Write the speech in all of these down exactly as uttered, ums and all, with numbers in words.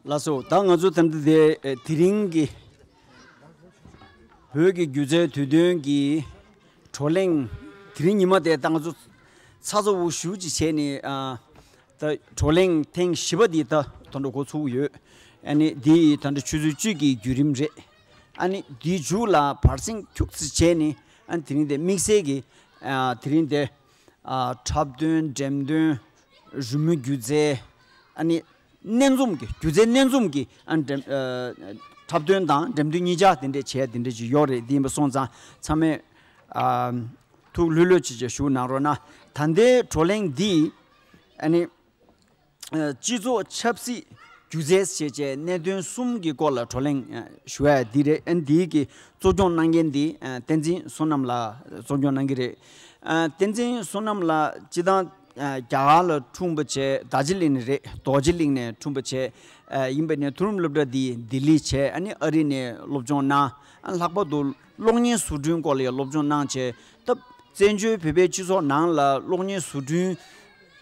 ལགས་སོ། ད་ང་ཚོ་ད་ལྟ་དེ་ཨེ་དེ་རིང་གི་བོད་ཀྱི་སྒྱུ་རྩལ་དུས་སྟོན་གྱི་བགྲོ་གླེང་དེ་རིང་ཉི་མ་དེ་ད་ང་ཚོ་ཚ་ཚ་བོ་ཞུ་ཅིག་བྱས་ནས་ཨ་ད་བགྲོ་གླེང་ཐེངས་བཞི་པ་འདི་ད་ད་ལྟ་འགོ་ཚུགས་ཡོད། ཨ་ནི་འདི་ད་ལྟ་ཆུ་ཚོད་གཅིག་གི་བརྒྱུད་རིམ་རེད། ཨ་ནི་འདིའི་མཇུག་ལ་བར་གསེང་ཁྱུག་ཙམ་བྱས་ནས་ཨ་ནི་དེ་རིང་དེ་དམིགས་བསལ་གྱི་ཨ་དེ་རིང་དེ་ཨ་འཁྲབ་སྟོན། འགྲེམས་སྟོན། རི་མོ། སྒྱུ་རྩལ། ཨ་ནི་སྣེ་འཛོམས་ཀྱི་སྒྱུ་རྩལ་སྣེ་འཛོམས་ཀྱི་ཨ་འགྲེམས་ཨ་འཁྲབ་སྟོན་དང་འགྲེམས་སྟོན་གཉིས་ཆ་དེ་འདྲས་བྱས་དེ་འདྲས་ཅིག་ཡོད་རེད། དེ་ཡིན་པ་སོང་ཙང་ཚང་མས་ཨ་ཐུགས་ལྷོད་ལྷོད་ཅིག་ཅིག་བཞུགས་གནང་རོགས་གནང་། ད་ལྟའི་བགྲོ་གླེང་འདི་ཨ་ནི་ཨ་སྤྱི་ཚོགས་ཆབ་སྲིད་སྒྱུ་རྩལ་ཞེས་བྱའི་གནད་དོན་གསུམ་གྱི་སྐོར་ལ་བགྲོ་གླེང་ཨ་ཞུ་ཡ་འདི་རེད། ཨ་ནི་འདིའི་གི་གཙོ་སྐྱོང་གནང་མཁན་འདི་ཨ་བསྟན་འཛིན་བསོད་ནམས་ལགས་གཙོ་སྐྱོང་གནང་གི་རེད། ཨ་བསྟན་འཛིན་བསོད་ནམས་ལགས་སྤྱི་བཏང་ཨ་རྒྱ་གར་ལ་འཁྲུངས་པ་བྱས། རྡོ་རྗེ་གླིང་ནས་རེད། རྡོ་རྗེ་གླིང་ནས་འཁྲུངས་པ་བྱས། ཨ་ཡིན་པ་ནས་མཐོ་རིམ་སློབ་གྲྭ་འདི་ལྡི་ལི་བྱས། ཨ་ནི་ཨ་རི་ནས་སློབ་སྦྱོང་གནང་། ཨ་ལྷག་པར་དུ་གློག་བརྙན་བཟོ་སྐྲུན་སྐོར་ལ་ཡང་སློབ་སྦྱོང་གནང་བྱས། ད་བཙན་བྱོལ་བོད་པའི་སྤྱི་ཚོགས་ནང་ལ་གློག་བརྙན་བཟོ་སྐྲུན་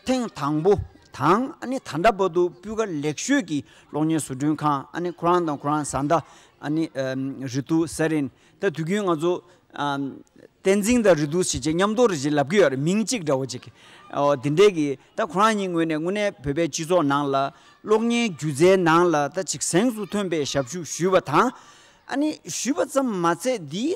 ཐེངས་དང་པོ་དང་། ཨ་ནི་ད་ལྟ་བར་དུ་སྤུས་ཀ་ལེགས་ཤོས་ཀྱི་གློག་བརྙན་བཟོ་སྐྲུན་ཁང་། ཨ་ནི་ཁོ་རང་དང་ཁོ་རང་བཟའ་ཟླ་ཨ་ནི་ཨམ་རི་ཏུ་ས་རིན། ད་དུས་རྒྱུན་ང་ཚོ་ཨམ་བསྟན་འཛིན་དང་རི་ཏུ་ཞེས་བྱས་མཉམ་དུ་རེ་ཞིག་ལབ་ཀྱི་ཡོད་རེད། མིང་གཅིག་འདྲ་བོ་ཅིག་ཨོ་དེ་འདྲས་ཀྱི། ད་ཁོ་རང་གཉིས་ངོས་ནས་དངོས་གནས་བོད་པའི་སྤྱི་ཚོགས་ནང་ལ་གློག་བརྙན་སྒྱུ་རྩལ་ནང་ལ་ད་ཅིག་གཟེངས་སུ་ཐོན་པའི་ཞབས་ཞུ་ཞུས་པ་དང་། ཨ་ནི་ཞུས་པ་ཙམ་མ་ཚད་འདིའི་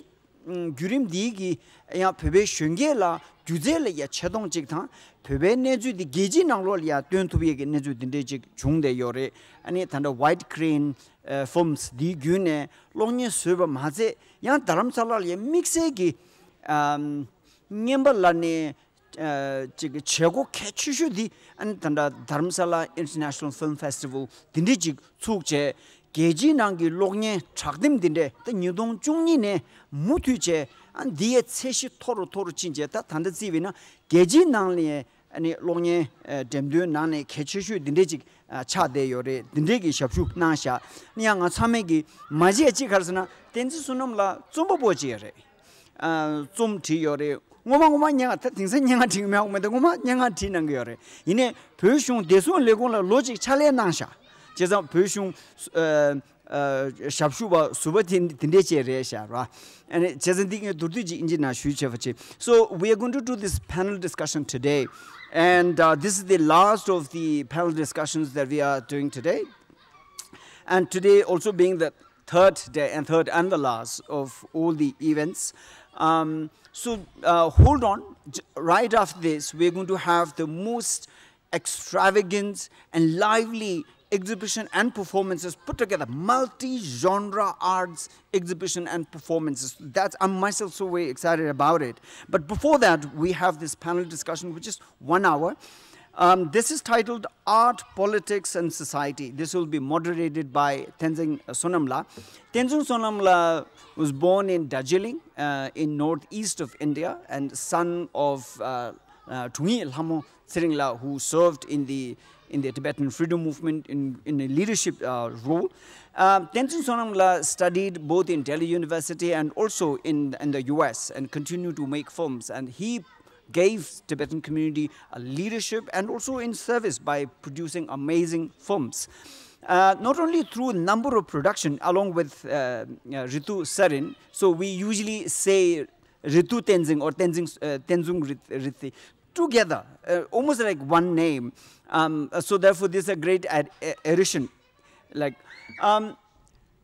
བརྒྱུད་རིམ་འདིའི་གི་ཡང་བོད་པའི་གཞོན་སྐྱེས་ལ་སྒྱུ་རྩལ་ལ་ཡ་ཆེ་མཐོང་གཅིག་དང་། བོད་པའི་གནས་ཚུལ་འདི་རྒྱལ་སྤྱིའི་ནང་ལོགས་ལ་ཡ་སྟོན་ཐུབ་ཡས་ཀྱི་གནས་ཚུལ་འདི་འདྲས་ཅིག་བྱུང་བསྡད་ཡོད་རེད། ཨ་ནི་ད་ལྟ་White Crane ཨ་Films འདིའི་བརྒྱུད་ནས་གློག་བརྙན་བཟོས་པ་མ་ཚད་ཡང་རྡ་རམ་ས་ལ་ལ་ཡ་དམིགས་བསལ་གྱི་ཨམ་བརྙན་པ་ལ་ནས་ཨ་ཅིག་བྱེད་སྒོ་གལ་ཆེ་ཤོས་འདི་ཨ་ནི་ད་ལྟ་Dharamsala International Film Festival འདི་འདྲས་ཅིག་ཚུགས་བྱས། རྒྱལ་སྤྱིའི་ནང་གི་གློག་བརྙན་གྲགས་འདེམས་འདི་འདྲས་ད་ཉིས་སྟོང་བཅུ་གཉིས་ནས་མུ་མཐུད་བྱས། ཨ་འདི་ཡའི་ཚད་གཞི་མཐོ་རུ་མཐོ་རུ་ཕྱིན་བྱས། ད་ད་ལྟ་བརྩིས་པས་ན་རྒྱལ་སྤྱིའི་ནང་ནས་ཨ་ནི་གློག་བརྙན་ཨ་འགྲེམས་སྟོན་ནང་ནས་གལ་ཆེ་ཤོས་འདི་འདྲས་ཅིག་ཨ་ཆགས་བསྡད་ཡོད་རེད། འདི་འདྲས་ཀྱི་ཞབས་ཞུ་གནང་བཞག་ཡང་ང་ཚང་མས་ཀྱི་མ་བརྗེད་ཅིག་ག་རེ་ཟེར་ན། བསྟན་འཛིན་བསོད་ནམས་ལགས་རྩོམ་པ་པོ་ཅིག་ཡོད་རེད། ཨ་རྩོམ་བྲིས་ཡོད་རེད། ངོ་མ་ངོ་མ་སྙན་ངག་ད་དེང་སང་སྙན་ངག་བྲིས་མེད་མེད་ད་ངོ་མ་སྙན་ངག་བྲིས་གནང་གི་ཡོད་རེད། ཡིན་ནའི་བོད་གཞུང་བདེ་སྲུང་ལས་ཁུངས་ལ་ལོ་གཅིག་ཕྱག་ལས་གནང་བཞག་བྱས་ཙང་བོད་གཞུང་ཨ་ཨ་ཞབས་ཞུ་བ་ཟུར་པ་དེ་དེ་འདྲས་ཅིག་རེད་ཤག་ར། ཨ་ནི་བྱས་ཙང་འདི་ངས་མདོར་བསྡུས་ཅིག་ཨིན་ཇི་ནང་ཞུས་བྱས་པ་ཅིག So we are going to do this panel discussion today. And uh, this is the last of the panel discussions that we are doing today. And today also being the third day and third and the last of all the events. Um, so uh, hold on. J- Right after this, we're going to have the most extravagant and lively exhibition and performances put together, multi-genre arts exhibition and performances. That's, I'm myself so very excited about it. But before that, we have this panel discussion, which is one hour. Um, this is titled Art, Politics and Society. This will be moderated by Tenzin Sonamla. Tenzin Sonamla was born in Darjeeling, uh, in northeast of India, and son of uh, uh, Thungyi Lhamo Tshering La, who served in the in the Tibetan freedom movement in, in a leadership uh, role. Um, Tenzin Sonam La studied both in Delhi University and also in, in the U S and continued to make films. And he gave Tibetan community a leadership and also in service by producing amazing films. Uh, not only through number of production along with uh, uh, Ritu Sarin, so we usually say Ritu Tenzing or Tenzing uh, Tenzung Rit- Riti together, uh, almost like one name. Um, uh, so therefore, this is a great ad- a- addition. Like, um,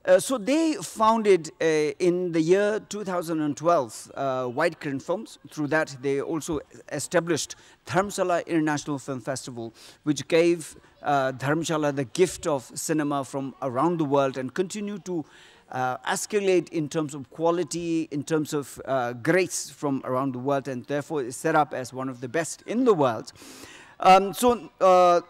uh, so they founded uh, in the year two thousand twelve uh, White Crane Films. Through that, they also established Dharamshala International Film Festival, which gave uh, Dharamshala the gift of cinema from around the world and continue to uh, escalate in terms of quality, in terms of uh, grace from around the world, and therefore is set up as one of the best in the world. Um, so uh,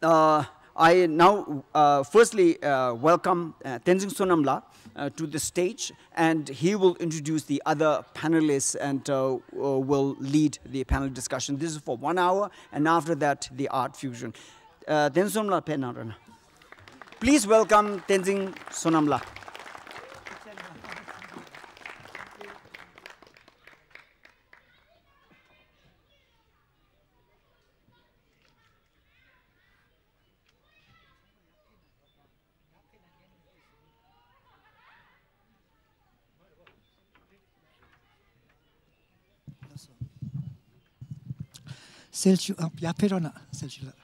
uh, I now uh, firstly uh, welcome uh, Tenzing Sonamla uh, to the stage, and he will introduce the other panelists and uh, uh, will lead the panel discussion. This is for one hour, and after that, the art fusion. Uh, Tenzing Sonamla, ཕེབས་གནང་རོགས་གནང་། Please welcome Tenzing Sonamla. སེལ་ཞུ་ཨ་ཡར་ཕེབས་རོགས་གནང་། སེལ་ཞུ་ལགས།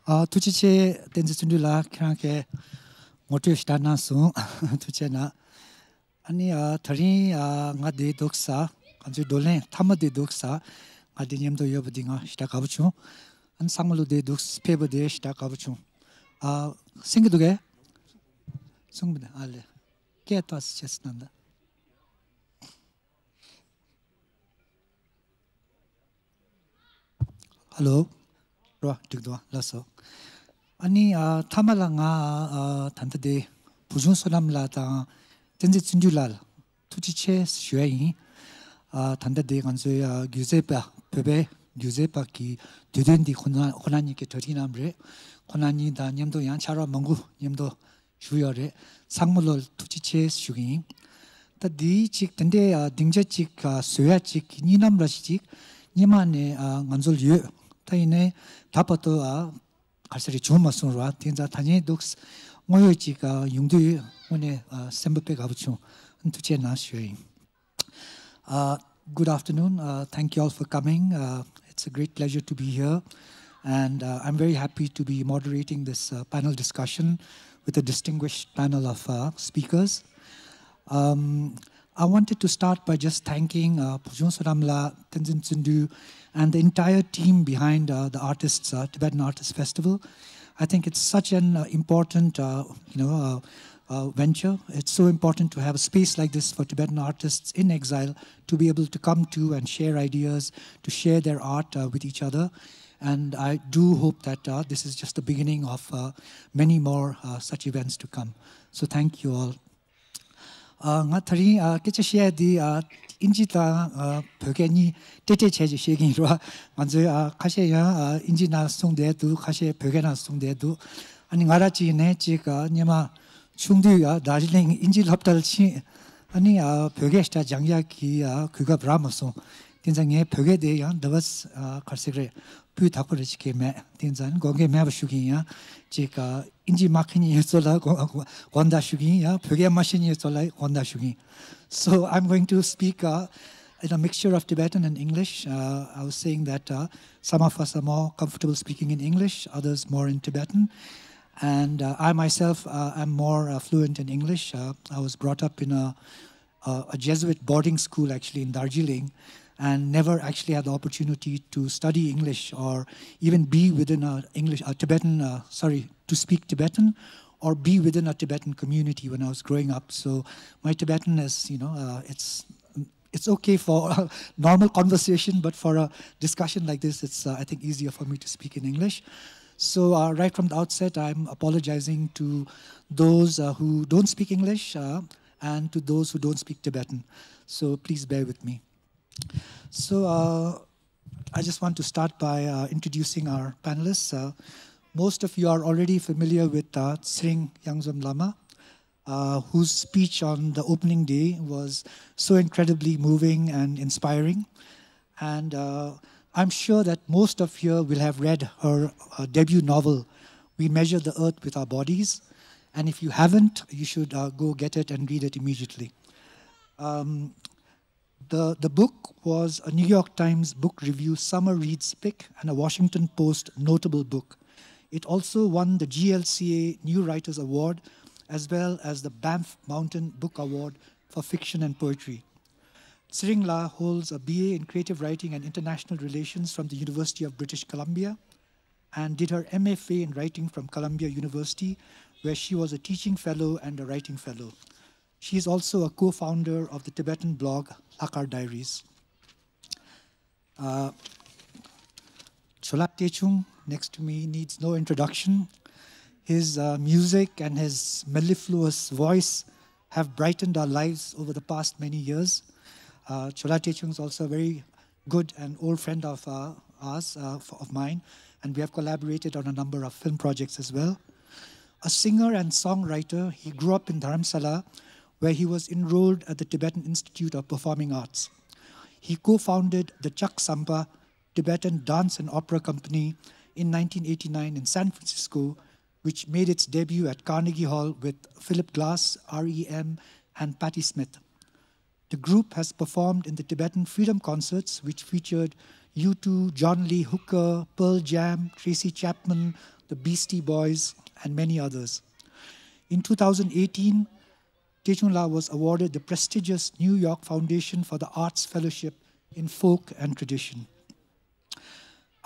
ཨ་ཐུགས་རྗེ་ཆེ། བསྟན་འཛིན་བརྩོན་འགྲུས་ལགས། ཁྱེད་རང་གིས་ངོ་སྤྲོད་ཞིག་གནང་སོང་། ཐུགས་རྗེ་གནང་། ཨ་ནི་ཨ་དེ་རིང་ཨ་ང་འདིར་འདུག་ས། ང་ཚོའི་བགྲོ་གླེང་མཐའ་མ་འདིར་འདུག་ས། ང་འདིར་མཉམ་དུ་ཡོད་པ་འདི་ང་ཞེ་དྲག་དགའ་པོ་བྱུང་། ཨ་ནི་ཚང་མ་ལོ་འདིར་འདུག་ཕེབས་པ་འདི་ཞེ་དྲག་དགའ་པོ་བྱུང་། ཨ་གསན་གྱི་འདུག་གས། གསུངས་པ་འདི་ཨ་ལས། སྐད་ཏོག་ཙམ་ཆེ་ཙམ་གནང་དང་། ཧ་ལོ། རོ། འགྲིག་འདུག་ལགས་སོ། ཨ་ནི་ཨ་མཐའ་མ་ལ་ང་ཨ་ད་ལྟ་དེ་བུ་ཆུང་བསོད་ནམས་ལགས་དང་བསྟན་འཛིན་བརྩོན་འགྲུས་ལགས་ལ་ཐུགས་རྗེ་ཆེ་ཞུ་ཡ་ཡིན། ཨ་ད་ལྟ་དེ་ང་ཚོའི་ཨ་སྒྱུ་རྩལ་པ། བོད་པའི་སྒྱུ་རྩལ་པ་གི་དུས་སྟོན་འདི་ཁོ་ན་ཁོ་ན་གཉིས་ཀྱིས་གྲ་སྒྲིག་གནང་བ་རེད། ཁོ་ན་གཉིས་དང་མཉམ་དུ་ཡང་ཕྱག་རོགས་མང་པོ་མཉམ་དུ་ཞུ་ཡོད་རེད། ཚང་མ་ལོ་ཐུགས་རྗེ་ཆེ་ཞུ་གི་ཡིན། ད་འདི་གཅིག་དེ་འདྲའི་ཨ་སྡིངས་ཆ་གཅིག་ཨ་བཟོ་ཡ་གཅིག་གི་གཉིས་ལམ་ར་ཞིག་གཅིག་སྔོན་མ་ནས་ཨ་ང་ཚོ་ལ་ཡོད། ད་ཡིན་ནའི་ད་བར་དུ་ཨ་ག་རེ་ཟེར་རེད། བྱུང་མ་སོང་ར། དེ་ཙང་ད་ཉིན་འདུག་དངོས་ཡོད་གཅིག་ཨ་ཡོང་དུས་དངོས་ནས་ཨ་སེམས་པ་དཔེ་དགའ་པོ་བྱུང་། ཐུགས་རྗེ་གནང་ཞུ་ཡ་ཡིན། Uh, good afternoon. Uh, thank you all for coming. Uh, it's a great pleasure to be here. And uh, I'm very happy to be moderating this uh, panel discussion with a distinguished panel of uh, speakers. Um, I wanted to start by just thanking uh, Bujung Sodamla, Tenzin Tsindu, and the entire team behind uh, the artists, uh, Tibetan Artists Festival. I think it's such an uh, important, uh, you know, uh, uh, venture. It's so important to have a space like this for Tibetan artists in exile to be able to come to and share ideas, to share their art uh, with each other. And I do hope that uh, this is just the beginning of uh, many more uh, such events to come. So thank you all. ཨ་ང་ད་རིང་ཨ་སྐད་ཆ་བཤད་ཡ་འདི་ཨ་ཨིན་ཇི་དང་ཨ་བོད་སྐད་གཉིས་ཏེ་ཏེ་བྱས་ཅིག་བཤད་ཀྱི་ཡིན་རོ། ང་ཚོའི་ཨ་ཁ་ཤས་ཡང་ཨ་ཨིན་ཇི་ནང་གསུངས་བསྡད་འདུག་ཁ་ཤས་བོད་སྐད་ནང་གསུངས་བསྡད་འདུག་ཨ་ནི་ང་རང་གཅིག་ནས་གཅིག་ཨ་སྔོན་མ་ཆུང་དུས་ཨ་དར་ཇི་ལིང་ཨིན་ཇི་སློབ་གྲྭར་ཕྱིན། ཨ་ནི་ཨ་བོད་སྐད་ཞེ་དྲག་སྦྱང་ཡག་གི་ཨ་གོ་སྐབས་རག་མ་སོང་། དེ་ཙང་ངས་བོད་སྐད་དེ་ཡང་འདི་བ་ཨ་ག་རེ་ཟེར་གི་རེད། སྤུས་དག་པོ་རེ་ཅིག་གས་མེད། དེ་ཙང་དགོངས་འགལ་མེད་པ་ཞུ་གི་ཡིན། ཡང་ཅིག་ཨ་ཨིན་ཇི་མ་མཁྱེན་མཁན་ཚོ་ལ་དགོངས་དགོངས་དག་ཞུ་གི་ཡིན། ཡང་བོད་སྐད་མ་ཤེས་མཁན་ཚོ་ལ་དགོངས་དག་ཞུ་གི་ཡིན། So I'm going to speak uh, in a mixture of Tibetan and English. Uh, I was saying that uh, some of us are more comfortable speaking in English, others more in Tibetan. And uh, I myself uh, am more uh, fluent in English. Uh, I was brought up in a uh, a Jesuit boarding school actually in Darjeeling, and never actually had the opportunity to study English or even be within a English, a Tibetan, uh, sorry, to speak Tibetan or be within a Tibetan community when I was growing up. So my Tibetan is, you know, uh, it's it's okay for normal conversation, but for a discussion like this, it's uh, I think easier for me to speak in English. So uh, right from the outset, I'm apologizing to those uh, who don't speak English. Uh, and to those who don't speak Tibetan. So please bear with me. So uh, I just want to start by uh, introducing our panelists. Uh, most of you are already familiar with uh, Tsering Yangzom Lama, uh, whose speech on the opening day was so incredibly moving and inspiring. And uh, I'm sure that most of you will have read her uh, debut novel, We Measure the Earth with Our Bodies. And if you haven't, you should uh, go get it and read it immediately. Um, the, the book was a New York Times book review summer reads pick and a Washington Post notable book. It also won the G L C A New Writers Award as well as the Banff Mountain Book Award for fiction and poetry. Tsering La holds a B A in Creative Writing and International Relations from the University of British Columbia and did her M F A in Writing from Columbia University, where she was a teaching fellow and a writing fellow. She is also a co founder of the Tibetan blog Lakar Diaries. Uh, Chola Techung, next to me, needs no introduction. His uh, music and his mellifluous voice have brightened our lives over the past many years. Uh, Chola Techung is also a very good and old friend of uh, ours, uh, of mine, and we have collaborated on a number of film projects as well. A singer and songwriter, he grew up in Dharamsala, where he was enrolled at the Tibetan Institute of Performing Arts. He co founded the Chak Sampa Tibetan Dance and Opera Company in nineteen eighty-nine in San Francisco, which made its debut at Carnegie Hall with Philip Glass, R E M, and Patti Smith. The group has performed in the Tibetan Freedom Concerts, which featured U two, John Lee Hooker, Pearl Jam, Tracy Chapman, the Beastie Boys, and many others. In two thousand eighteen, Tshechung La was awarded the prestigious New York Foundation for the Arts Fellowship in Folk and Tradition.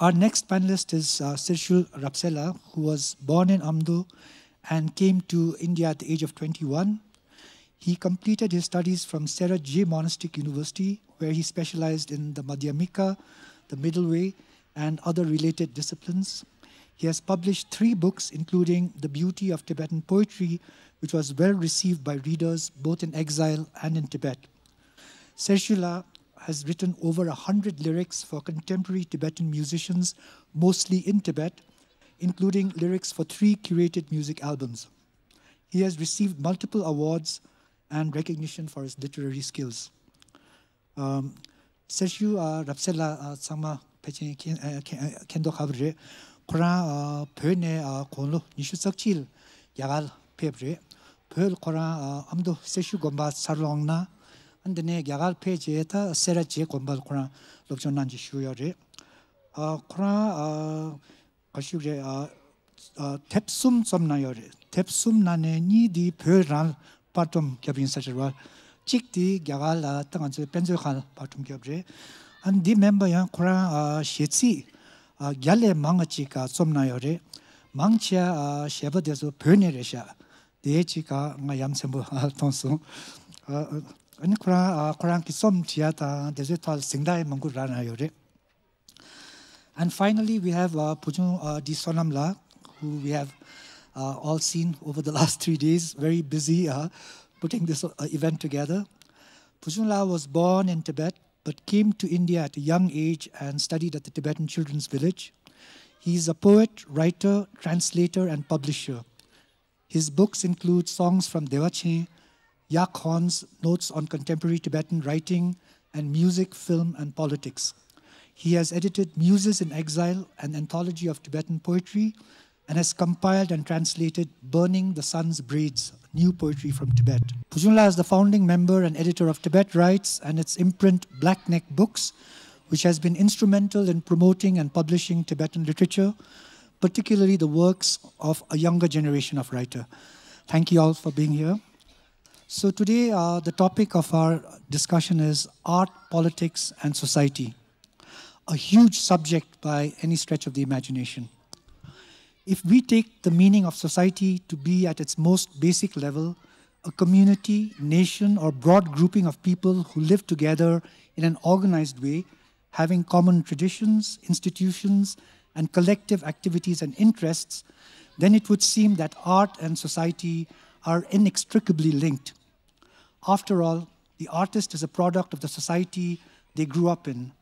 Our next panelist is uh, Sershul Rapsela, who was born in Amdo and came to India at the age of twenty-one. He completed his studies from Sera Je Monastic University, where he specialized in the Madhyamika, the Middle Way, and other related disciplines. He has published three books, including The Beauty of Tibetan Poetry, which was well received by readers both in exile and in Tibet. Sershul La has written over a hundred lyrics for contemporary Tibetan musicians, mostly in Tibet, including lyrics for three curated music albums. He has received multiple awards and recognition for his literary skills. Um, Sershul uh, Rapsela uh, ཚང་མ་ཕལ་ཆེར་མཁྱེན་མཁྱེན་མཁྱེན་མདོག་ཁ་པོ་རེད། ཁོ་རང་uh, བོད་ནས་uh, དགུང་ལོ་ཉི་ཤུ་རྩ་གཅིག་ལ་རྒྱ་གར་ཕེབས་རེད། བོད་ལ་ཁོ་རང་uh, ཨ་མདོ་སེར་ཤུལ་དགོན་པ་འཚར་ལོངས་གནང་། ཨ་འདི་ནས་རྒྱ་གར་ཕེབས་རྗེས་ད་སེ་ར་བྱེས་དགོན་པ་ལ་ཁོ་རང་སློབ་སྦྱོང་གནང་རྗེས་བཞུགས་ཡོད་རེད། Uh, ཁོ་རང་uh, ག་ཞུ་རེད། ཨ་ཨ་དེབ་གསུམ་རྩོམ་གནང་ཡོད་རེད། དེབ་གསུམ་ནང་ནས་གཉིས་དེ་བོད་རང་ལ་པར་སྒྲོམ་བརྒྱབ་ཡིན་ས་རེད་བ། གཅིག་དེ་རྒྱ་གར་ལ་ད་ང་ཚོའི་དཔེ་མཛོད་ཁང་ལ་པར་སྒྲོམ་བརྒྱབ་རེད། ཨ་འདི་མིན་པ་ཡང་ཁོ་རང་ཨ་གཞས་ཚིག་ཨ་བརྒྱ་ལས་མང་བ་ཅིག་ཨ་རྩོམ་གནང་ཡོད་རེད། མང་ཆེ་ཨ་གཞས་པ་དེ་ཚོ་བོད་ནས་རེད་ཤག་དེ་ཅིག་ཨ་ང་ཡ་མཚན་པོ་ཨ་མཐོང་སོང་། ཨ་ཨ་ནི་ཁོ་རང་ཨ་ཁོ་རང་གི་རྩོམ་བྲིས་ཡ་དང་དེ་ཚོའི་ཐོག་ལ་གཟེངས་རྟགས་ཡང་མང་པོ་རག་གནང་ཡོད་རེད། And finally, we have uh, Phunchung uh, D. Sonam La, who we have uh, all seen over the last three days, very busy uh, putting this uh, event together. Phunchung La was born in Tibet, but came to India at a young age and studied at the Tibetan Children's Village. He is a poet, writer, translator, and publisher. His books include songs from Dewa Chin, Yak Horn's notes on contemporary Tibetan writing, and music, film, and politics. He has edited Muses in Exile, an anthology of Tibetan poetry, and has compiled and translated Burning the Sun's Braids, New Poetry from Tibet. Phunchung La is the founding member and editor of Tibet Writes and its imprint Black Neck Books, which has been instrumental in promoting and publishing Tibetan literature, particularly the works of a younger generation of writer. Thank you all for being here. So today, uh, the topic of our discussion is art, politics, and society, a huge subject by any stretch of the imagination. If we take the meaning of society to be at its most basic level, a community, nation, or broad grouping of people who live together in an organized way, having common traditions, institutions, and collective activities and interests, then it would seem that art and society are inextricably linked. After all, the artist is a product of the society they grew up in.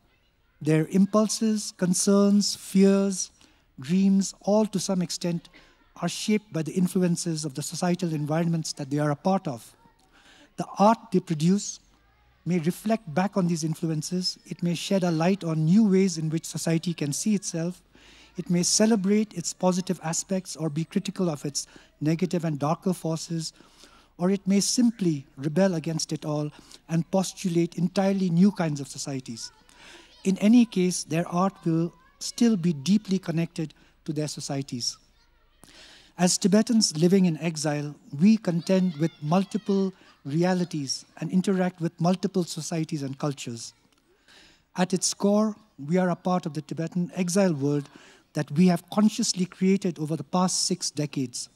Their impulses, concerns, fears, dreams, all to some extent, are shaped by the influences of the societal environments that they are a part of. The art they produce may reflect back on these influences, it may shed a light on new ways in which society can see itself, it may celebrate its positive aspects or be critical of its negative and darker forces, or it may simply rebel against it all and postulate entirely new kinds of societies. In any case, their art will still be deeply connected to their societies. As Tibetans living in exile, we contend with multiple realities and interact with multiple societies and cultures. At its core, we are a part of the Tibetan exile world that we have consciously created over the past six decades,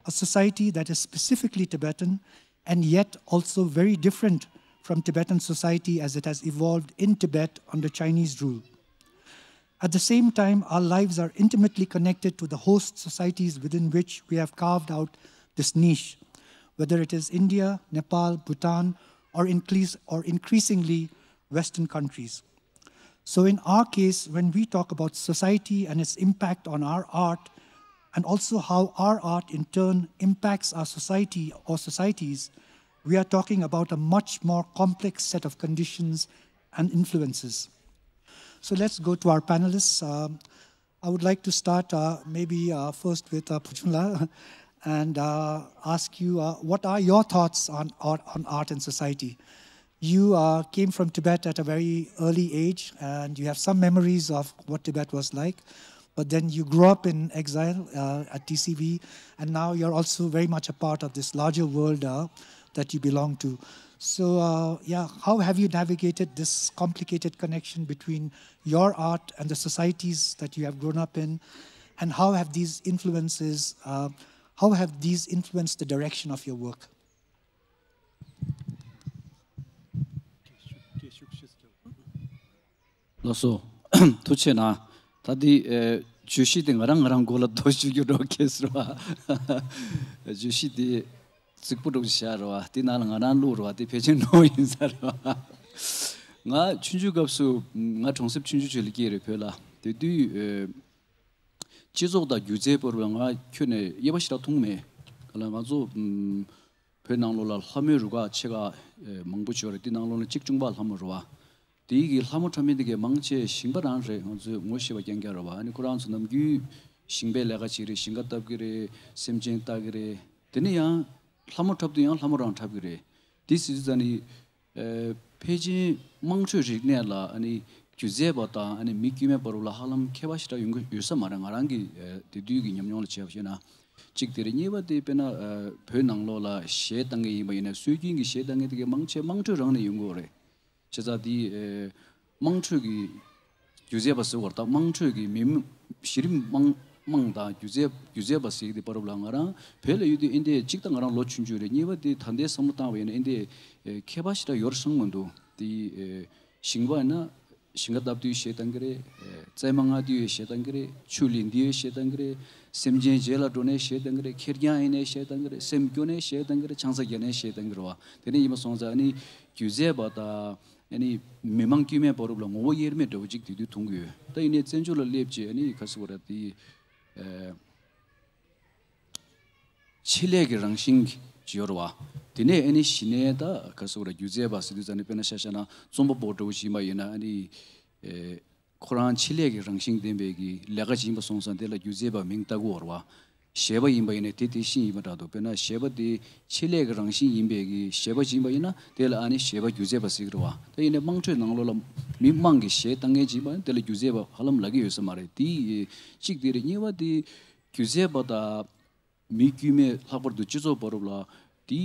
a society that is specifically Tibetan and yet also very different from Tibetan society as it has evolved in Tibet under Chinese rule. At the same time, our lives are intimately connected to the host societies within which we have carved out this niche, whether it is India, Nepal, Bhutan, or, increase, or increasingly Western countries. So, in our case, when we talk about society and its impact on our art, and also how our art in turn impacts our society or societies, we are talking about a much more complex set of conditions and influences. So let's go to our panelists. Um, I would like to start uh, maybe uh, first with uh, Phunchung La and uh, ask you uh, what are your thoughts on, on, on art and society? you uh, came from Tibet at a very early age, and you have some memories of what Tibet was like. But then you grew up in exile uh, at T C V, and now you're also very much a part of this larger world uh, that you belong to. So, uh, yeah, how have you navigated this complicated connection between your art and the societies that you have grown up in, and how have these influences, uh, how have these influenced the direction of your work? ལགས་སོ། ཐུགས་རྗེ་གནང་། ད་འདི་ཨེ་བརྗོད་གཞི་དེ་ང་རང་ང་རང་མགོ་ལ་རྡོ་གཞུ་རྒྱུ་འགྲོ་གལ་སྲིད་པ། བརྗོད་གཞི་དེ་རྫིག་པོ་འགྲོ་བཞག་རེད་བ། དེ་ནང་ལ་ང་རང་བླུགས་རེད་བ། དེ་ཕལ་ཆེར་ནོར་ཡིན་ས་རེད་བ། ང་ཆུང་ཆུང་སྐབས་སུ་ང་གྲོང་གསེབ་ཆུང་ཆུང་ཅིག་ལ་སྐྱེས་རེད་བོད་ལ། དེ་དུས་ཨེ་སྤྱི་ཚོགས་དང་སྒྱུ་རྩལ་བར་ལ་ང་ཁྱོན་ནས་དབྱེ་བ་ཞེ་དྲག་མཐོང་མེད། ག་ལ་ང་ཚོ་ཨམ་བོད་ནང་ལོགས་ལ་ལྷ་མོའི་རུ་ཁག་ཆེ་ཁག་ཨེ་མང་པོ་ཅིག་ཡོད་རེད། དེ་ནང་ལོགས་ལ་གཅིག་ཅུང་པ་ལྷ་མོ་རུ་བ། དེའི་གི་ལྷ་མོ་འཁྲབ་མཁན་དེ་གའི་མང་ཆེ་ཞིང་པ་རང་རེད། ང་ཚོས་ངོ་ཤེས་པ་རྐྱང་རྐྱང་རེད་བ། ཨ་ནི་ཁོ་རང་ཚོ་ནམ་རྒྱུན་ཞིང་པའི་ལས་ཀ་བྱེད་རེད། ཞིང་ཁ་བཏབ་གི་རེད། སེམས་ཅན་ལྟ་གི་རེད། དེ་ནས་ཡང་ལྷ་མོ་འཁྲབ་དུས་ཡང་ལྷ་མོ་རང་འཁྲབ་གི་རེད། དེ་སྲིད་ཙ་ནི་ཨེ་ཕལ་ཆེར་དམངས་ཁྲོད་རིག་གནས་ལ་ཨ་ནི་སྒྱུ་རྩལ་པ་དང་ཨ་ནི་མི་དཀྱུས་མའི་བར་ལ་ཧ་ལམ་ཁྱད་པར་ཞེ་དྲག་ཡོང་གི་ཡོད་ས་མ་རེད། ང་རང་གི་ཨེ་དེ་དུས་ཀྱི་ཉམས་མྱོང་ལ་བྱས་པ་ཞིག་ན། གཅིག་དེ་རེད། གཉིས་པ་དེ་དཔེར་ན་ཨེ་བོད་ནང་ལོགས་ལ་གཞས་བཏང་མཁན་ཡིན་པ་ཡིན་ན་སྲོལ་རྒྱུན་གྱི་གཞས་བཏང་མཁན་དེ་གའི་མང་ཆེ་དམངས་ཁྲོད་རང་ནས་ཡོང་གི་ཡོད་རེད། བྱས་ཙང་དེ་ཨེ་དམངས་ཁྲོད་ཀྱི་སྒྱུ་རྩལ་པ་ཟེར་བ་དང་དམངས་ཁྲོད་ཀྱི་མི་མི་གཞི་རིམ་དམངས་དམངས་དང་སྒྱུ་རྩལ་སྒྱུ་རྩལ་པ་ཟེར་གྱི་དེ་བར་ལ་ང་རང་བོད་ལ་ཡོད་དུས་ཨེ་འདྲས་གཅིག་ད་ང་རང་ལོ་ཆུང་ཆུང་རེད། གཉིས་པ་དེ་ད་ལྟའི་བསམ་བློ་བཏང་བ་ཡིན་ན་ཨེ་འདྲས་ཨེ་ཁྱད་པར་ཞེ་དྲག་ཡོད་བསམ་མི་འདུག་དེ་ཨེ་ཞིང་པ་ཡིན་ན་ཞིང་ཁ་བཏབ་དུས་གཞས་བཏང་གི་རེད། ཨེ་རྩེད་མོ་མངགས་དུས་གཞས་བཏང་གི་རེད། ཆུ་ལེན་དུས་གཞས་བཏང་གི་རེད། སེམས་ཅན་རྗེས་ལ་འགྲོ་ནས་གཞས་བཏང་གི་རེད། ཁེར་རྐྱང་ཡིན་ནའི་གཞས་བཏང་གི་རེད། སེམས་སྐྱོ་ནའི་གཞས་བཏང་གི་རེད། ཆང་ས་རྒྱག་ནའི་གཞས་བཏང་གི་རེད་བ། དེ་ནས་ཡིན་པ་སོང་ཙང་ཨ་ནི་སྒྱུ་རྩལ་པ་དང་ཨ་ནི་མི་མང་དཀྱུས་མའི་བར་ལ་ངོ་བོ་དབྱེར་མེད་འདྲ་བོ་ཅིག་དེ་དུས་མཐོང་གི་ཡོད། ད་ཡིན་ནའི་བཙན་བྱོལ་ལ་སླེབས་རྗེས་ཨ་ནི་ག་ཟེར་བ་རེད། དེ་ཨེ་ཆེད་ལས་ཀྱི་རང་བཞིན་ཅིག་ཡོད་རེད་བ། དེ་ནས་ཨ་ནི་གཞི་ནས་ད་ག་ཟེར་བ་རེད། སྒྱུ་རྩལ་པ་ཟེར་དུས་ཙ་ནི་དཔེར་ན་ཤ་ཤ་ན་རྩོམ་པ་པོ་འདྲ་བོ་ཞིག་ཡིན་པ་ཡིན་ན་ཨ་ནི་ཨེ་ཁོ་རང་ཆེད་ལས་ཀྱི་རང་བཞིན་ལྡན་པའི་གི་ལས་ཀ་ཅིག་ཡིན་པ་སོང་ཙང་དེ་ལ་སྒྱུ་རྩལ་པ་མིང་བཏགས་ཀྱི་ཡོད་རེད་བ། གཞས་པ་ཡིན་པ་ཡིན་ན་དེ་དེ་བཞིན་ཡིན་པ་འདྲ་འདུག་དཔེར་ན་གཞས་པ་དེ་ཆེད་ལས་ཀྱི་རང་བཞིན་ཡིན་པའི་གི་གཞས་པ་ཅིག་ཡིན་པ་ཡིན་ན་དེ་ལ་ཨ་ནི་གཞས་པ་སྒྱུ་རྩལ་པ་ཟེར་གྱི་རེད་བ། ད་ཡིན་ནའི་དམངས་ཁྲོད་ནང་ལོགས་ལ་མི་མང་གི་གཞས་བཏང་མཁན་ཅིག་ཡིན་པ་ཡིན་ན་དེ་ལ་སྒྱུ་རྩལ་པ་ཧ་ལམ་ལབ་ཀྱི་ཡོད་ས་མ་རེད། དེ་གཅིག་དེ་རེད། གཉིས་པ་དེ་སྒྱུ་རྩལ་པ་དང་མི་དཀྱུས་མའི་ལྷག་པར་དུ་སྤྱི་ཚོགས་བར་ལ་དེ་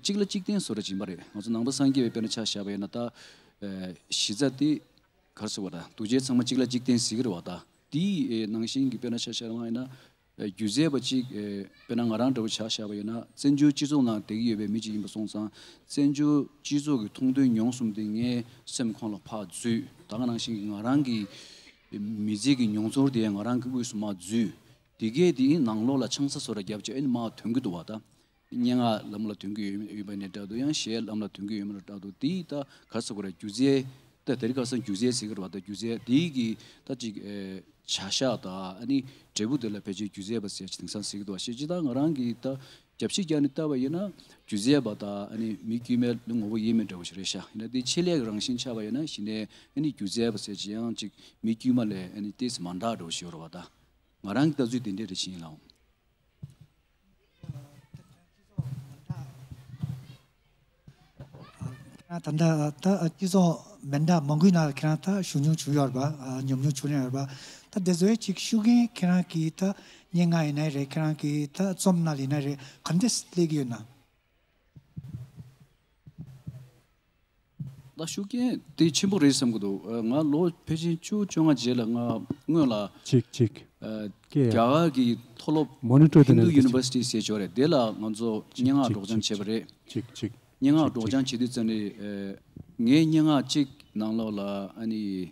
གཅིག་ལ་གཅིག་བརྟེན་བཟོ་འདྲ་ཅིག་ཡིན་པ་རེད། ང་ཚོ་ནང་པ་སངས་རྒྱས་པའི་དཔེར་ན་ཆ་བཞག་པ་ཡིན་ན་ད་གཞི་རྩ་དེ་ག་རེ་ཟེར་བ་ད་འདུ་བྱེད་ཚང་མ་གཅིག་ལ་གཅིག་བརྟེན་ཟེར་གྱི་རེད་བ། ད་དེའི་ནང་བཞིན་གྱི་དཔེར་ན་ཆ་བཞག་པ་ཡིན་ན་སྒྱུ་རྩལ་པ་གཅིག་དཔེར་ན་ང་རང་འདྲ་བོ་ཆ་བཞག་པ་ཡིན་ན་བཙན་བྱོལ་སྤྱི་ཚོགས་ནང་བསྡད་ཀྱི་ཡོད་པའི་མི་གཅིག་ཡིན་པ་སོང་ཙང་བཙན་བྱོལ་སྤྱི་ཚོགས་ཀྱི་མཐོང་ཐོས་མྱོང་གསུམ་དེ་ངའི་སེམས་ཁོང་ལ་ཕར་འཛུལ། ད་ག་ནང་བཞིན་གྱི་ང་རང་གི་མི་ཚེ་གི་མྱོང་ཚོར་དེ་ང་རང་གི་དབུས་སུ་མར་འཛུལ། དེ་གས་དེའི་ནང་ལོགས་ལ་ཆང་ས་བཟོ་འདྲ་བརྒྱབ་བྱས་ཨ་ནི་མར་ཐོན་གྱི་འདུག་བ་ད། སྙན་ངག་ལམ་ལ་ཐོན་གྱི་ཡོད་ཡོད་པ་ནས་འདྲ་འདུག་ཡང་གཞས་ལམ་ལ་ཐོན་གྱི་ཡོད་མེད་ལ་འདྲ་འདུག་དེ་ད་ག་རེ་ཟེར་དགོས་རེད། སྒྱུ་རྩལ་ད་དེ་རིང་ཁ་སང་སྒྱུ་རྩལ་ཟེར་གྱི་རེད་བ། ད་སྒྱུ་རྩལ་དེའི་གི་ད་ཅིག་བྱ་གཞག་དང་ཨ་ནི་འབྲས་བུ་དེ་ལ་ཕལ་ཆེར་སྒྱུ་རྩལ་པ་ཟེར་ཅིག་དེང་སང་ཟེར་གྱི་འདུག་བ། ཞེས་ཅི་ད་ང་རང་གིས་ད་རྒྱབ་ཕྱི་བརྒྱབ་ནས་བལྟས་པ་ཡིན་ན་སྒྱུ་རྩལ་པ་དང་ཨ་ནི་མི་དཀྱུས་མའི་ངོ་བོ་དབྱེར་མེད་འདྲ་བོ་ཞིག་རེད་ཤག་ཡིན་ན་དེ་ཆེད་ལས་ཀྱི་རང་བཞིན་ཆགས་པ་ཡིན་ན་གཞི་ནས་ཨ་ནི་སྒྱུ་རྩལ་པ་ཟེར་ཅིག་ཡང་ཅིག་མི་དཀྱུས་མ་ལས་ཨ་ནི་ཏོག་ཙམ་མ་འདྲ་འདྲ་བོ་ཞིག་ཡོད་རེད་བ། ད་ང་རང་གི་ལྟ་ཚུལ་དེ་འདྲས་རེད་ཕྱིན་ལའོ། ད་ལྟ་ད་སྤྱི་ཚོགས་མི་འདྲ་མང་པོའི་ནང་ལ་ཁྱེད་རང་ད་ཞུགས་མྱོང་བྱུང་ཡོད་རེད་པ། ཉམས་མྱོང་བྱུང་ཡོད་རེད་པ། ད་དེ་ཚོའི་ཅིག་ཤུགས་རྐྱེན་ཁྱེད་རང་གི་ད་སྙན་ངག་ཡིན་ནའི་རེད། ཁྱེད་རང་གི་ད་རྩོམ་ནང་ལ་ཡིན་ནའི་རེད། ག་འདྲས་སླེབས་ཀྱི་ཡོད་ན། ད་ཤུགས་རྐྱེན་དེ་ཆེན་པོ་རེད་བསམ་གྱི་འདུག་ང་ལོ་ཕལ་ཆེར་བཅུ་བཅོ་ལྔ་རྗེས་ལ་ང་སྔོན་ལ་ཅིག་ཅིག་རྒྱ་གར་གྱི་མཐོ་སློབ་Hindu University ཟེར་ཅིག་ཡོད་རེད། དེ་ལ་ང་ཚོ་སྙན་ངག་སྒྲོག་སྦྱང་བྱས་པ་རེད། ཅིག་ཅིག་སྙན་ངག་སྒྲོག་སྦྱང་བྱེད་དུས་ཙམ་ནས་ངའི་སྙན་ངག་ཅིག་ནང་ལོགས་ལ་ཨ་ནི་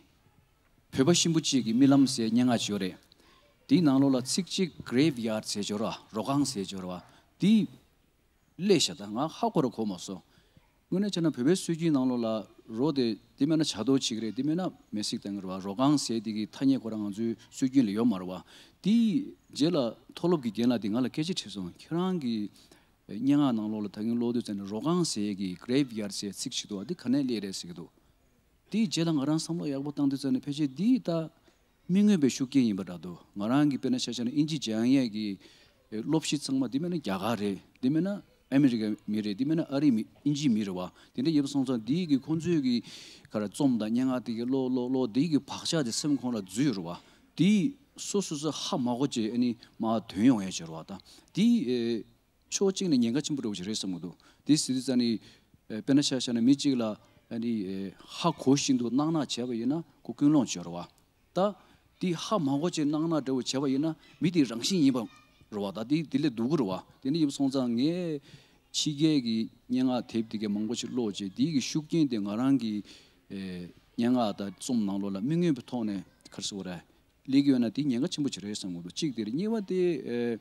བོད་པ་གཤིན་པོ་གཅིག་གི་རྨི་ལམ་ཟེར་སྙན་ངག་ཅིག་ཡོད་རེད། དེའི་ནང་ལོགས་ལ་ཚིག་གཅིག་Graveyard ཟེར་ཅིག་ཡོད་རེད་བ། རོ་ཁང་ཟེར་ཅིག་ཡོད་རེད་བ། དེ་ལས་བྱ་ད་ང་ཧ་གོ་ར་གོ་མ་སོང་། དངོས་གནས་བྱས་ན་བོད་པའི་སྲོལ་རྒྱུན་ནང་ལོགས་ལ་རོ་དེ་དེ་མེད་ན་བྱ་དོར་བྱེད་ཀྱི་རེད། དེ་མེད་ན་མེ་བསྲེགས་བཏང་གི་རེད་བ། རོ་ཁང་ཟེར་དེ་གི་ཐ་སྙད་ཁོ་རང་ང་ཚོའི་སྲོལ་རྒྱུན་ལ་ཡོད་མ་རེད་བ། དེའི་རྗེས་ལ་མཐོ་སློབ་ཀྱི་རྒན་ལགས་དེ་ང་ལ་སྐད་ཆ་དྲིས་སོང་། ཁྱེད་རང་གི་སྙན་ངག་ནང་ལོགས་ལ་ད་གིན་ཀློག་དུས་ཙམ་ནས་རོ་ཁང་ཟེར་གི་Graveyard ཟེར་ཚིག་ཞིག་འདུག་བ། དེ་ག་ནས་སླེབས་རེད་ཟེར་གི་འདུག་དེའི་རྗེས་ལ་ང་རང་བསམ་བློ་ཡག་པོ་བཏང་དུས་ཙམ་ནས་ཕལ་ཆེར་འདི་ད་མི་མངོན་པའི་ཤུགས་རྐྱེན་ཡིན་པ་འདྲ་འདུག་ང་རང་གི་དཔེར་ན་ཆ་བཞག་ན་དབྱིན་ཇི་སྦྱང་ཡས་ཀྱི་སློབ་གཞི་ཚང་མ་འདི་མེད་ན་རྒྱ་གར་རེད། འདི་མེད་ན་ ཨ་མི་རི་ཀའི་མི་རེད། དེ་མིན་ན་ཨ་རིའི་མི། ཨིན་ཇིའི་མི་རེད་བ། དེ་འདྲ་ཡིན་པ་སོང་ཙང་འདི་གི་ཁོང་ཚོའི་གི་ག་རེ་རྩོམ་དང་སྙན་ངག་དེ་གི་ཀློག་ཀློག་ཀློག་དེ་གི་བག་ཆགས་དེ་སེམས་ཁོང་ལ་འཛུལ་ཡོད་རེད་བ། དེ་སོ་སོ་སོ་ཧ་མ་གོ་བྱས་ཨ་ནི་མར་ཐོན་ཡོང་ཡ་བྱས་རེད་བ། ད་དེ་ཨེ་ཕྱོགས་གཅིག་ནས་ཉེན་ཁ་ཆེན་པོ་འདྲ་བོ་ཞིག་རེད་བསམ་གི་འདུག་དེ་ཟེར་དུས་ཙང་ནི་ཨེ་དཔེར་ན་ཆ་བཞག་ན་མི་གཅིག་ལ་ཨ་ནི་ཨེ་ཧ་གོ་བཞིན་དུ་གནག་གནག་བྱས་པ་ཡིན་ན་ཁོ་ཀུན་སློང་བྱས་རེད་བ། ད་དེ་ཧ་མ་གོ་བྱས་གནག་གནག་འདྲ་བོ་བྱས་པ་ཡིན་ན་མི་དེ་རང་བཞིན་ཡིན་པ་རེད་བ། ད་དེ་དེ་ལས་སྡུག་གི་རེད་བ། དེ་འདྲ་ཡིན་པ་སོང་ཙང་ངས་ཕྱི་རྒྱལ་གྱི་སྙན་ངག་དེབ་དེ་གའི་མང་པོ་ཞིག་ཀློག་བྱས་དེའི་གི་ཤུགས་རྐྱེན་དེ་ང་རང་གི་ཨེ་སྙན་ངག་དང་རྩོམ་ནང་ལོགས་ལ་མི་མངོན་པའི་ཐོག་ནས་ག་རེ་ཟེར་དགོས་རེད། སླེབས་ཀྱི་ཡོད་ན་དེ་ཉེན་ཁ་ཆེན་པོ་ཅིག་རེད་བསམ་གྱི་འདུག་གཅིག་དེ་རེད། གཉིས་པ་དེ་ཨེ་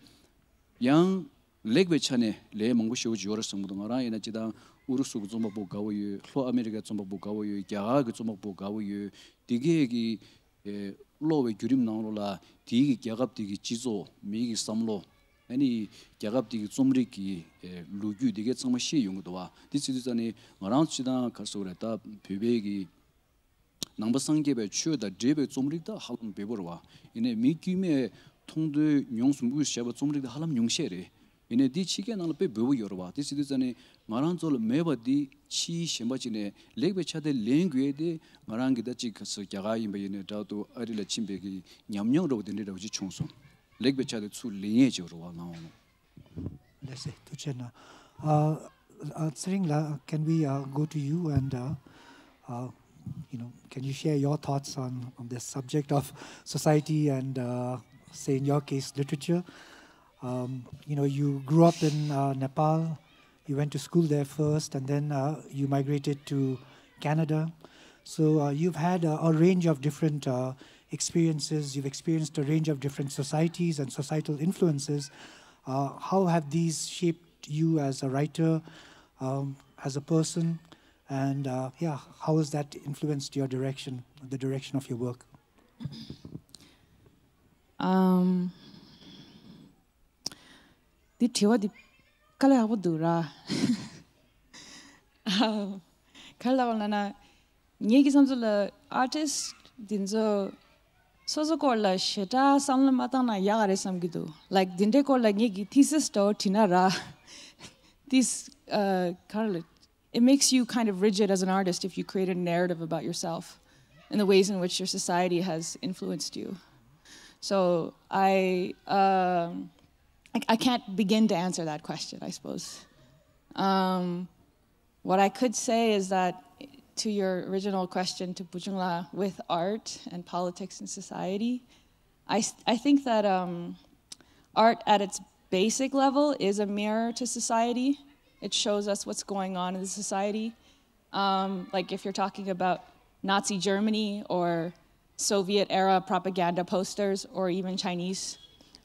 ཡང་ལེགས་པའི་ཆ་ནས་ལས་མང་པོ་ཞེ་པོ་ཅིག་ཡོད་རེད་བསམ་གྱི་འདུག་ང་རང་ཡིན་ན་སྤྱིར་བཏང་ཨུ་རུ་སུ་གི་རྩོམ་པ་པོ་དགའ་བོ་ཡོད། ལྷོ་ཨ་མི་རི་ཀའི་རྩོམ་པ་པོ་དགའ་བོ་ཡོད། རྒྱ་གར་གྱི་རྩོམ་པ་པོ་དགའ་བོ་ཡོད། དེ་གས་ཀྱི་ཨེ་ཀློག་པའི་བརྒྱུད་རིམ་ནང་ལོགས་ལ་དེའི་གི་རྒྱལ་ཁབ་དེ་གི་སྤྱི་ཚོགས། མི་གི་བསམ་བློ། ཨ་ནི་རྒྱལ་ཁབ་དེ་གི་རྩོམ་རིག་གི་ཨེ་ལོ་རྒྱུས་དེ་གས་ཚང་མ་ཤེས་ཡོང་གི་འདུག་བ། དེ་བྱེད་དུས་ཙང་ནི་ང་རང་སྤྱིར་བཏང་ག་རེ་ཟེར་དགོས་རེད། ད་བོད་པའི་གི་ནང་པ་སངས་རྒྱས་པའི་ཆོས་དང་འབྲེལ་བའི་རྩོམ་རིག་ད་ཧ་ལམ་འབེལ་པོ་རེད་བ། ཡིན་ནའི་མི་དཀྱུས་མས་མཐོང་ཐོས་མྱོང་གསུམ་དབུས་སུ་བྱས་པའི་རྩོམ་རིག་ད་ཧ་ལམ་ཉུང་ཤས་རེད། ཡིན་ནའི་འདི་ཕྱི་རྒྱལ་ནང་ལ་དཔེ་འབེལ་པོ་ཡོད་རེད་བ། དེ་བྱེད་དུས་ཙང་ནི་ང་རང་ཚོ་ལ་མེད་པ་འདི་ཕྱིའི་གཞན་པ་ཅིག་ནས་ལེགས་པའི་ཆ་དེ་ལེན་དགོས་དེ། ང་རང་གི་ད་ཅིག་ག་ཚོད་རྒྱ་གར་ཡིན་པ་ཡིན་ནའི་འདྲ་འདུག་ཨ་རི་ལ་ཕྱིན་པའི་གི་ཉམས་མྱོང་འདྲ་བོ་དེ་འདྲའི་འདྲ་བོ་ཅིག་བྱུང་སོང་། ལེགས་པའི་ཆ་དེ་ཚུར་ལེན་ཡས་ཅིག་རེད་བ། ལའང་། Let's say, Tuchena. Uh, uh, Tsering La, can we uh, go to you and, uh, uh, you know, can you share your thoughts on, on this subject of society and, uh, say, in your case, literature? Um, you know, you grew up in uh, Nepal, you went to school there first, and then uh, you migrated to Canada. So uh, you've had a, a range of different uh, experiences, you've experienced a range of different societies and societal influences. Uh, how have these shaped you as a writer, um, as a person, and uh, yeah, how has that influenced your direction, the direction of your work? ཨམ། འདི་དྲི་བ་འདི་དཀའ་ལས་ཁག་པོ་འདུག་ར། ཨམ། ག་རེ་ལབ་དགོས་ལབ་ན། ངེད་ཀྱི་བསམ་ཚུལ་ལ་ཨར་ཊིསི་འདི་ཚོ་སོ་སོ་སྐོར་ལ་ཞེ་དྲག་བསམ་བློ་མ་བཏང་ན་ཡག་ག་རེད་བསམ་གྱི་འདུག་ལའིཀ་འདི་འདྲའི་སྐོར་ལ་ངེད་ཀྱི་ཐི་སིས་འདྲ་བོ་བྲིས་ན་ར། This uh, ག་རེ་ལབ། It makes you kind of rigid as an artist if you create a narrative about yourself and the ways in which your society has influenced you. So I, um, I, I can't begin to answer that question, I suppose. Um, what I could say is that to your original question, to Puchungla, with art and politics and society, I, I think that um, art at its basic level is a mirror to society. It shows us what's going on in the society. Um, like if you're talking about Nazi Germany or Soviet era propaganda posters or even Chinese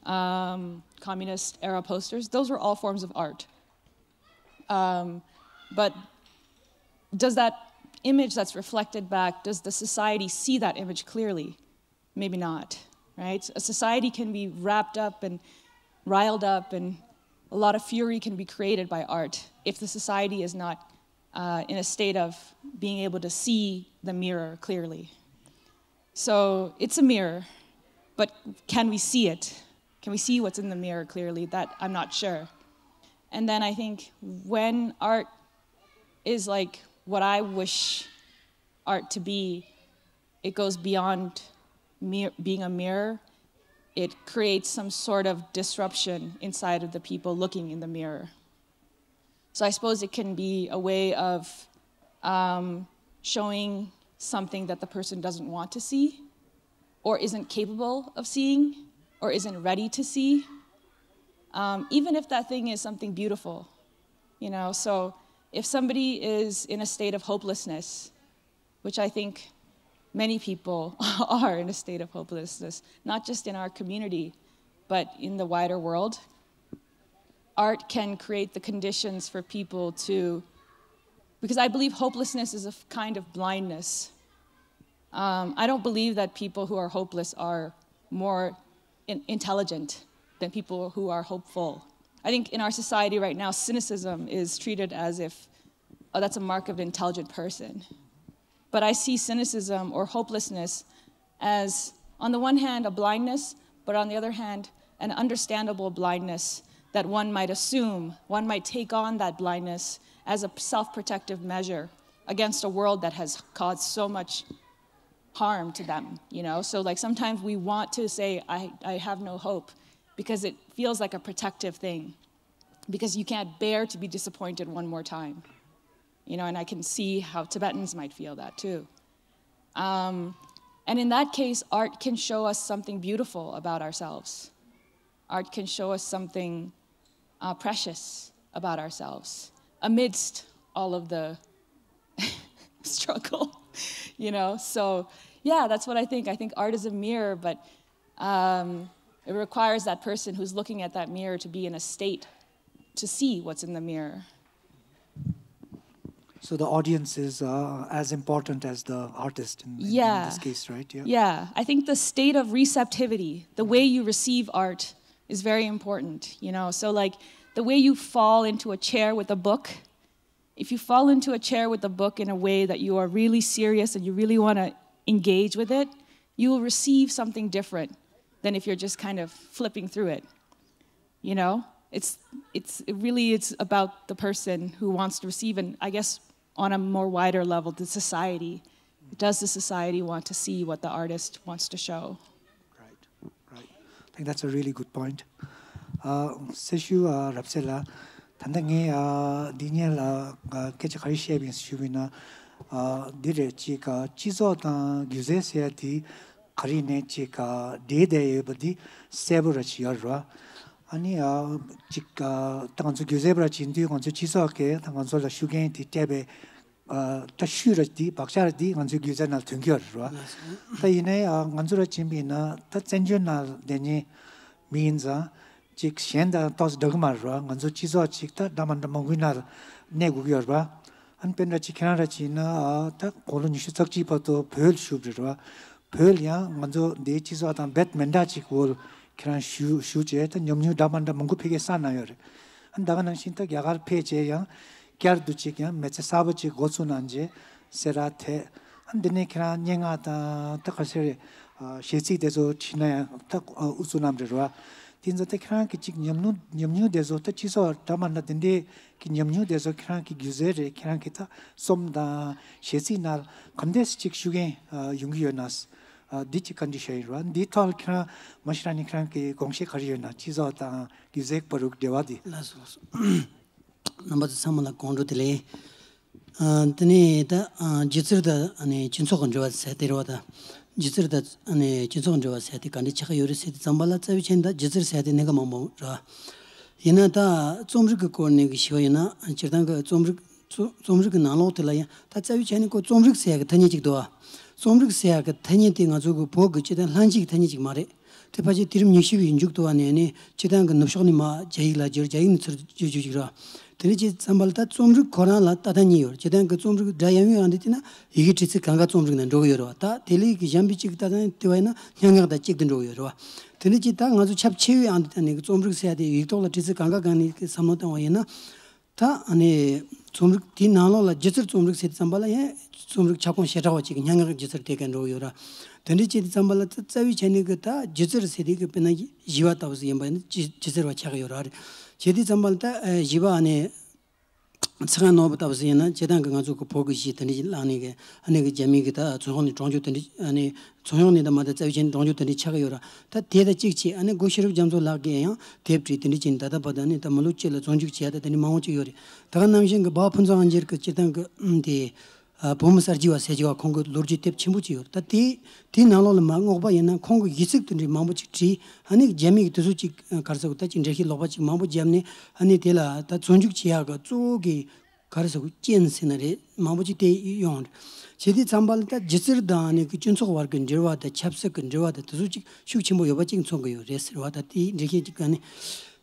um, communist era posters, those were all forms of art. Um, but does that image that's reflected back, does the society see that image clearly? Maybe not, right? A society can be wrapped up and riled up, and a lot of fury can be created by art if the society is not uh, in a state of being able to see the mirror clearly. So it's a mirror, but can we see it? Can we see what's in the mirror clearly? That I'm not sure. And then I think when art is like what I wish art to be, it goes beyond mir- being a mirror. It creates some sort of disruption inside of the people looking in the mirror. So I suppose it can be a way of um, showing something that the person doesn't want to see or isn't capable of seeing or isn't ready to see, um, even if that thing is something beautiful, you know. So if somebody is in a state of hopelessness, which I think many people are in a state of hopelessness, not just in our community, but in the wider world, art can create the conditions for people to, because I believe hopelessness is a kind of blindness. Um, I don't believe that people who are hopeless are more in- intelligent than people who are hopeful. I think in our society right now, cynicism is treated as if, oh, that's a mark of an intelligent person. But I see cynicism or hopelessness as, on the one hand, a blindness, but on the other hand, an understandable blindness that one might assume, one might take on that blindness as a self protective measure against a world that has caused so much harm to them, you know? So, like, sometimes we want to say, I, I have no hope, because it feels like a protective thing, because you can't bear to be disappointed one more time, you know, and I can see how Tibetans might feel that too. Um, and in that case, art can show us something beautiful about ourselves. Art can show us something uh, precious about ourselves amidst all of the struggle, you know? So, yeah, that's what I think. I think art is a mirror, but um, it requires that person who's looking at that mirror to be in a state to see what's in the mirror. So the audience is uh, as important as the artist in, in, in Yeah. this case, right? Yeah. Yeah, I think the state of receptivity, the way you receive art, is very important, you know? So, like, the way you fall into a chair with a book, if you fall into a chair with a book in a way that you are really serious and you really want to engage with it, you will receive something different than if you're just kind of flipping through it. You know, it's it's it really it's about the person who wants to receive, and I guess on a more wider level, the society. Does the society want to see what the artist wants to show? Right, right. I think that's a really good point. Uh, སེ་ཤུ་uh, རབ་གསལ་ལགས། ད་ལྟ་ངས་uh, འདི་ཉིད་ལ་uh, སྐད་ཆ་ག་རེ་བཤད་པ་ཡིན་ཞུ་བ་ཡིན་ན། uh, འདི་རེད། ཅིག uh, སྤྱི་ཚོགས་དང་སྒྱུ་རྩལ་ཟེར་ཡ་དེ་ག་རེ་ནས་ཅིག uh, འདྲེས་བསྡད་ཡོད་པ་འདི་གསལ་པོ་ར་ཅིག་ཡོད་རེད་བ། ཨ་ནི་uh, ཅིག uh, ད་ང་ཚོ་སྒྱུ་རྩལ་པ་ར་ཅིག་ཡིན་དུས་ང་ཚོའི་སྤྱི་ཚོགས་ཀྱིས་ད་ང་ཚོ་ལ་ཤུགས་རྐྱེན་དེ་སྤྲད་པའི་ཨ། ད་ཤུལ་ར་འདི་བག་ཆགས་ར་འདི་ང་ཚོའི་སྒྱུ་རྩལ་ནང་ཐོན་གྱི་ཡོད་རེད་བ། ད་ཡིན་ནའི་ཨ། ང་ཚོ་ར་བྱིན་པ་ཡིན་ན་ད་བཙན་བྱོལ་ནང་བསྡད་མཁན་མི་ཡིན་ཙང་ཅིག་གཞན་དང་ཏོག་ཙམ་འདྲ་གི་མ་རེད་བ། ང་ཚོ་སྤྱི་ཚོགས་ཅིག་ད་འདྲ་མ་འདྲ་མང་པོའི་ནང་གནས་དགོས་ཀྱི་ཡོད་རེད་བ། ཨ་ནི་དཔེར་ན་ཅིག་ཁྱེད་རང་ར་བྱིན་ན་ཨ། ད་དགུང་ལོ་ཉི་ཤུ་རྩ་གཅིག་བར་དུ་བོད་ལ་བཞུགས་པ་རེད་བ། བོད་ལ་ཡང་ང་ཚོ་འདིའི་སྤྱི་ཚོགས་དང་རྦད་མི་འདྲ་ཅིག་འོག་ལ་ཁྱེད་རང་བཞུགས་བཞུགས་བྱས་ད་ཉམས་མྱོང་འདྲ་མ་འདྲ་མང་པོ་ཕ་གིར་བསགས་གནང་ཡོད་རེད། ཨ་ནི་ད་ག་ནང་བཞིན་ད་རྒྱ་གར་ཕེབས་བྱས་ཡང་བསྐྱར་དུ་ཅིག་ཡང་མི་ཚེ་གསར་པ་ཅིག་འགོ་བཙུགས་གནང་རྗེས་སེ་ར་ཐད། ཨ་ནི་འདི་ནས་ཁྱེད་རང་སྙན་ངག་དང་ད་ག་ཟེར་རེད། ཨ། གཞས་ཚིག་དེ་ཚོ་བྲིས་ན་ཡང་ད་ཨ། ཨུ་ཚུགས་གནང་རེད་བ། དེ་ཚོ་ད་ཁྱེད་རང་གི་ཅིག་ཉམས་མྱོང་ཉམས་མྱོང་དེ་ཚོ་ད་སྤྱི་ཚོགས་འདྲ་མ་འདྲ་དེ་འདྲའི་གི་ཉམས་མྱོང་དེ་ཚོ་ཁྱེད་རང་གི་སྒྱུ་རྩལ་རེད། ཁྱེད་རང་གི་ད་རྩོམ་དང་གཞས་ཚིག་ནང་ག་འདྲས་ཅིག་ཤུགས་རྐྱེན་ཨ། ཡོང་གི་ཡོད་ན། ཨ། འདི་ཅིག་བཀའ་འདྲི་ཞུ་ཡ་ཡིན་རེད་བ། འདིའི་ཐོག་ལ་ཁྱེད་རང་མ་གཞི་རང་ནས་ཁྱེད་རང་གི་དགོངས་བཞེད་ག་རེ་ཡོད་ན། སྤྱི་ཚོགས་དང་སྒྱུ་རྩལ་བར་དུ་འབྲེལ་བ་དེ། ལགས་སོ། ལགས་སོ། རྣམ་པ་ཚོ་ཚང་མ་ལ་དགོང་དྲོ་བདེ་ལེགས། ཨ། དེ་ནས་ད་ཨ། སྒྱུ་རྩལ་དང་ཨ་ནི་སྤྱི་ཚོགས་ཀྱི་འབྲེལ་བ་ཟེར་དེ་རེད་བ། ད་སྒྱུ་རྩལ་དང་ཨ་ནི་སྤྱི་ཚོགས་ཀྱི་འབྲེལ་བ་ཟེར་དེ་ག་འདྲ་ཆགས་ཀྱི་ཡོད་རེད་ཟེར་དུས་ཙམ་པ་ལ་རྩ་བའི་ཆ་ནས་ད་སྒྱུ་རྩལ་ཟེར་དེ་གནད་འགག་མང་པོ་རེད་བ། ཡིན་ན་ད་རྩོམ་རིག་གི་སྐོར་ནས་གི་ཞུ་བ་ཡིན་ན་སྤྱིར་བཏང་གི་རྩོམ་རིག་རྩོམ་རྩོམ་རིག་གི་ནང་ལོགས་དེ་ལ་ཡང་ད་རྩ་བའི་ཆ་ནས་ཁོ་རྩོམ་རིག་ཟེར་ཡག་གི་ཐ་སྙད་ཅིག་འདུག་བ། རྩོམ་རིག་ཟེར་ཡག་གི་ཐ་སྙད་དེ་ང་ཚོ་གི་བོད་ཀྱི་སྤྱིར་བཏང་ལྷན་སྐྱེས་ཀྱི་ཐ་སྙད་ཅིག་མ་རེད། དེ་ཕལ་ཆེར་དུས་རིམ་ཉི་ཤུ་པའི་མཇུག་ཏུ་བ་ནས་ནི་སྤྱིར་བཏང་གི་ནུབ་ཕྱོགས་ནས་མར་རྒྱ་ཡིག་ལ་བསྒྱུར། རྒྱ་ཡིག་ནས་ཚུར་བསྒྱུར་བསྒྱུར་བསྒྱུར་བ། དེ་འདྲ་བྱས་ཙམ་པ་ལ་ད་རྩོམ་རིག་ཁོ་རང་ལ་ལྟ་སྟངས་གཉིས་ཡོད། སྤྱིར་བཏང་གི་རྩོམ་རིག་སྒྲ་ཡངས་པའི་ཨང་དེ་བལྟས་ན་ཡི་གེ་བྲིས་ཚིག་གང་ག་རྩོམ་རིག་ནང་འགྲོ་གི་ཡོད་རེད་བ། ད་དེ་ལས་ཀྱི་གཞན་པའི་གཅིག་ལྟ་སྟངས་དེ་བ་ཡིན་ན་སྙན་ངག་དང་གཅིག་ཏུ་འགྲོ་གི་ཡོད་རེད་བ། དེ་འདྲ་བྱས་ད་ང་ཚོ་ཁྱབ་ཆེ་བའི་ཨང་དེ་ད་ནི་རྩོམ་རིག་ཟེར་ཡ་དེ་ཡིག་ཐོག་ལ་བྲིས་ཚིག་གང་ག་གང་ནས་བསམ་བློ་བཏང་བ་ཡིན་ན། ད་ཨ་ནི་རྩོམ་རིག་དེའི་ནང་ལོགས་ལ་སྒྱུ་རྩལ་རྩོམ་རིག་ཟེར་དུས་ཙམ་པ་ལ་ཡང་རྩོམ་རིག་ཁྱབ་ཁོངས་ཞེ་དྲག་པ་ཅིག་གི་སྙན་ངག་གི་སྒྱུ་རྩལ་དེ་ག་འགྲོ་གི་ཡོད་ར། དེ་འདྲ་བྱེད་དུས་ཙམ་པ་ལ་ད་རྩ་བའི་ཆ་ནས་གི་ད་སྒྱུ་རྩལ་ཟེར་དུས་གི་དཔེར་ན་བཞི་པ་ལྟ་བུ་ཟིག་ཡིན་པ་ཡིན་ན་སྒྱུ་སྒྱུ་རྩལ་བ་ཆགས་ཀྱི་ཡོད་ར་རེད། བྱེད་དུས་ཙམ་པ་ལ་ད་བཞི་པ་ཨ་ནི་ཚེ་དབང་ནོར་བུ་ལྟ་བུ་ཟིག་ཡིན་ན་སྤྱིར་བཏང་གི་ང་ཚོ་གི་བོད་གི་གཞས་དེ་འདྲ་ཅིག་བླངས་ནས་གི་ཨ་ནི་གི་རྒྱ་མི་གི་ད་ཚོང་ཁང་ནས་གྲོང་ཆོག་དེ་འདྲ་ཨ་ནི། ཚོང་ཡོང་ནས་ད་མ་ད་རྩ་བའི་ཆ་ནས་གྲོང་ཆོག་དེ་འདྲ་ཆགས་ཀྱི་ཡོད་ར། ད་དེ་དང་གཅིག་བྱས་ཨ་ནི་སྒོ་ཤེས་རབ་རྒྱ་མཚོ་ལགས་ཀྱིས་ཡང་དེབ་བྲིས་དེ་འདྲ་བྱས་ནས་ད་ལྟ་བར་དུ་ཨ་ནི་ད་མི་ལོ་གཅིག་ལ་རྫོང་འཇུག་བྱས་ད་དེ་འདྲ་མང་པོ་ཅིག་ཡོད་རེད། ད་ག་ནང་བཞིན་གྱི་འབའ་ཕུན་ཚོགས་དབང་རྒྱལ་གྱི་སྤྱིར་བཏང་གི་ཨུམ་དེ་ཨ་བོད་མི་གསར་བརྗེ་བ་ཟེར་གྱི་བ་ཁོང་གི་ལོ་རྒྱུས་དེབ་ཆེན་པོ་ཅིག་ཡོད་རེད། ད་དེ་དེའི་ནང་ལོགས་ལ་མར་བསྔོག་པ་ཡིན་ན་ཁོང་གི་ཡིག་ཚིག་དེ་འདྲ་མང་པོ་ཅིག་བྲིས། ཨ་ནི་རྒྱ་མི་གི་དེ་ཚོ་ཅིག་ག་རེ་ཟེར་དགོས། ད་ཅིག་འགྲེལ་བཤད་ལོག་པ་ཅིག་མང་པོ་བརྒྱབ་ནས་ཨ་ནི་དེ་ལ་ད་རྫོང་འཇུག་བྱེད་ཡག་གི་གཙོ་བོ་གི་ག་རེ་ཟེར་དགོས། རྐྱེན་ཟེར་ན་རེད། མང་པོ་ཅིག་དེ་ཡོང་རེད། བྱེད་དུས་ཙམ་པ་ལ་ད་སྒྱུ་རྩལ་དང་ནི་གི་སྤྱི་ཚོགས་བར་གྱི་འབྲེལ་བ་དང་ཆབ་སྲིད་ཀྱི་འབྲེལ་བ་དང་དེ་ཚོ་ཅིག་ཤུགས་ཆེན་པོ་ཡོད་པ་ཅིག་མཚོན་གྱི་ཡོད་རེད་ཟེར་བ། ད་དེའི་འགྲེལ་བཤད་ཅིག་ག་ནི།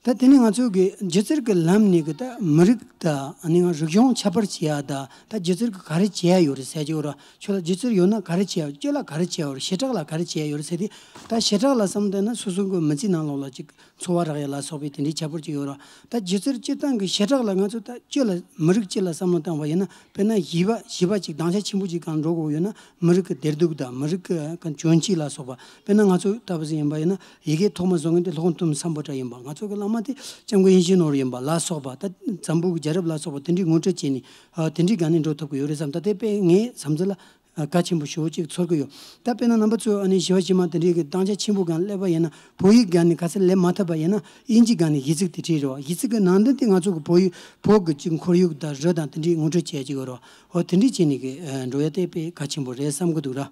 ད་དེ་ནི་ང་ཚོ་གི་སྒྱུ་རྩལ་གྱི་ལམ་ནས་གི་ད་མི་རིགས་དང་ནི་ང་རིག་གཞུང་ཁྱད་པར་བྱེད་ཡ་ད་ད་སྒྱུ་རྩལ་གྱི་ག་རེ་བྱེད་ཡ་ཡོད་རེད་ཟེར་གྱི་ཡོད་ར། ཁྱོད་ལ་སྒྱུ་རྩལ་ཡོད་ན་ག་རེ་བྱེད་ཡ། ཁྱོད་ལ་ག་རེ་བྱེད་ཡ་ཡོད་རེད། བྱེ་བྲག་ལ་ག་རེ་བྱེད་ཡ་ཡོད་རེད་ཟེར་དུས་ད་བྱེ་བྲག་ལ་བསམ་བློ་བཏང་ན་སོ་སོ་གི་མི་ཚེ་ནང་ལོགས་ལ་ཅིག་འཚོ་བ་རག་ཡ་ལ་སོགས་པའི་དེ་འདྲའི་ཁྱད་པར་ཅིག་ཡོད་ར། ད་སྒྱུ་རྩལ་སྤྱིར་བཏང་གི་བྱེ་བྲག་ལ་ང་ཚོ་ད་སྤྱི་ལ་མི་རིགས་སྤྱི་ལ་བསམ་བློ་བཏང་བ་ཡིན་ན་དཔེར་ན་བཞི་པ་བཞི་པ་ཅིག་དྭངས་ཆ་ཆེན་པོ་ཅིག་གང་འགྲོ་དགོས་ཡོད་ན་མི་རིགས་ཀྱི་བདེ་སྡུག་དང་མི་རིགས་ཀྱི་གང་གྱོན་ཆས་ལ་སོགས་པ། དཔེར་ན་ང་ཚོ་ལྟ་བུ་ཟིག་ཡིན་པ་ཡིན་ན་ཡི་གེ་ཐོག་མ་བཟོ་མཁན་དེ་སློབ་དཔོན་ཐུབ་བསམ་པ་འདྲ་ཡིན་པ། ང་ཚོ་གི་བླ་ མ་དེ་སྐྱབས་མགོན་ཡིད་བཞིན་ནོར་བུ་ཡིན་པ་ལ་སོགས་པ། ད་འཛམ་བུ་གི་རྒྱལ་རབས་ལ་སོགས་པ་དེ་འདྲའི་ངོ་སྤྲོད་བྱས་ནས་ཨ་དེ་འདྲའི་སྒང་ནས་འགྲོ་ཐུབ་ཀྱི་ཡོད་རེད་བསམ། ད་དེ་དཔེ་ངའི་བསམ་ཚུལ་ལ་ཨ་གལ་ཆེན་པོ་ཞེ་པོ་ཅིག་ཚོར་གྱི་ཡོད། ད་དཔེར་ན་རྣམ་པ་ཚོས་ཨ་ནི་ཞི་བ་ཞི་མ་དེ་འདྲའི་གི་དབང་ཆ་ཆེན་པོ་སྒང་སླེབས་པ་ཡིན་ན། བོད་ཡིག་སྒང་ནས་ག་ཚོད་སླེབས་མ་ཐུབ་པ་ཡིན་ན། དབྱིན་ཇི་སྒང་ནས་གཞས་ཚིག་དེ་བྲིས་རེད་བ། གཞས་ཚིག་གི་ནང་དོན་དེ་ང་ཚོ་གི་བོད་ཡིག་བོད་གི་ཅིག་ཁོར་ཡུག་དང་རི་དང་དེ་འདྲའི་ངོ་སྤྲོད་བྱས་ཅིག་ཡོད་རེད་བ། འོ་དེ་འདྲའི་བྱས་ནས་གི་ཨ་འགྲོ་ཡ་དེ་དཔེ་གལ་ཆེན་པོ་རེད་བསམ་གི་འདུག་ར།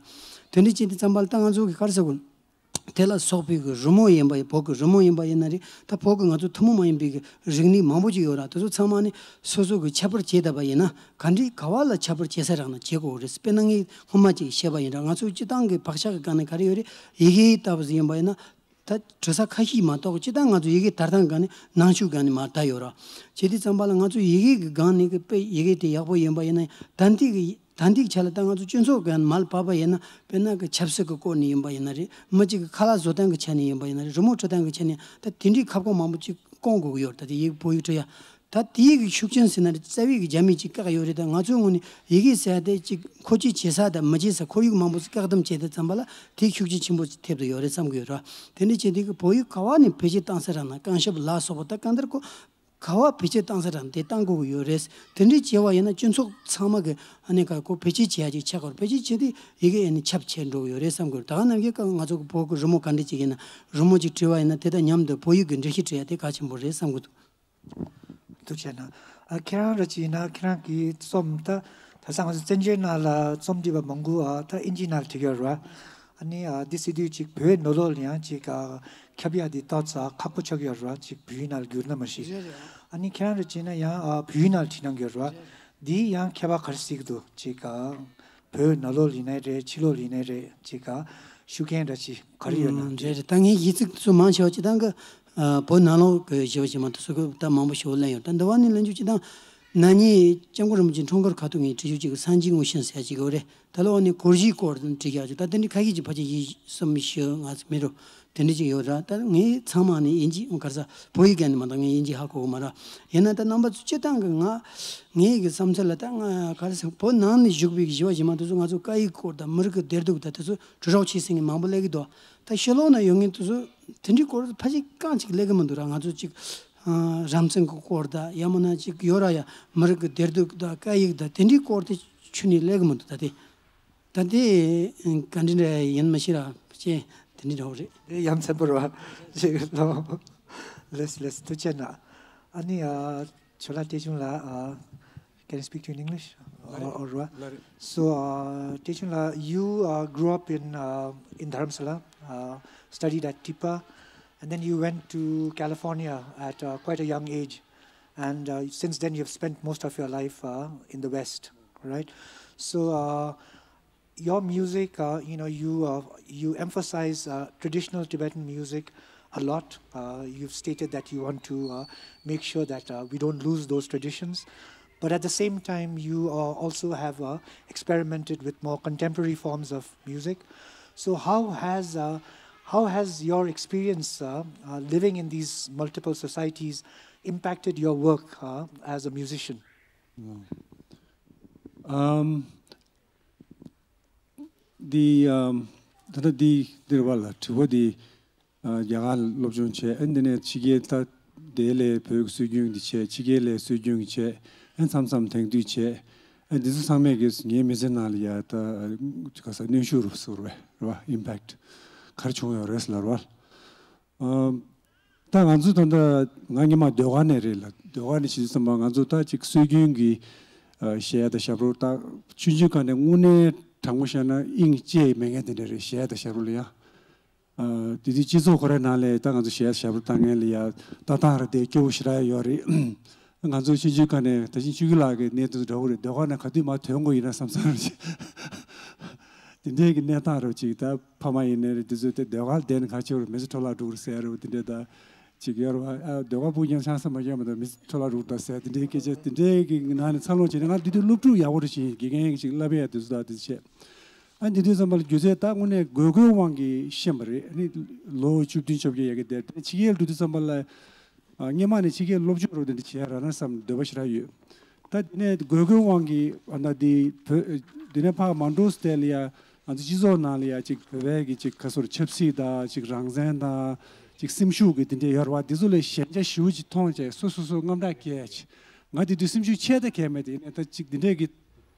དེ་འདྲའི་བྱས་དུས་ཙམ་པ་ལ་ད་ང་ཚོ་གི་ག་རེ་ཟེར་དགོས། དེ་ལ་སོགས་པའི་གི་རི་མོ་ཡིན་པ་ཡིན། བོད་ཀྱི་རི་མོ་ཡིན་པ་ཡིན་ན་རེད། ད་བོད་ཀྱི་ང་ཚོ་ཐུན་མོང་མ་ཡིན་པའི་གི་རིག་གནས་མང་པོ་ཅིག་ཡོད་ར། དེ་ཚོ་ཚང་མ་ནི་སོ་སོ་གི་ཁྱད་པར་བྱས་བསྡད་པ་ཡིན་ན། ག་འདྲའི་ག་བ་ལ་ཁྱད་པར་བྱེད་ས་རག་ན་བྱེད་དགོས་རེད། དཔེར་ན་ངས་སྔོན་མ་ཅིག་བཤད་པ་ཡིན་ར། ང་ཚོ་སྤྱི་བཏང་གི་བག་ཆགས་ཀྱི་སྒང་ནས་ག་རེ་ཡོད་རེད། ཡི་གེ་ལྟ་བུ་ཟིག་ཡིན་པ་ཡིན་ན། ད་བྲི་ས་ཁ་ཤས་མ་གཏོགས་སྤྱི་བཏང་ང་ཚོ་ཡི་གེ་དར་སྟངས་སྒང་ནས་ནང་ཆོས་སྒང་ནས་མར་དར་ཡོད་ར། བྱས་དུས་ཙམ་པ་ལ་ང་ཚོ་ཡི་གེ་གི་སྒང་ནས་གི་དཔེ་ཡི་གེ་དེ་ཡག་པོ་ཡིན་པ་ཡིན་ན། ད་ལྟའི་གི་ད་ལྟའི་ཆ་ལ་ད་ང་ཚོ་སྤྱི་ཚོགས་སྒང་མར་བབས་པ་ཡིན་ན། དཔེར་ན་གི་ཆབ་སྲིད་ཀྱི་སྐོར་ནས་ཡིན་པ་ཡིན་ན་རེད། མི་གཅིག་གི་ཁ་ལག་བཟོ་སྟངས་ཀྱི་ཆ་ནས་ཡིན་པ་ཡིན་ན་རེད། རི་མོ་འབྲི་སྟངས་ཀྱི་ཆ་ནས། ད་དེ་འདྲའི་ཁ་སྐོང་མང་པོ་ཅིག་སྐོང་དགོས་ཀྱི་ཡོད་རེད། ད་དེ་ཡི་བོད་ཡིག་འབྲི་ཡ། ད་དེའི་གི་ཤུགས་རྐྱེན་ཟེར་ན་རེད། རྩ་བའི་གི་རྒྱ་མི་ཅིག་བཀག་ཡོད་རེད། ད་ང་ཚོའི་ངོས་ནས་ཡི་གེ་ཟེར་ཡ་དེ་ཅིག་མཁོ་ཆས་བྱེད་ས་དང་མི་བྱེད་ས། ཁོར་ཡུག་མང་པོ་ཅིག་བཀག་སྡོམ་བྱས་དུས་ཙམ་པ་ལ་དེ་ཤུགས་རྐྱེན་ཆེན་པོ་ཅིག་ཐེབས་བསྡད་ཡོད་རེད་བསམ་གྱི་ཡོད་ར། དེ་འདྲ་བྱས་དུས་གི་བོད་ཡིག་ག་བ་ནས་བེད་སྤྱོད་བཏང་ས་རག་ན། སྐམ་ཞབས་ལ་སོགས་པ། ད་གང་ལྟར་ཁོ་ག་བ་བེད་སྤྱོད་བཏང་ས་རག་ན་དེ་བཏང་དགོས་ཀྱི་ཡོད་རེད། དེ་འདྲ་བྱས་པ་ཡིན་ན་སྤྱི་ཚོགས་ཚང་མ་གི་ཨ་ནི་ག་ཁོ་བེད་སྤྱོད་བྱེད་ཡ་ཅིག་ཆགས་ཀྱི་ཡོད་རེད། བེད་སྤྱོད་བྱས་དུས་ཡི་གེ་ཨ་ནི་ཁྱབ་ཆེ་འགྲོ་གི་ཡོད་རེད་བསམ་གྱི་ཡོད་རེད། ད་ག་ནང་བཞིན་ང་ཚོ་གི་བོད་ཀྱི་རི་མོ་ག་འདྲ་ཅིག་ཡིན་ན། རི་མོ་ཅིག་བྲིས་པ་ཡིན་ན་དེ་དང་མཉམ་དུ་བོད་ཡིག་གི་འགྲེལ་བཤད་བྲིས་ཡ་དེ་གལ་ཆེན་པོ་རེད་བསམ་གྱི་འདུག། ཐུགས་རྗེ་གནང་། ཨ་ཁྱེད་རང་ར་ཅིག་ཡིན་ན་ཁྱེད་རང་གི་རྩོམ་ད་ད་ས་ང་ཚོ་བཙན་བྱོལ་ནང་ལ་རྩོམ་བྲིས་པ་མང་པོ་ཨ་ད་ཨིན་ཇི་ནང་ལ་བྲིས་ཡོད་རེད་བ། ཨ་ནི་ཨ་འདི་ཟེར་དུས་ཅིག་བོད་ནང་ལོགས་ལ་ཡང་ཅིག་ཨ་ཁྱབ་ཡ་འདི་ཏོག་ཙམ་ཁག་པོ་ཆགས་ཡོད་རེད་བ། ཅིག་བོད་ཡིག་ནང་ལ་བསྒྱུར་ན་མ་གཞི། རེད་རེད། ཨ་ནི་ཁྱེད་རང་ར་ཅིག་ཡིན་ན་ཡང་ཨ་བོད་ཡིག་ནང་ལ་བྲིས་གནང་ཡོད་རེད་བ། རེད། འདི་ཡང་ཁྱད་པར་ག་རེ་གཟིགས་འདུག། ཅིག་ཨ་བོད་ནང་ལོགས་ལ་ཡིན་ནའི་རེད། ཕྱི་ལོགས་ལ་ཡིན་ནའི་རེད། ཅིག་ཨ་ཤུགས་རྐྱེན་འདྲ་ཅིག་ག་རེ་ཡོད་ན། ཨང་། རེད་རེད། ད་ངའི་གཞས་ཚིག་ཚོ་མང་ཆེ་བ་སྤྱིར་བཏང་གི་ཨ་བོད་ནང་ལོགས་ཀྱི་ཞི་བ་ཞི་མ་དེ་ཚོ་གི་ད་མང་པོ་ཞེ་པོ་ལེན་ཡོད། ད་འདི་བ་ནས་ལེན་རྒྱུ་སྤྱིར་བཏང་ན་ནིང་སྐྱབས་མགོན་རིན་པོ་ཆེ་འཁྲུངས་སྐར་ཁ་ཐུག་ངས་བྲིས་རྒྱུ་ཅིག་གི་སངས་རྒྱས་ངོ་ཤེས་ཟེར་ཡ་ཅིག་ཡོད་རེད། ད་ལོ་བ་ནས་སྒོར་གཞས་སྐོར་བྲིས་ཡ་ཅིག། ད་དེ་འདྲའི་ཁ་ཤས་ཀྱི་ཕལ་ཆེར་གཞས་གསུམ་བཞི་ལྔ་ཙམ་མེད་རུང་དེ་འདྲ་ཅིག་ཡོད་ར། ད་ངས་ཚང་མ་ནས་དབྱིན་ཇི་ག་རེ་ཟ་བོད་ཡིག་སྒང་ནས་མ་གཏོགས་ངས་དབྱིན་ཇི་ཧ་གོ་གི་མ་ར། ཡིན་ན་ད་རྣམ་པ་ཚོ་སྤྱིར་བཏང་གི་ང་ངའི་གི་བསམ་ཚུལ་ལ་ད་ང་ག་རེ་ཟེར། བོད་ནང་ནས་བཞུགས་པའི་གི་ཞི་བ་ཞི་མ་དེ་ཚོ་ང་ཚོ་སྐད་ཡིག་སྐོར་དང་མི་རིགས་ཀྱི་བདེ་སྡུག་དང་དེ་ཚོ་དྲིལ་སྒྲོག་བྱེད་སྲིད་མཁན་མང་པོ་སླེབས་ཀྱི་འདུག། ད་ཕྱི་ལོགས་ན་ཡོད་མཁན་དེ་ཚོ་དེ་འདྲའི་སྐོར་ཕལ་ཆེར་རྐང་གཅིག་སླེབས་ཀྱི་མི་འདུག་ར། ང་ཚོ་ཅིག་ཨ་རང་བཙན་གྱི་སྐོར་དང་ཡང་མིན་ན་ཅིག་ཡོད་ར་ཡ། མི་རིགས་ཀྱི་བདེ་སྡུག་དང་སྐད་ཡིག་དང་དེ་འདྲའི་སྐོར་དེ་ཁྱོན་ནས་སླེབས་ཀྱི་མི་འདུག། ད་དེ་ད་དེ་ག་འདྲ་འདྲ་ཡིན་མི་ཤེས་ར། ཅེས་དེ་འདྲའི་འདྲ་བོ་རེད། དེ་ཡ་མཚན་པོ་རེད་བ། ཅིག་ལོ། ལགས་ལགས། ཐུགས་རྗེ་གནང་། ཨ་ནི་ཨ་ཇོ་ལགས་བཀྲ་ཤིས་ལགས། ཨ། Can I speak to you in English? Or, or what? So, uh, Teshun, uh, you uh, grew up in uh, in Dharamsala, uh, studied at Tipa, and then you went to California at uh, quite a young age, and uh, since then you've spent most of your life uh, in the West, right? So, uh, your music, uh, you know, you uh, you emphasize uh, traditional Tibetan music a lot. Uh, you've stated that you want to uh, make sure that uh, we don't lose those traditions. But at the same time, you uh, also have uh, experimented with more contemporary forms of music. So how has uh, how has your experience uh, uh, living in these multiple societies impacted your work uh, as a musician? ཨམ། འདི་ཨམ། ད་ལྟ་འདི་འདིར་བ་ལ་དྲི་བ་འདི་ཨ་རྒྱ་གར་སློབ་སྦྱོང་བྱས། ཨ་འདི་ནས་ཕྱི་རྒྱལ་ད་དེ་ལས་བོད་ཀྱི་སྲོལ་རྒྱུན་འདི་བྱས། ཕྱི་རྒྱལ་ལས་སྲོལ་རྒྱུན་གྱི་བྱས། ཨ་མཚམས་མཚམས་དེང་དུས་བྱས། ཨ་འདི་ཚོ་ཚང་མས་ཀྱིས་ངའི་མི་ཚེ་ནང་ལ་ཡ་ད་ག་ས་གནོན་ཤུགས་རུ་ཟུར་བས་རེད་བ། ཨིམ་པེག་ག་རེ་བྱུང་ཡོད་རེད་ལབ་རེད་བ། ཨ་ད་ང་ཚོ་ད་ལྟ་ང་སྔོན་མ་ཟློས་གར་ནས་རེད་ལ། ཟློས་གར་ནས་བྱེད་དུས་ཙམ་པ་ང་ཚོ་ད་ཅིག་སྲོལ་རྒྱུན་གྱི་ཨ་གཞས་དང་ཞབས་བྲོ། ད་ཆུང་ཆུང་སྒང་ནས་དངོས་གནས་དྲང་པོ་བཤད་ན་དབྱིངས་བཅས་མེད་མཁན་དེ་འདྲ་རེད། གཞས་དང་ཞབས་བྲོ་ལ་ཡ། ཨ་དེ་དུས་སྤྱི་ཚོགས་ཁོ་རའི་ནང་ལ་ད་ང་ཚོ་གཞས་ཞབས་བྲོ་བཏང་མཁན་ལ་ཡ་ལྟ་སྟངས་རེ་དེ་སྐྱོ་བོ་ཞེ་དྲག་ཡོད་རེད། ང་ཚོ་ཆུང་ཆུང་སྒང་ནས་ད་ཅིང་ཆོས་སྐྱིད་ལགས་ཀྱི་གནས་དེ་ཚོ་འདྲ་བོ་རེད། ཟློས་གར་ནས་ག་དུས་མར་ཐོན་དགོས་ཡིན་ན་བསམ་བསམ་རེད། དེ་འདྲའི་གི་གནས་སྟངས་རེད། ཅིག་ད་ཕ་མ་ཡིན་ནའི་རེད། དེ་ཚོ་དེ་ཟློས་གར་བསྡད་ན་ག་ཆེ་བོ་རེད། མི་ཚེ་འཕྲོ་བརླག་འགྲོ་གི་རེད་ཟེར་རེད། དེ་འདྲ་ད་ཅིག་ཡོད་རེད་བ། ཨ་ཟློས་གར་ཕྲུ་གུ་ཡང་ཆང་ས་མ་བརྒྱབ་མ་གཏོགས་མི་ཚེ་འཕྲོ་བརླག་འགྲོ་གི་རེད་ཟེར། དེ་འདྲའི་སྐད་ཆ་དེ་འདྲའི་གི་ནང་ནས་འཚར་ལོངས་བྱས་ནས། ང་དེ་དུས་སློབ་ཕྲུག་ཡག་པོ་རེད། ཅིག་དགེ་རྒན་ཅིག་བསླབ་ཡ་དེ་ཚོ་ད་དེ་བྱས། ཨ་འདི་དུས་ཙམ་པ་ལ་སྒྱུ་རྩལ་ད་དངོས་གནས་དགོས་མཁོའི་དབང་གིས་ཤེས་པ་རེད། ཨ་ནི་ལོ་བཅུ་བདུན་བཅོ་བརྒྱད་ཡ་གི་དེར་ཕྱི་རྒྱལ་འགྲོ་དུས་ཙམ་པ་ལ་ཨ་སྔོན་མ་ནས་ཕྱི་རྒྱལ་སློབ་སྦྱོང་རོགས་དེ་འདྲ་བྱེད་ཡ་རག་ན་བསམ་འདོད་པ་ཞེ་དྲག་ཡོད། ད་དེ་ནས་དགོས་མཁོའི་དབང་གིས་ཨ་ན་དེ་བོད་དེ་ནས་ཕར་མ་འགྲོ་སྟེ་ལ་ཡ་ང་ཚོ་སྤྱི་ཚོགས་ནང་ལ་ཡ་ཅིག་བོད་པའི་གི་ཅིག་ག་ཟེར་ཆབ་སྲིད་དང་ཅིག་རང་བཙན་དང་ ཅིག་སེམས་ཤུགས་ཀྱི་དེ་འདྲས་ཡོད་རེད་བ། དེ་ཚོ་ལ་ཞན་ཆ་ཞེ་པོ་ཅིག་མཐོང་བྱས་སོ་སོ་སོ་དངངས་སྐྲག་སྐྱེ་ཡ་ཅིག་ང་དེ་དུས་སེམས་ཤུགས་ཆེ་ད་གས་མེད་དེ་ཡིན་ནའི་ད་ཅིག་དེ་འདྲས་ཀྱི་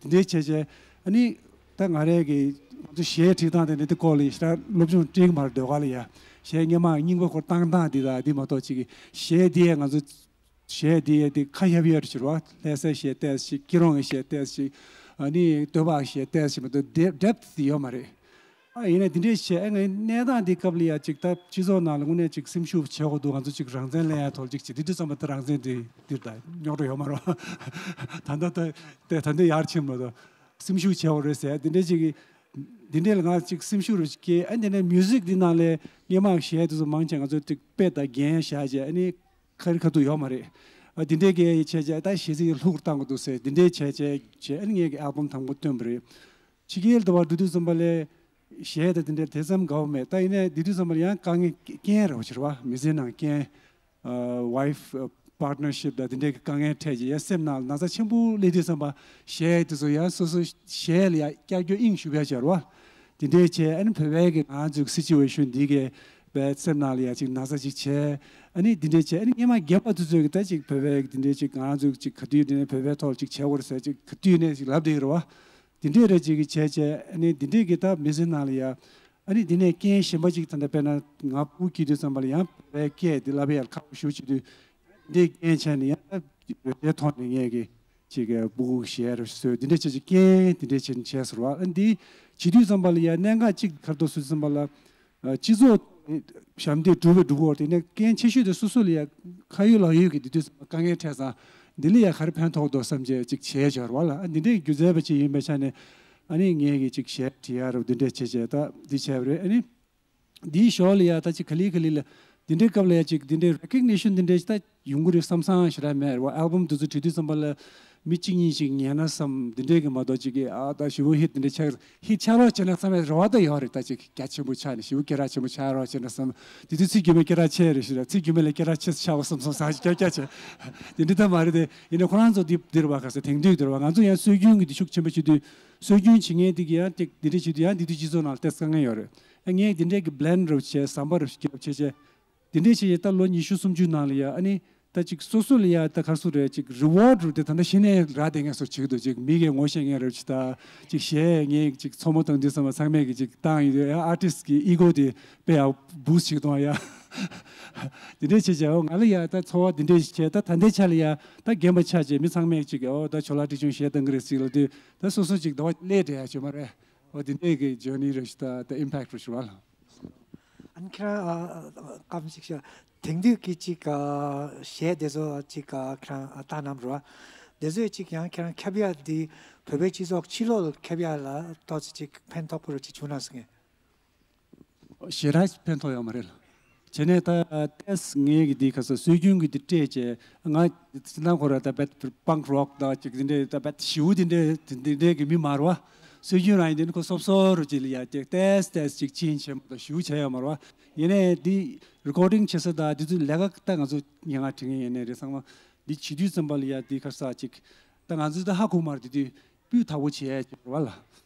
དེ་འདྲས་བྱས་བྱས་ཨ་ནི། ད་ང་རའི་གི་ང་ཚོ་གཞས་བྲིས་སྟངས་དེ་འདྲ་དེ་སྐོར་ལ་ཞེ་དྲག་སློབ་སྦྱོང་སྤྲད་ཀྱི་མ་རེད། ཟློས་གར་ལ་ཡ་གཞས་སྔོན་མ་རྙིང་པ་སྐོར་བཏང་སྟངས་དེ་དང་དེ་མ་གཏོགས་ཅིག་གི་གཞས་དེ་ཡ་ང་ཚོ་གཞས་དེ་ཡ་དེ་ཁ་གཡར་གཡར་ཞིག་རེད་བ། ལྷ་སའི་གཞས་ཏོག་ཙམ་ཞིག་སྐྱིད་རོང་གི་གཞས་ཏོག་ཙམ་ཞིག་ཨ་ནི་སྟོད་པའི་གཞས་ཏོག་ཙམ་ཞིག་མ་གཏོགས་ཌེབ་ཌེབ་དེ་ཡོད་མ་རེད། ཨ་ཡིན་ནའི་དེ་འདྲས་བྱས་ཨ་ངའི་གནས་སྟངས་དེ་སྐབས་ལ་ཡ་ཅིག་ད་སྤྱི་ཚོགས་ནང་ལ་དངོས་གནས་ཅིག་སེམས་ཤུགས་ཆེ་བོ་འདུག་ང་ཚོ་ཅིག་རང་བཙན་ལེན་ཡ་ཐོག་ཅིག་བྱེད་དུས་དུས་ཙམ་པ་ད་རང་བཙན་དེ་འདིར་ད་རྙོག་དྲ་ཡོད་མ་རེད་བ། ད་ལྟ་ད་ད་ད་འདི་ཡར་ཕྱིན་མ་གཏོགས། སེམས་ཤུགས་ཆེ་བ་རེད་ཟེར་དེ་འདྲ་ཅིག་གིས། འདི་འདྲ་ལ་ང་ཅིག་སེམས་ཤུགས་རུ་སྐྱེ་ཨ་འདི་ནས་མིའུ་ཟིག་འདི་ནང་ལས་སྔོན་མ་གཞས་དེ་ཚོ་མང་ཆེ་ང་ཚོ་ཅིག་དཔེ་དང་རྒྱན་བཞག་བྱས་ཨ་ནི་ཁ་རི་ཁ་ཐུག་ཡོད་མ་རེད། ཨ་འདི་འདྲའི་གི་བྱས་བྱས་ད་གཞས་ཚིག་ལྷུག་བཏང་དགོས་འདུག་ཟེར་འདི་འདྲའི་བྱས་བྱས་བྱས་ཨ་ནི་ངས་ཀྱི་ཨལ་བམ་དང་པོ་བཏོན་པ་རེད། ཕྱི་རྒྱལ་དུ་བར་འགྲོ་དུས་ཙམ་པ་ལས་གཞས་དང་འདི་འདྲ་དེ་ཙམ་དགའ་བ་མེད། ད་ཡིན་ནའི་འདི་དུས་ཙམ་པ་ལ་ཡང་དཀའ་ངལ་རྐྱེན་རེད་བ་ཕྱིར་བ་མི་ཚེ་ནང་རྐྱེན། wife partnership དང་དེ་འདྲའི་དཀའ་ངལ་འཕྲད་ཀྱི་ཡ་སེམས་ནང་ན་ཚ་ཆེན་པོ་སླེབས་དུས་ཙམ་པ་གཞས་དེ་ཚོ་ཡ་སོ་སོ་གཞས་ལ་ཡ་ཀྱག་ཀྱོག་དབྱིངས་ཞུགས་ཡ་ཅར་བ། དེ་འདྲའི་བྱས་ཨ་ནི་བོད་པའི་གི་ང་ཚོའི་སི་ཅུ་ཝེ་ཤན་འདི་གའི་བའི་སེམས་ནང་ལ་ཡ་ཅིག་ན་ཚ་ཅིག་བྱས་ཨ་ནི་དེ་འདྲའི་བྱས་ཨ་ནི་སྔོན་མ་རྒན་པ་དེ་ཚོས་གི་ད་ཅིག་བོད་པའི་གི་དེ་འདྲའི་ཅིག་ང་ཚོས་ཅིག་ག་དུས་དེ་ནས་བོད་པའི་ཐོག་ཅིག་བྱས་འོར་ཟེར་ཅིག་ག་དུས་ནས་ཅིག་ལབ་བསྡད་ཡོད་རེད་བ། དེ་འདྲའི་རེ་ཅིག་གི་བྱས་བྱས་ཨ་ནི་དེ་འདྲའི་གི་ད་མི་ཚེ་ནང་ལ་ཡ། ཨ་ནི་དེ་ནས་རྐྱེན་གཞན་པ་ཅིག་ད་ལྟ་དཔེར་ན་ང་སྤུ་གུ་སྐྱེས་དུས་ཙམ་པ་ལ་ཡང་བོད་པའི་སྐད་དེ་ལབ་ཡ་ཁག་པོ་ཞེ་པོ་བྱེད་དུས། འདི་རྐྱེན་བྱས་ནས་ཡང་ད་བོད་པའི་ཐོག་ནས་ངས་ཀྱི་ཅིག་སྤུ་གུ་གཞས་རུ་བཟོས་འདི་འདྲ་བྱས་ཅིག་རྐྱེན་དེ་འདྲ་བྱས་ནས་བྱས་ཟེར་བ། ཨ་འདི་བྱེད་དུས་ཙམ་པ་ལ་ཡ་གནད་འགག་ཅིག་ག་རེ་འདུག་ཟེར་དུས་ཙམ་པ་ལ། སྤྱི་ཚོགས་ཞབས་འདེགས་སྒྲུབ་པའི་སྒྲུབ་སྐོར་དེ་ནས་རྐྱེན་ཆེ་ཤོས་དེ་སོ་སོ་ལ་ཡ་ཁ་ཡོད་ལག་ཡོད་ཀྱི་དེ་དུས་ཙམ་པ་དཀའ་ངལ་འཕྲད་ཙང་། འདི་ལ་ཡ་ག་རེ་ཕན་ཐོགས་འདུག་བསམ་བྱས་ཅིག་བྱས་ཡོད་རེད་བ་ལ། ཨ་འདི་འདྲའི་སྒྱུ་རྩལ་པ་ཅིག་ཡིན་པའི་ཆ་ནས་ཨ་ནི་ངས་ཀྱི་ཅིག་གཞས་བྲིས་ཡ་རུ་འདི་འདྲས་བྱས་བྱས་ད་འདི་བྱས་པ་རེད། ཨ་ནི་འདིའི་ཞོར་ལ་ཡ་ད་ཅིག་ག་ལེ་ག་ལེ་ལ་འདི་འདྲའི་སྐབས་ལ་ཡ་ཅིག་འདི་འདྲའི་རེ་ཀོག་ནི་ཤན་འདི་འདྲས་ད་ཡོང་གི་རེད་བསམ་བསམ་ཞེ་དྲག་མེད་རེད་བ། ཨལ་བམ་འདི་ཚོ་བྲིས་དུས་ཙམ་པ་ལ་མི་གཅིག་གཉིས་ཅིག་ཉན་ན་བསམ་འདི་འདྲས་ཀྱི་མ་གཏོགས་ཅིག་གི་ཨ་ད་ཞེ་པོ་ཧིཊ་འདི་འདྲས་ཆགས་ཧིཊ་ཆགས་རོགས་བྱས་ན་བསམ་ཡ་རེ་བ་ད་ཡོད་རེད། ད་ཅིག་རྒྱ་ཆེན་པོ་ཆགས་ནས་ཞེ་པོ་སྐད་གྲགས་ཆེན་པོ་ཆགས་རོགས་བྱས་ན་བསམ། དེ་དུས་ཚིག་རྒྱུ་མའི་སྐད་གྲགས་ཆེ་རེད་ཞེ་དྲག་ཚིག་རྒྱུ་མ་ལས་སྐད་གྲགས་ཆེ་ཆགས་པ་བསམ་བསམ་བསམ་ཞིག་སྐད་རྒྱ་ཆེ། དེ་འདྲ་ད་མ་རེད་དེ། ཡིན་ན་ཁོ་རང་ཚོ་འདི་འདིར་བ་ག་ས་དེང་དུས་འདིར་བ་ང་ཚོ་ཡང་སྲོལ་རྒྱུན་གྱི་འདི་ཤུགས་ཆེན་པོ་བྱེད་དུས་སྲོལ་རྒྱུན་བྱེད་མཁན་འདི་གི་ཡང་ཏིག་འདི་འདྲ་བྱེད་དུས་ཡང་འདི་དུས་སྤྱི་ཚོགས་ནང་ལ་ཏེ་དཀའ་ངལ་ཡོད་རེད། ཨ་ངས་འདི་འདྲས་ཀྱི་བླེན་རུ་བྱས་ཟམ་པ་རུ་བརྒྱབ་བྱས་བྱས། འདི་འདྲས་བྱས་བྱས་ད་ལོ་ཉི་ཤུ་སུམ་ཅུ་ནང་ལ་ཡ་ཨ་ནི་ད་ཅིག་སོ་སོ་ལ་ཡ་ད་ག་རེ་ཟེར་རེད་ཅིག་རི་ཝར་རུ་དེ་ད་ལྟ་གཞི་ནས་རག་བསྡད་མཁན་སོགས་བྱེད་ཀྱི་འདུག་ཅིག་མི་གིས་ངོ་ཤེས་མཁན་རེད་ཅིག་ད་ཅིག་གཞས་ངས་ཅིག་མཚོ་མོ་བཏང་དུས་ཙམ་པ་ཚང་མས་ཀྱི་ཅིག་བཏང་ཡོད་ཨ་ཨར་ཊིསི་གི་ཨི་གོ་དེ་དཔེ་ཡ་བུ་སི་བྱེད་གཏོང་ཡ། འདི་འདྲས་བྱས་བྱས་ཨོ་ང་ལ་ཡ་ད་འཚོ་བ་འདི་འདྲས་བྱས་ད་ད་ལྟའི་ཆ་ལ་ཡ་ད་རྒན་པ་ཆགས་བྱས་མི་ཚང་མས་ཅིག་ཨོ་ད་ཇོ་ལགས་བཀྲས་ཆོས་གཞས་གཏང་གི་རེད་ཟེར་ལབ་དུས་ད་སོ་སོ་ཅིག་ཟླ་བ་སླེབས་བསྡད་ཡ་བྱུང་མ་རེད། ཨོ་འདི་འདྲས་ཀྱི་ཇར་ནི་རེད་ཞུ་ད་ད་ཨིམ་པེག་རེད་ཞུ་བ་ལ། ཨ་ནི་ཁྱེད་རང་ཨ་སྐབས་ཤིག་ཤ་དེང་དུས་ཀྱི་ཅིག་ཨ་གཞས་དེ་ཚོ་ཅིག་ཨ་ཁྱེད་རང་ཨ་ལྟ་རྣམ་རོ། དེ་ཚོས་ཅིག་ཡང་ཁྱེད་རང་ཁྱབ་ཡ་འདི་བོད་པའི་སྤྱི་ཚོགས་ཕྱི་ལོགས་ལ་ཁྱབ་ཡ་ལ་ཏོག་ཙམ་ཅིག་ཕན་ཐོགས་པོ་རུ་ཅིག་བྱུང་ན་ཟེར་མཁན། ཞེ་དྲག་ཕན་ཐོགས་ཡོད་མ་རེད་ལ། བྱས་ནས་ད་ཏེས་ངས་ཀྱི་འདི་ཁ་སང་སྲོལ་རྒྱུན་གྱི་འདི་སྤྲད་བྱས་ང་སྤྱིར་བཏང་ཁོ་ར་ད་བད་པང་རོག་ད་ཅིག་འདི་འདྲའི་ད་བད་ཞིའུ་འདི་འདྲའི་འདི་འདྲའི་གི་མི་མ་རེད་བ། སྲོལ་རྒྱུན་རང་ཡིན་དེ་ནི་ཁོ་སོབ་སོབ་རུ་ཅིག་ལ་ཡ་ཏེ་ཏེས་ཏེས་ཅིག་ཕྱིན་ཆེན་པོ་ད་ཞིའུ་བྱས་ཡོད་མ་རེད་བ། ཡིན་ནའི་འདི་རི་ཀོར་ཌིང་བྱེད་ས་ད་འདི་ཚོ་ལས་ཀ་ད་ང་ཚོ་ཉེ་ང་དྲི་ངེས་ཡིན་ནའི་རེད་ཚང་མ་འདི་བྱེད་དུས་ཙམ་པ་ལ་ཡ་འདི་ཁ་ས་ཅིག་ད་ང་ཚོ་ད་ཧ་གོ་མ་རེད་དེ་དུས་སྤུས་དག་པོ་བྱས་ཡ་ཅིག་རེད་བ་ལ།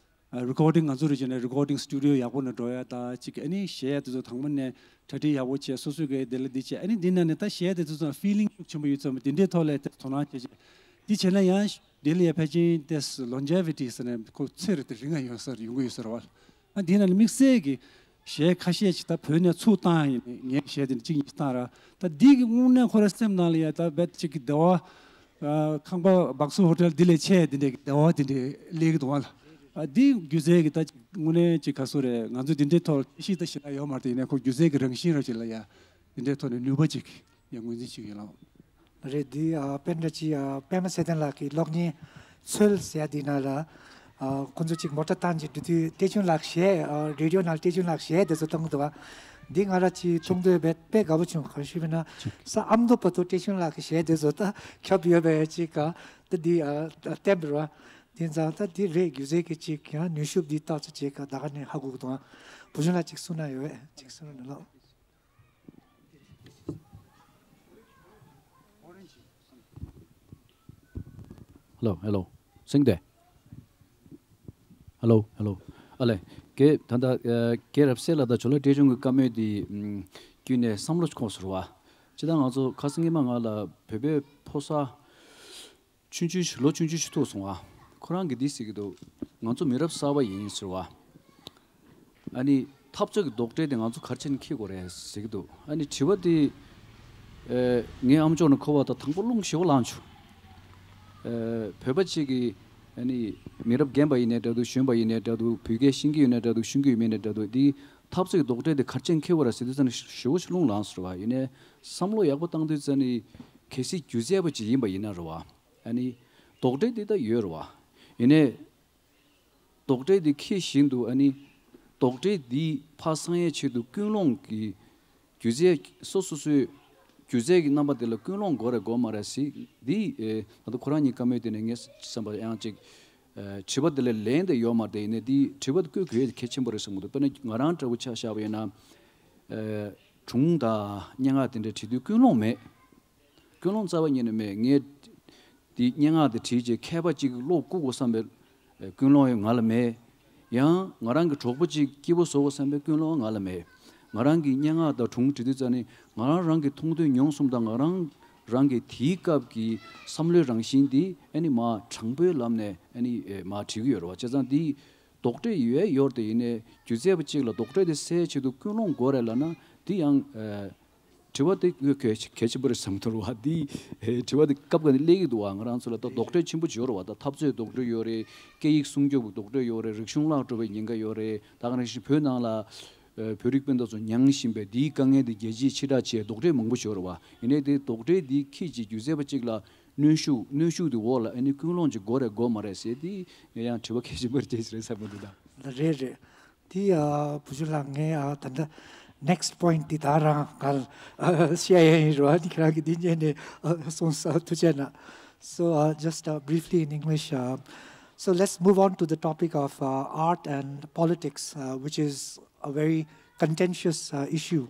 རི་ཀོར་ཌིང་ང་ཚོ་རུ་བྱས་ནས་རི་ཀོར་ཌིང་སི་ཊུ་ཌི་ཡོ་ཡག་པོ་ནང་འགྲོ་ཡ་ད་ཅིག་ཨ་ནི་གཞས་དེ་ཚོ་དང་པོ་ནས་གྲ་སྒྲིག་ཡག་པོ་བྱས་སོ་སོའི་གི་དེ་ལ་འདི་བྱས་ཨ་ནི་འདི་ན་ནས་ད་གཞས་དེ་ཚོ་ཚང་ཕི་ལིང་ཤུགས་ཆེན་པོ་ཡོད་ཚོད་མ་དེ་འདྲའི་ཐོག་ལས་དེ་དོ་སྣང་བྱས་བྱས་འདི་བྱས་ན་ཡང་དེ་ལ་ཡ་ཕལ་ཆེར་དེ་ལོན་ཇེ་ཝི་ཊི་ཟེར་ནས་ཁོ་ཚེ་རིང་དེ་རིང་ང་ཡོང་ས་རེད་ཡོང་གི་ཡོད་ས་རེད་བ། ཨ་འདི་ན་ནི་དམིགས་བསལ་གྱི་གཞས་ཁ་ཤས་ཅིག་ད་བོད་ནས་ཚུར་བཏང་ཡིན་ནས་ངས་གཞས་དེ་འདྲ་གཅིག་གཉིས་བཏང་ར་ད་འདི་གི་དངོས་གནས་ཁོ་ར་སེམས་ནང་ལ་ཡ་ད་བད་ཅིག་གི་བདེ་བ། ཨ་ཁང་པ་སྦག་སུ་ཧོ་ཊེལ་འདི་ལས་ཆེ་འདི་འདྲའི་བདེ་བ་འདི་འདྲའི་སླེབས་ཀྱི་འདུག་བ་ལ། ཨ་འདི་སྒྱུ་རྩལ་གྱི་ད་ཅིག་དངོས་གནས་ཅིག་ག་སུ་རེད་ང་ཚོ་འདི་འདྲའི་ཐོག་ཤི་ཤི་ད་ཞེ་དྲག་ཡོད་མ་རེད་ཡིན་ནའི་ཁོ་སྒྱུ་རྩལ་གྱི་རང་བཞིན་ར་ཅིག་ལ་ཡ་འདི་འདྲའི་ཐོག་ནས་ནུས་པ་ཅིག་ཡ་ངོས་འཛིན་བྱེད་ཀྱི་ཡོད་ལ། རེད་འདི་ཨ་དཔེ་འདྲ་ཅིག་ཨ་པད་མ་ཚེ་བརྟན་ལགས་ཀྱི་གློག་བརྙན་ཚོལ་ཟེར་ཡ་འདི་ནང་ལ་ཨ་ཁོ་ཚོ་ཅིག་མོ་ཊ་བཏང་ཅིག་འགྲོ་དུས་བཀྲས་ཆོས་ལགས་གཞས་ཨ་རེ་ཌི་ཡོ་ནང་བཀྲས་ཆོས་ལགས་གཞས་དེ་ཚོ་གཏོང་གི་འདུག་ཨ། འདི་ང་ར་ཅིག་མཐོང་དུས་དཔེ་དཔེ་དགའ་པོ་བྱུང་ག་ཞུས་པ་ན་ས་ཨ་མདོ་བར་དུ་བཀྲས་ཆོས་ལགས་ཀྱི་གཞས་དེ་ཚོ་ད་ཁྱབ་ཡོད་པའི་ཅིག་ག་ད་འདི་ཨ་བསྟན་པ་རེད་བ། དེ་ཙང་ད་འདི་རེད་སྒྱུ་རྩལ་གྱི་ཅིག་ཡང་ནུས་ཤུགས་འདི་ཏོག་ཙམ་ཅིག་ག་ད་ག་ནས་ཧ་གོ་གི་འདུག་ཨ། བུ་ཆུང་ལགས་ཅིག་གསུང་ན་ཡོད་ཅིག་གསུང་ན་ལོ། Hello, hello. Sing there. Hello, hello. ཨ་ལེ། ཀེ་ད་ལྟ་ཨ་ཀེ་རབ་གསལ་ལགས་དང་ཇོ་ལགས་བཀྲས་ཆོས་ཀྱི་བཀའ་མོལ་འདི་ཨམ་ བརྒྱུད་ནས་བསམ་བློ་འཁོར་སོང་བ། ཅི་ལྟར་ང་ཚོ་ཁ་སང་ཉི་མ་ང་ལ་བོད་པའི་ཕོ་གསར་ཆུང་ཆུང་ཞིག་ལོ་ཆུང་ཆུང་ཞིག་ཐུག་སོང་བ། ཁོ་རང་གིས་འདི་ཟེར་གྱི་འདུག་ང་ཚོ་མི་རབས་གསར་པ་ཡིན་ཟེར་བ། ཨ་ནི་འཐབ་རྩོད་ཀྱི་རྡོག་ཁྲེས་དེ་ང་ཚོ་ག་རེ་བྱས་ནས་འཁྱེར་དགོས་རེད་ཟེར་གྱི་འདུག་ཨ་ནི་དྲི་བ་དེ་ཨེ་ངའི་ཨ་མཆོག་ནས་གོ་བ་དང་དང་པོ་རླུང་ཞེ་པོ་ལངས་བྱུང་། ཨེ་བོད་པ་གཅིག་གིས་ཨ་ནི་མི་རབས་རྒན་པ་ཡིན་ནའི་འདྲ་འདུག་གཞོན་པ་ཡིན་ནའི་འདྲ་འདུག་བོད་སྐད་ཤེས་ཀྱི་ཡོད་ནའི་འདྲ་འདུག་ཤེས་ཀྱི་མེད་ནའི་འདྲ་འདུག་འདི་འཐབ་རྩོད་ཀྱི་རྡོག་ཁྲེས་དེ་ག་རེ་བྱས་ནས་འཁྱེར་དགོས་རེད་ཟེར་དུས་ཙམ་ནས་ཞེ་པོ་ཞིག་རླུང་ལངས་སོང་རེད་བ། ཡིན་ནའི་བསམ་བློ་ཡག་པོ་བཏང་དུས་ཙམ་ནས་གལ་སྲིད་སྒྱུ་རྩལ་པ་ཅིག་ཡིན་པ་ཡིན་ན་རེད་བ། ཨ་ནི་རྡོག་ཁྲེས་འདི་ད་ཡོད་རེད་བ། ཡིན་ནའི་རྡོག་ཁྲེས་འདི་འཁྱེར་བཞིན་དུ་ཨ་ནི་རྡོག་ཁྲེས་འདི་ཕར་སངས་ཡས་ཆེད་དུ་ཀུན་སློང་གི་སྒྱུ་རྩལ་སོ་སོ་སོའི་སྒྱུ་རྩལ་གྱི་རྣམ་པ་དེ་ལ་ཀུན་སློང་དགོས་རེད་དགོས་མ་རེད་ཟེར་འདི་ཨེ་ད་ལྟ་ཁོ་རང་གཉིས་བཀའ་མོལ་དེ་ནས་ངས་བསམ་པ་ཡང་ཅིག་ཨེ་དྲི་བ་དེ་ལ་ལན་དེ་ཡོད་མ་རེད། ཡིན་ནའི་འདི་དྲི་བ་དེ་བཀོད་དགོས་གལ་ཆེན་པོ་རེད་བསམ་གྱི་འདུག་དཔེར་ན་ང་རང་འདྲ་བོ་ཆ་བཞག་པ་ཡིན་ན་ཨེ་སྒྲུང་དང་སྙན་ངག་དེ་འདྲ་བྲིས་དུས་ཀུན་སློང་མེད། ཀུན་སློང་རྩ་བ་ཉིད་ནས་མེད། ངས་འདི་སྙན་ངག་འདི་བྲིས་རྗེས་མཁས་པ་གཅིག་གི་བློ་བཀུག་དགོས་བསམ་པའི་ཀུན་སློང་ཡང་ང་ལ་མེད། ཡང་ང་རང་གི་གྲོགས་པོ་གཅིག་སྐྱིད་པོ་བཟོ་དགོས་བསམ་པའི་ཀུན་སློང་ང་ལ་མེད། ང་རང་གི་སྙན་ངག་དང་སྒྲུང་བྲིས་དུས་ཙམ་ནས་ང་རང་རང་གི་མཐོང་ཐོས་མྱོང་གསུམ་དང་ང་རང་རང་གི་དེའི་སྐབས་ཀྱི་བསམ་བློའི་རང་བཞིན་འདི་ཨ་ནི་མ་དྲང་པོའི་ལམ་ནས་ཨ་ནི་མ་བྲིས་ཀྱི་ཡོད་རེད་བ། བྱས་ཙང་འདི་རྡོག་ཁྲེས་ཡོད་ཡོད་དེ་ཡིན་ནའི་སྒྱུ་རྩལ་པ་གཅིག་ལ་རྡོག་ཁྲེས་དེ་སེལ་ཆེད་དུ་ཀུན་སློང་དགོས་རེད་ལབ་ན་འདི་ཡང་། དྲི་བ་དེ་གལ་གལ་ཆེན་པོ་རེད་བསམ་གྱི་འདུག་བ། འདི་དྲི་བ་དེ་སྐབས་འགའ་ནས་སླེབས་ཀྱི་འདུག་བ། ང་རང་ཚོ་ལ་ད་རྡོག་ཁྲེས་ཆེན་པོ་ཅིག་ཡོད་རེད་བ། ད་འཐབ་རྩོད་རྡོག་ཁྲེས་ཡོད་རེད། སྐད་ཡིག་སྲུང་སྐྱོབ་ཀྱི་རྡོག་ཁྲེས་ཡོད་རེད། རིག་གཞུང་བརླག་འགྲོ་བའི་ཉེན་ཁ་ཡོད་རེད། ད་ག་ནང་བཞིན་བོད་ནང་ལ་བོད་རིགས་སྤུན་ཟླ་ཚོ་མྱངས་བཞིན་པའི་འདིའི་དཀའ་ངལ་དེ་རྒྱལ་སྤྱིའི་ཕྱིར་བསྒྲགས་བྱས་རྡོག་ཁྲེས་མང་པོ་ཅིག་ཡོད་རེད་བ། ཡིན་ནའི་དེ་རྡོག་ཁྲེས་འདི་འཁྱེར་བྱས་སྒྱུ་རྩལ་པ་གཅིག་ལ་གནོན་ཤུགས་གནོན་ཤུགས་དེ་འོག་ལ་ཨ་ནི་ཀུན་སློང་ཅིག་དགོས་རེད་དགོས་མ་རེད་ཟེར་དེ་ངས་ཡང་དྲི་བ་གལ་ཆེན་པོ་རེད་རེད་བསམ་གྱི་འདུག་ད། རེད་རེད། དེ་ཨ་བུ་ཆུང་ལགས་ངས་ཨ་ད་ལྟ་next point དེ་ད་རང་ག་ལ་བཤད་ཡ་ཡིན་རོ། ཨ་ནི་ཁྱེད་རང་གིས་འདི་ཉན་ནས་ཨ་གསུངས་ས་ཐུགས་རྗེ་གནང་། So uh, just uh, briefly in English, uh, so let's move on to the topic of uh, art and politics, uh, which is a very contentious uh, issue.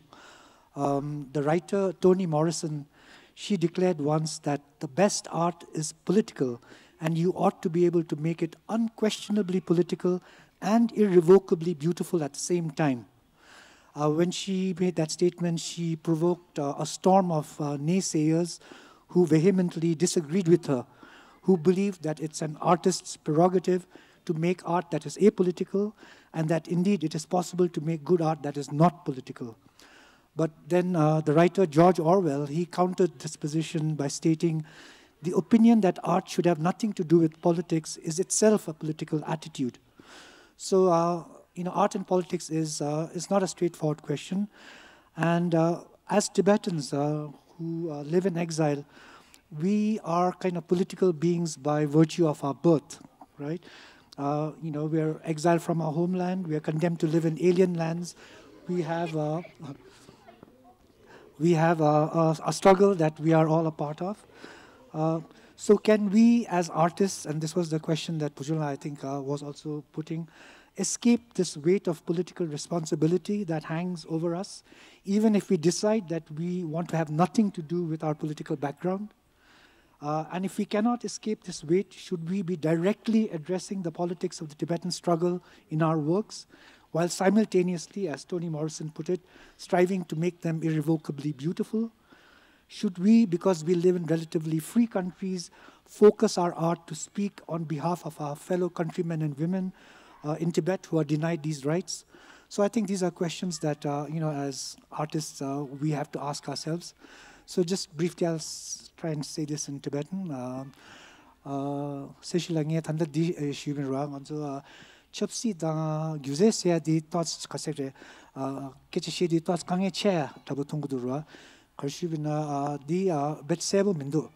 Um, the writer Toni Morrison, she declared once that the best art is political, and you ought to be able to make it unquestionably political and irrevocably beautiful at the same time. Uh, when she made that statement, she provoked uh, a storm of uh, naysayers who vehemently disagreed with her, who believed that it's an artist's prerogative to make art that is apolitical, and that indeed it is possible to make good art that is not political. But then uh, the writer George Orwell, he countered this position by stating, "The opinion that art should have nothing to do with politics is itself a political attitude." So, uh, you know, art and politics is, uh, is not a straightforward question. And uh, as Tibetans uh, who uh, live in exile, we are kind of political beings by virtue of our birth, right? Uh, you know, we're exiled from our homeland. We are condemned to live in alien lands. We have uh, we have a, a, a struggle that we are all a part of. Uh, so can we as artists, and this was the question that Bujula, I think, uh, was also putting, escape this weight of political responsibility that hangs over us, even if we decide that we want to have nothing to do with our political background? Uh, and if we cannot escape this weight, should we be directly addressing the politics of the Tibetan struggle in our works, while simultaneously, as Toni Morrison put it, striving to make them irrevocably beautiful? Should we, because we live in relatively free countries, focus our art to speak on behalf of our fellow countrymen and women uh, in Tibet who are denied these rights? So I think these are questions that, uh, you know, as artists, uh, we have to ask ourselves. So just briefly, I'll s- try and say this in Tibetan. Uh, uh, Seshila nge tanda di eh, shubin ra nganzo uh, chapsi da gyuze se di tots kasek re uh, keche she di tots kange che tabu tungu du ra karshu bina uh, di uh, bet sebo mindu.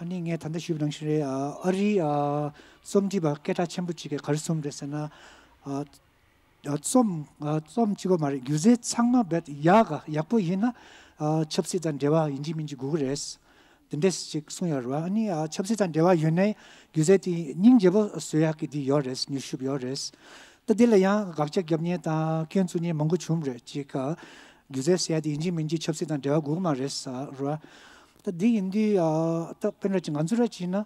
Ani nge tanda shubin shire uh, ari uh, somdi ba keta chembu chike karsum resena uh, རྩོམ་རྩོམ་གཅིག་པོ་མ་རེད། སྒྱུ་རྩལ་ཚང་མ་རྦད་ཡག་ག་ཡག་པོ་ཡིན་ན་ཆབ་སྲིད་དང་འབྲེལ་བ་ཡིན་གཅིག་མིན་གཅིག་དགོས་ཀྱི་རེད། དེ་འདྲས་ཅིག་གསུངས་ཡོད་རེད་བ། ཨ་ནི་ཆབ་སྲིད་དང་འབྲེལ་བ་ཡོད་ནའི་སྒྱུ་རྩལ་དེ་སྙིང་རྗེ་པོ་བཟོ་ཡག་གི་དེ་ཡོད་རེད། མྱུལ་ཞིབ་ཡོད་རེད། ད་དེ་ལ་ཡང་དགག་བྱ་རྒྱབ་མཁན་དང་སྐྱོན་བཙུགས་མཁན་མང་པོ་བྱུང་རེད། ཅིག་སྒྱུ་རྩལ་ཟེར་ཡ་དེ་ཡིན་གཅིག་མིན་གཅིག་ཆབ་སྲིད་དང་འབྲེལ་བ་དགོས་ཀྱི་མ་རེད་ཟེར་རེད་བ། ད་དེ་ཡིན་དུས་ད་དཔེར་ན་ཅིག་ང་ཚོ་ར་ཅིག་ཡིན་ན།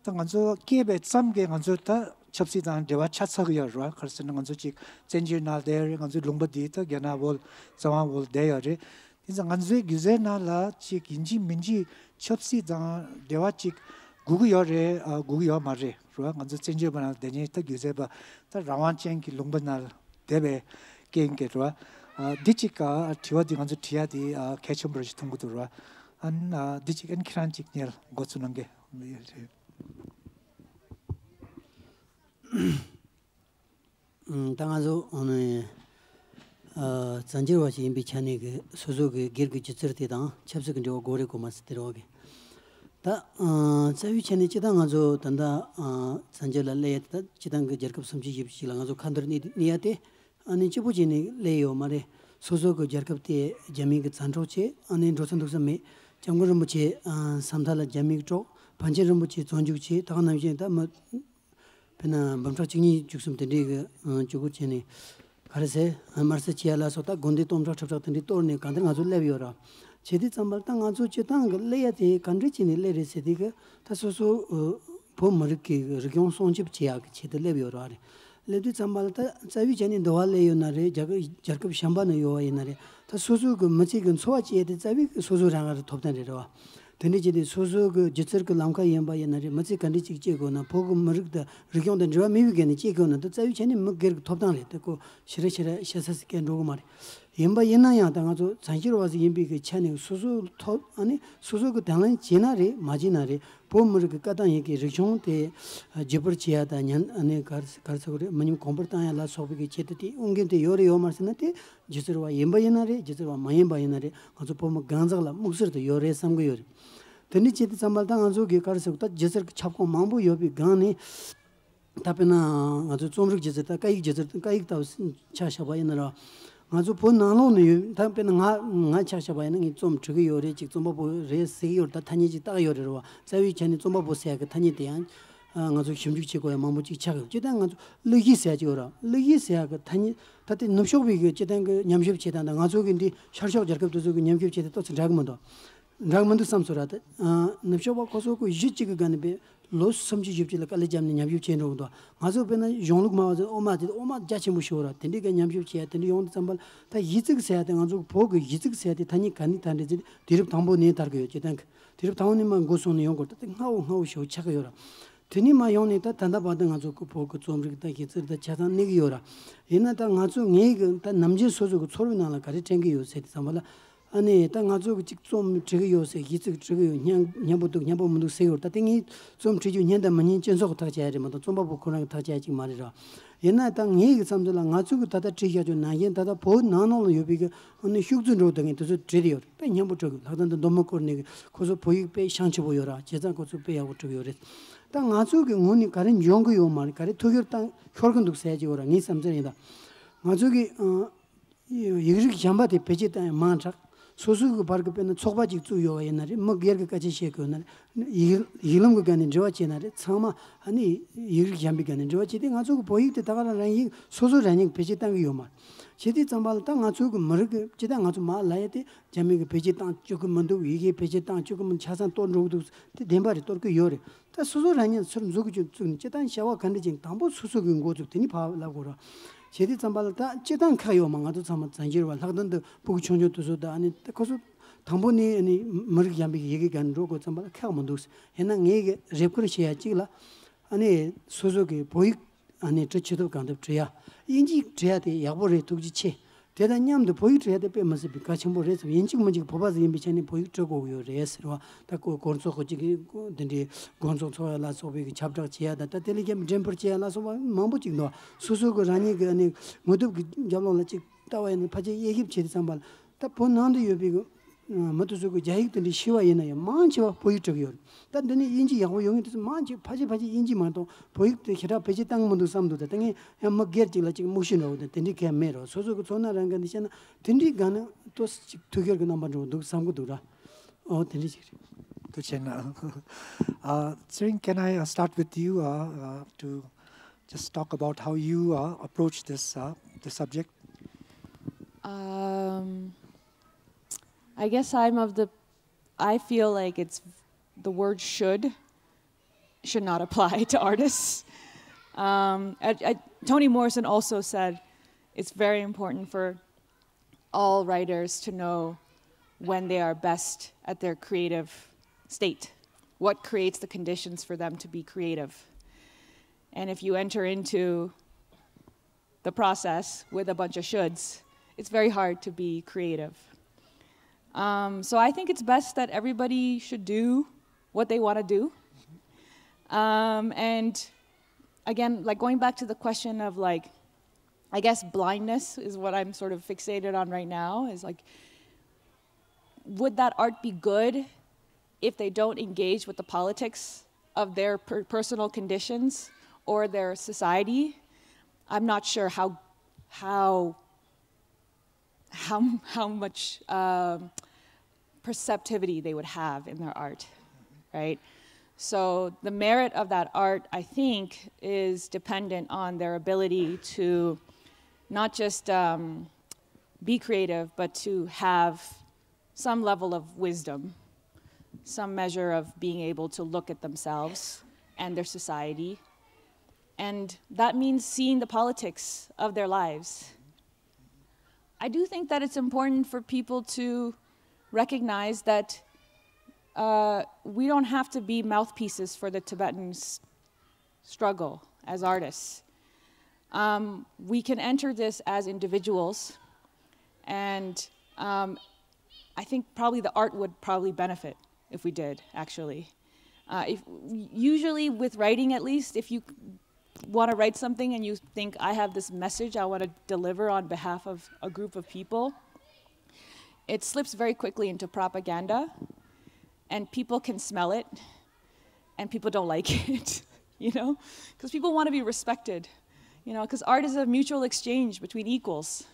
ད་ང་ཚོ་སྐྱེས་པའི་མཚམས་ཀྱི་ང་ཚོ་ད་ཆབ་སྲིད་དང་འབྲེལ་བ་ཆ་ཚང་ཡོད་རེད་བ། ག་རེ་ཟེར་ན་ང་ཚོ་ཅིག་བཙན་བྱོལ་ནང་བསྡད་ཡོད་རེད། ང་ཚོའི་ལུང་པ་འདི་ད་རྒྱ་ནག་འོག་བཙན་དབང་འོག་བསྡད་ཡོད་རེད། ཡིན་ཙང་ང་ཚོའི་སྒྱུ་རྩལ་ནང་ལ་ཅིག་ཡིན་གཅིག་མིན་གཅིག་ཆབ་སྲིད་དང་འབྲེལ་བ་ཅིག་དགོས་ཀྱི་ཡོད་རེད། ཨ། དགོས་ཀྱི་ཡོད་མ་རེད། རེད་བ། ང་ཚོ་བཙན་བྱོལ་བ་ནང་བསྡད་མཁན་ད་སྒྱུ་རྩལ་པ་ད་རང་དབང་ཅན་གྱི་ལུང་པ་ནང་བསྡད་པའི་རྐྱེན་གྱིས། རེད་བ། ཨ། འདི་ཅིག་ཨ། དྲི་བ་འདི་ང་ཚོ་དྲི་ཡ་འདི་ཨ། གལ་ཆེན་པོ་རེད་ཅིག་མཐོང་གི་འདུག། རེད་བ། ཨ་ནི་ཨ། འདི་ཅིག་ཨ་ནི་ཁྱེད་རང་ཅིག་སྔོན་འགོ་ཚུགས་གནང་གི། ཨང་། ད་ང་ཚོ་ཨ་ནི་ཨ། བཙན་བྱོལ་བ་ཞིག་ཡིན་པའི་ཆ་ནས་ཀྱི་སོ་སོ་གི་སྒེར་གྱི་སྒྱུ་རྩལ་དེ་དང་ཆབ་སྲིད་ཀྱི་འབྲེལ་བ་དགོས་རེད་དགོས་མ་རེད་དེ་རེད་བ་གི། ད་ཨ། རྩ་བའི་ཆ་ནས་སྤྱིར་བཏང་ང་ཚོ་ད་ལྟ་ཨ། བཙན་བྱོལ་ལ་སླེབས་ཡ་དེ་ད་སྤྱིར་བཏང་གི་རྒྱལ་ཁབ་སུམ་ཅུ་བཞི་བཅུ་ཞིག་ལ་ང་ཚོ་ཁ་འདོན་གནས་གནས་ཡ་དེ་ཨ་ནི་གཅིག་པུ་བྱས་ནས་སླེབས་ཡོད་མ་རེད། སོ་སོ་གི་རྒྱལ་ཁབ་དེ་རྒྱ་མི་གི་མཚོན་འཕྲོག་བྱས། ཨ་ནི་འགྲོ་ས་འདུག་ས་མེད། སྐྱབས་མགོན་རིན་པོ་ཆེ་ཨ། ས་མཐའ་ལ་རྒྱ་མི་གི་འཕྲོག། པཎ་ཆེན་རིན་པོ་ཆེ་བཙོན་འཇུག་བྱས། ད་ག་ནང་བཞིན་ད་མི་དཔེར་ན་འབུམ་ཕྲག་བཅུ་གཉིས་བཅུ་གསུམ་དེ་འདྲའི་གི་ཨ། བཅུ་དགུ་བྱས་ནས་ག་རེ་ཟེར། དམར་གསོད་བྱས་ཡ་ལ་སོགས། ད་དགོན་སྡེ་སྟོང་ཕྲག་ཁྲི་ཕྲག་དེ་འདྲའི་གཏོར་ནས་གང་ལྟར་ང་ཚོ་སླེབས་ཡོད་ར། བྱས་དུས་ཙམ་པ་ལ་ད་ང་ཚོ་སྤྱིར་བཏང་གི་སླེབས་ཡ་དེ་ག་འདྲ་བྱས་ནས་སླེབས་རེད་ཟེར་དུས་གི། ད་སོ་སོ་ཨ། བོད་མི་རིགས་ཀྱི་རིག་གཞུང་སྲུང་སྐྱོབ་བྱེད་ཡག་གི་ཆེད་དུ་སླེབས་ཡོད་ར་རེད། སླེབས་དུས་ཙམ་པ་ལ་ད་རྩ་བའི་ཆ་ནས་འདི་བ་སླེབས་ཡོད་ན་རེད། རྒྱ་གར་རྒྱལ་ཁབ་གཞན་པ་ནས་ཡོད་པ་ཡིན་ན་རེད། ད་སོ་སོ་གི་མི་ཚེ་གི་འཚོ་བ་སྐྱེལ་ཡ་དེ་རྩ་བའི་སོ་སོ་རང་གི་ཐོབ་ཐང་རེད། རེད་བ། དེ་འདྲ་བྱས་ཏེ་སོ་སོ་གི་སྒྱུ་རྩལ་གྱི་ལམ་ཁ་ཡིན་པ་ཡིན་ན་རེད། མི་ཚེ་ག་འདྲ་ཅིག་སྐྱེལ་དགོས་ན། བོད་ཀྱི་མི་རིགས་དང་རིག་གཞུང་དང་འབྲེལ་བ་མེད་པའི་སྒང་ནས་སྐྱེལ་དགོས་ན། ད་རྩ་བའི་ཆ་ནས་མི་སྒེར་གྱི་ཐོབ་ཐང་རེད། དེ་ཁོ་ཞེ་དྲག་ཞེ་དྲག་བཤད་ས་སྐད་འགྲོ་གི་མ་རེད། ཡིན་པ་ཡིན་ན་ཡང་ད་ང་ཚོ་བཙན་བྱོལ་བ་ཞིག་ཡིན་པའི་གི་ཆ་ནས་སོ་སོའི་ཐོབ། ཨ་ནི་སོ་སོ་གི་དང་ལེན་བྱས་ན་རེད། མ་བྱས་ན་རེད། བོད་མི་རིགས་ཀྱི་བཀའ་དང་ཡི་གེ་རིག་གཞུང་དེ་བརྗེ་སྤོར་བྱེད་ཡ་དང་། ཉན། ཨ་ནི་ག་རེ་ག་རེ་ཟེར་དགོས་རེད། མི་ཉམས་གོང་འཕེལ་བཏང་ཡ་ལ་སོགས་པའི་གི་ཆེད་དུ་དེ་དབང་སྒྱུར་དེ་ཡོད་རེད་ཡོད་མ་རེད་ཟེར་ན། དེ་སྒྱུ་རྩལ་བ་ཡིན་པ་ཡིན་ན་རེད། སྒྱུ་རྩལ་བ་མ་ཡིན་པ་ཡིན་ན་རེད། ང་ཚོ་བོད་མི་གང་ཟག་ལ་དམིགས་བསལ་དུ་ཡོད་རེད་བསམ་གི་ཡོད་རེད། དེ་འདྲ་བྱེད་དུས་ཙམ་པ་ལ་ད་ང་ཚོ་གི་ག་རེ་ཟེར། ད་སྒྱུ་རྩལ་གྱི་ཁྱབ་ཁོངས་མང་པོ་ཡོད་པའི་སྒང་ནས། ད་དཔེར་ན་ང་ཚོ་རྩོམ་རིག་སྒྱུ་རྩལ། ད་སྐད་ཡིག་སྒྱུ་རྩལ། སྐད་ཡིག་ལྟ་བུ་ཆ་བཞག་པ་ཡིན་ན་ར། ང་ཚོ་བོད་ནང་ལོགས་ནས་ཡོད། ད་དཔེར་ན་ང་ང་ཆ་བཞག་པ་ཡིན་ན། ངས་རྩོམ་འབྲི་གི་ཡོད་རེད། ཅིག་རྩོམ་པ་པོ་རེད་ཟེར་གི་ཡོད་རེད། ད་ཐ་སྙད་ཅིག་བཏགས་ཡོད་རེད། རེད་བ། རྩ་བའི་ཆ་ནས་རྩོམ་པ་པོ་ཟེར་ཡ་གི་ཐ་སྙད་དེ་ཡང་ང་ཚོ་ཞིབ་འཇུག་བྱེད་དགོས་ཡ་མང་པོ་ཅིག་ཆགས་ཡོད། སྤྱིར་བཏང་ང་ཚོ་གླུ་གཞས་ཟེར་ཡ་ཅིག་ཡོད་ར། གླུ་གཞས་ཟེར་ཡ་གི་ཐ་སྙད། ད་དེ་ནུབ་ཕྱོགས་པའི་གི་སྤྱིར་བཏང་གི་ཉམས་ཞིབ་བྱེད་སྟངས་དང་ང་ཚོ་གི་འདི་ཤར་ཕྱོགས་རྒྱལ་ཁབ་དེ་ཚོ་གི་ཉམས་ཞིབ་བྱེད་སྟངས་ཏོག་ཙམ་འདྲ་གི་མི་འདུག། འདྲ་མི་འདུག་བསམ་སོང་ར། ད་ཨ། ནུབ་ཕྱོགས་པ་ཁོ་ཚོ་ཁོ་གཞི་གཅིག་གི་སྒང་ནས་པའི་ལོ་སུམ་ཅུ་བཞི་བཅུ་ལ་དཀའ་ལས་བརྒྱབ་ནས་ཉམས་ཞིབ་བྱས་འགྲོ་གི་འདུག། ང་ཚོ་དཔེར་ན་གཞུང་ལུགས་སྨྲ་བ་ཚོས་དབུ་མ་དེ་དབུ་མ་རྒྱ་ཆེན་པོ་ཞིག་ཡོད་ར། དེ་འདྲའི་སྒང་ཉམས་ཞིབ་བྱས། དེ་འདྲ་ཡོང་དུས་ཙམ་པ་ལ་ད་གཞས་ཚིག་ཟེར་ཡ་དེ། ང་ཚོ་བོད་ཀྱི་གཞས་ཚིག་ཟེར་ཡ་དེ་ཐ་སྙད་ག་ནས་དར་འདྲ་ཟེར། དུས་རབས་དང་པོ་ནས་དར་གི་ཡོད། སྤྱིར་བཏང་གི་དུས་རབས་དང་པོ་ནས་མར་འགོ་བཟུང་ནས་ཡོང་དགོས། ད་དེ་སྔ་བོ་སྔ་བོ་ཞིག་ཆགས་ཀྱི་ཡོད་ར། དེ་ནས་མར་ཡོང་ནས་ད་ད་ལྟ་བར་དུ་ང་ཚོ་གི་བོད་ཀྱི་རྩོམ་རིག་དང་གཞས་ཚིག་དང་ཆ་ཚང་གནས་ཀྱི་ཡོད་ར། ཡིན་ན་ད་ང་ཚོ་ངའི་གི་ད་ནམ་རྒྱུན་སོ་སོ་གི་ཚོར་བའི་ནང་ལ་ག་རེ་དྲན་གི་ཡོད་ཟེར་དུས་ཙམ་པ་ལ། ཨ་ནི་ད་ང་ཚོ་གི་ཅིག་རྩོམ་འབྲི་གི་ཡོད་ཟེར། གཞས་ཚིག་འབྲི་གི་ཡོད། སྙན་སྙན་པོ་འདུག་སྙན་པོ་མི་འདུག་ཟེར་ཡོད། ད་དེ་ངའི་རྩོམ་འབྲི་རྒྱུ་སྙན་དང་མི་སྙན་སྤྱི་ཚོགས་ཀྱིས་ཐག་བཅད་ཡ་རེད་མ་གཏོགས་རྩོམ་པ་པོ་ཁོ་རང་གིས་ཐག་བཅད་ཡ་ཅིག་མ་རེད་ར། ཡིན་ན་ད་ངའི་གི་བསམ་ཚུལ་ལ་ང་ཚོ་གི་ད་ལྟ་བྲིས་བཞག་རྒྱུ་ནང་བཞིན་ད་ལྟ་བོད་ནང་ལོགས་ལ་ཡོད་པའི་གི་ཨ་ནི་ཤུགས་རྫོགས་འགྲོ་བསྡད་མཁན་དེ་ཚོ་བྲིས་བསྡད་ཡོད་རེད། དཔེ་སྙན་པོ་བྲིས་གི། ལྷག་དོན་དུ་མདོ་སྨད་སྐོར་ནས་གི་ཁོ་ཚོ་བོད་ཡིག་དཔེ་བྱང་ཆུབ་པོ་ཡོད་ར། བྱས་ཙང་ཁོ་ཚོ་དཔེ་ཡག་པོ་བྲིས་གི་ཡོད་རེད། ད་ང་ཚོ་གི་ངོས་ནས་ག་རེ་འཇོན་གི་ཡོད་མ་རེད། ག་རེ་ཐུགས་ཁུར་བཏང་ཤོར་གི་འདུག་ཟེར་གྱི་ཡོད་ར། ངའི་བསམ་ཚུལ་ཡིན་ད། ང་ཚོ་གི་ཨ། ཡིག་རིགས་གཞན་པ་དེ་བེད་སྤྱོད་བཏང་ཡ་མང་དྲགས། སོ་སོ་གི་བར་གྱི་དཔེར་ན་ཚོགས་པ་ཅིག་བཙུགས་ཡོད་པ་ཡིན་ན་རེད། མི་སྒེར་གྱི་སྐད་ཆ་བཤད་དགོས་ན་རེད། ཡིག་ཡིག་ལམ་གྱི་སྒང་ནས་འབྲེལ་བ་བྱས་ན་རེད། ཚང་མ་ཨ་ནི་ཡིག་རིགས་གཞན་པའི་སྒང་ནས་འབྲེལ་བ་བྱས་ཏེ། ང་ཚོ་གི་བོད་ཡིག་དེ་ད་ག་རང་རང་ཡིག་སོ་སོ་རང་ཉིད་ཀྱིས་བེད་སྤྱོད་བཏང་གི་ཡོད་མ་རེད། བྱས་དུས་ཙམ་པ་ལ་ད་ང་ཚོ་གི་མི་རིགས་ཀྱི་སྤྱིར་བཏང་ང་ཚོ་མར་ལབ་ཡ་དེ་རྒྱ་མི་གིས་བེད་སྤྱོད་བཏང་བཅུག་གི་མི་འདུག། ཡི་གེ་བེད་སྤྱོད་བཏང་བཅུག་གི་མི་འདུག། ཆ་ཚང་གཏོར་འགྲོ་གི་འདུག། དེ་བདེན་པ་རེད། གཏོར་གི་ཡོད་རེད། ད་སོ་སོ་རང་ཉིད་ཚུར་འཛུལ་གི་བཅུག་བཅུག་ནས་སྤྱིར་བཏང་བྱ་བ་ག་འདྲ་ཅིག་དང་པོ་སོ་སོ་གི་འགོ་བཙུགས། དེ་ནས་ཕར་ལབ་དགོས་ར། བྱས་དུས་ཙམ་པ་ལ་ད་སྤྱིར་བཏང་ཁག་ཡོད་མ། ང་ཚོ་ཚང་མ་བཙན་བྱོལ་བ། ལྷག་དོན་དུ་སྤུ་གུ་ཆུང་ཆུང་དེ་ཚོ་ད་ཨ་ནི་ད་ཁོ་ཚོ་དང་པོ་ནས་ཨ་ནི་མི་རིགས་གཞན་པའི་ཡི་གེ་སྒང་འགྲོ་དགོས་ཙམ་པ་ལ་ཁག་མི་འདུག། ཡིན་ན་ངས་གི་རེ་སྐུལ་བྱེད་ཡ་གཅིག་ལ། ཨ་ནི་སོ་སོ་གི་བོད་ཡིག་ཨ་ནི་འབྲི་ཆོག་ཐུབ་གང་ཐུབ་འབྲི་ཡ། དབྱིན་ཇི་འབྲི་ཡ་དེ་ཡག་པོ་རེད། ཐུགས་རྗེ་ཆེ། དེ་དང་མཉམ་དུ་བོད་ཡིག་འབྲི་ཡ་དེ་དཔེ་མི་སྲིད་པའི་གལ་ཆེན་པོ་རེད་བསམ། ཡིན་གཅིག་མིན་གཅིག་བོད་པ་ཟིག་ཡིན་པའི་ཆ་ནས་བོད་ཡིག་འབྲི་དགོས་ཀྱི་ཡོད་རེད་ཟེར་བ། ད་གོ་སྐོར་ཚོགས་ཀྱི་ཅིག་དེ་འདྲའི་དགོང་ཚོགས་ཚོགས་ཡ་ལ་སོགས་པའི་གི་ཁྱབ་བསྒྲགས་བྱེད་ཡ་དང་། ད་དེ་ལས་ཀྱང་འགྲེམས་སྤེལ་བྱེད་ཡ་ལ་སོགས་པ་མང་པོ་ཅིག་འདུག། སོ་སོ་གི་རང་ཉིད་ཀྱི་ཨ་ནི་ངོ་དེབ་ཀྱི་རྒྱབ་ལོགས་ལ་ཅིག་ལྟ་བ་ཡིན་ན། ཕལ་ཆེར་དབྱེ་ཞིབ་བྱེད་དུས་ཙམ་པ་ལ། ད་བོད་ནང་དུ་ཡོད་པའི་གི་མི་དེ་ཚོ་གི་རྒྱ་ཡིག་དེ་འདྲ་ཤེས་པ་ཡིན་ན་ཡང་མང་ཆེ་བ་བོད་ཡིག་འབྲི་གི་ཡོད་རེད། ད་འདི་ནས་དབྱིན་ཇི་ཡག་པོ་ཡོང་གི་དུས་སུ་མང་ཆེ་ཕལ་ཆེར་ཕལ་ཆེར་དབྱིན་ཇི་མ་གཏོགས་བོད་ཡིག་དེ་ཞེ་དྲག་བེད་སྤྱོད་བཏང་གི་མི་འདུག་བསམ་འདུག། ད་ད་ངས་ཡང་མི་སྒེར་གཅིག་ལ་ཅིག་དམུགས་ཞེན་འདྲ་བོ་དེ་དེ་འདྲའི་གང་ཡང་མེད་རོགས། སོ་སོ་གི་ཚོར་སྣང་རང་སྒང་ནས་བཤད་ན་དེ་འདྲའི་སྒང་ནས་ཏོག་ཙམ་ཅིག་ཐུགས་ཁུར་གྱི་རྣམ་པ་འདྲ་བོ་འདུག་བསམ་གི་འདུག་ར། ཨོ་དེ་འདྲ་ཅིག་རེད། ཐུགས་རྗེ་ཆེ་གནང་། Uh, Tsering, can I uh, start with you uh, uh, to just talk about how you uh, approach this uh, this subject? Um, I guess I'm of the, I feel like it's, the word should should not apply to artists. Um, I, I, Toni Morrison also said it's very important for all writers to know when they are best at their creative state? What creates the conditions for them to be creative? And if you enter into the process with a bunch of shoulds, it's very hard to be creative. Um, so I think it's best that everybody should do what they want to do. Um, and again, like, going back to the question of, like, I guess blindness is what I'm sort of fixated on right now, is like, would that art be good if they don't engage with the politics of their per- personal conditions or their society? I'm not sure how how how how much um, perceptivity they would have in their art, right? So the merit of that art, I think, is dependent on their ability to not just um, be creative, but to have some level of wisdom, some measure of being able to look at themselves and their society. And that means seeing the politics of their lives. I do think that it's important for people to recognize that uh, we don't have to be mouthpieces for the Tibetan s- struggle as artists. Um, we can enter this as individuals, and um, I think probably the art would probably benefit if we did, actually. Uh, if, usually, with writing at least, if you want to write something and you think, "I have this message I want to deliver on behalf of a group of people," it slips very quickly into propaganda, and people can smell it, and people don't like it, you know, because people want to be respected, you know, because art is a mutual exchange between equals,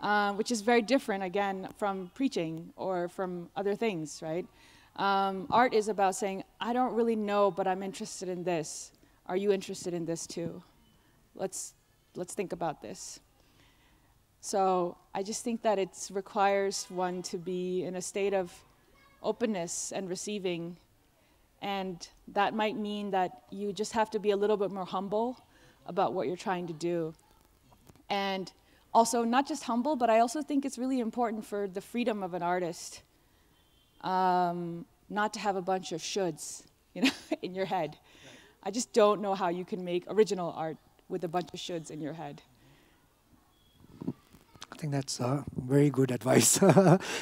uh, which is very different, again, from preaching or from other things, right? Um, art is about saying, "I don't really know, but I'm interested in this. Are you interested in this too? Let's let's think about this." So I just think that it requires one to be in a state of openness and receiving. And that might mean that you just have to be a little bit more humble about what you're trying to do. And also, not just humble, but I also think it's really important for the freedom of an artist, um, not to have a bunch of shoulds, you know, in your head. I just don't know how you can make original art with a bunch of shoulds in your head. I think that's uh, very good advice,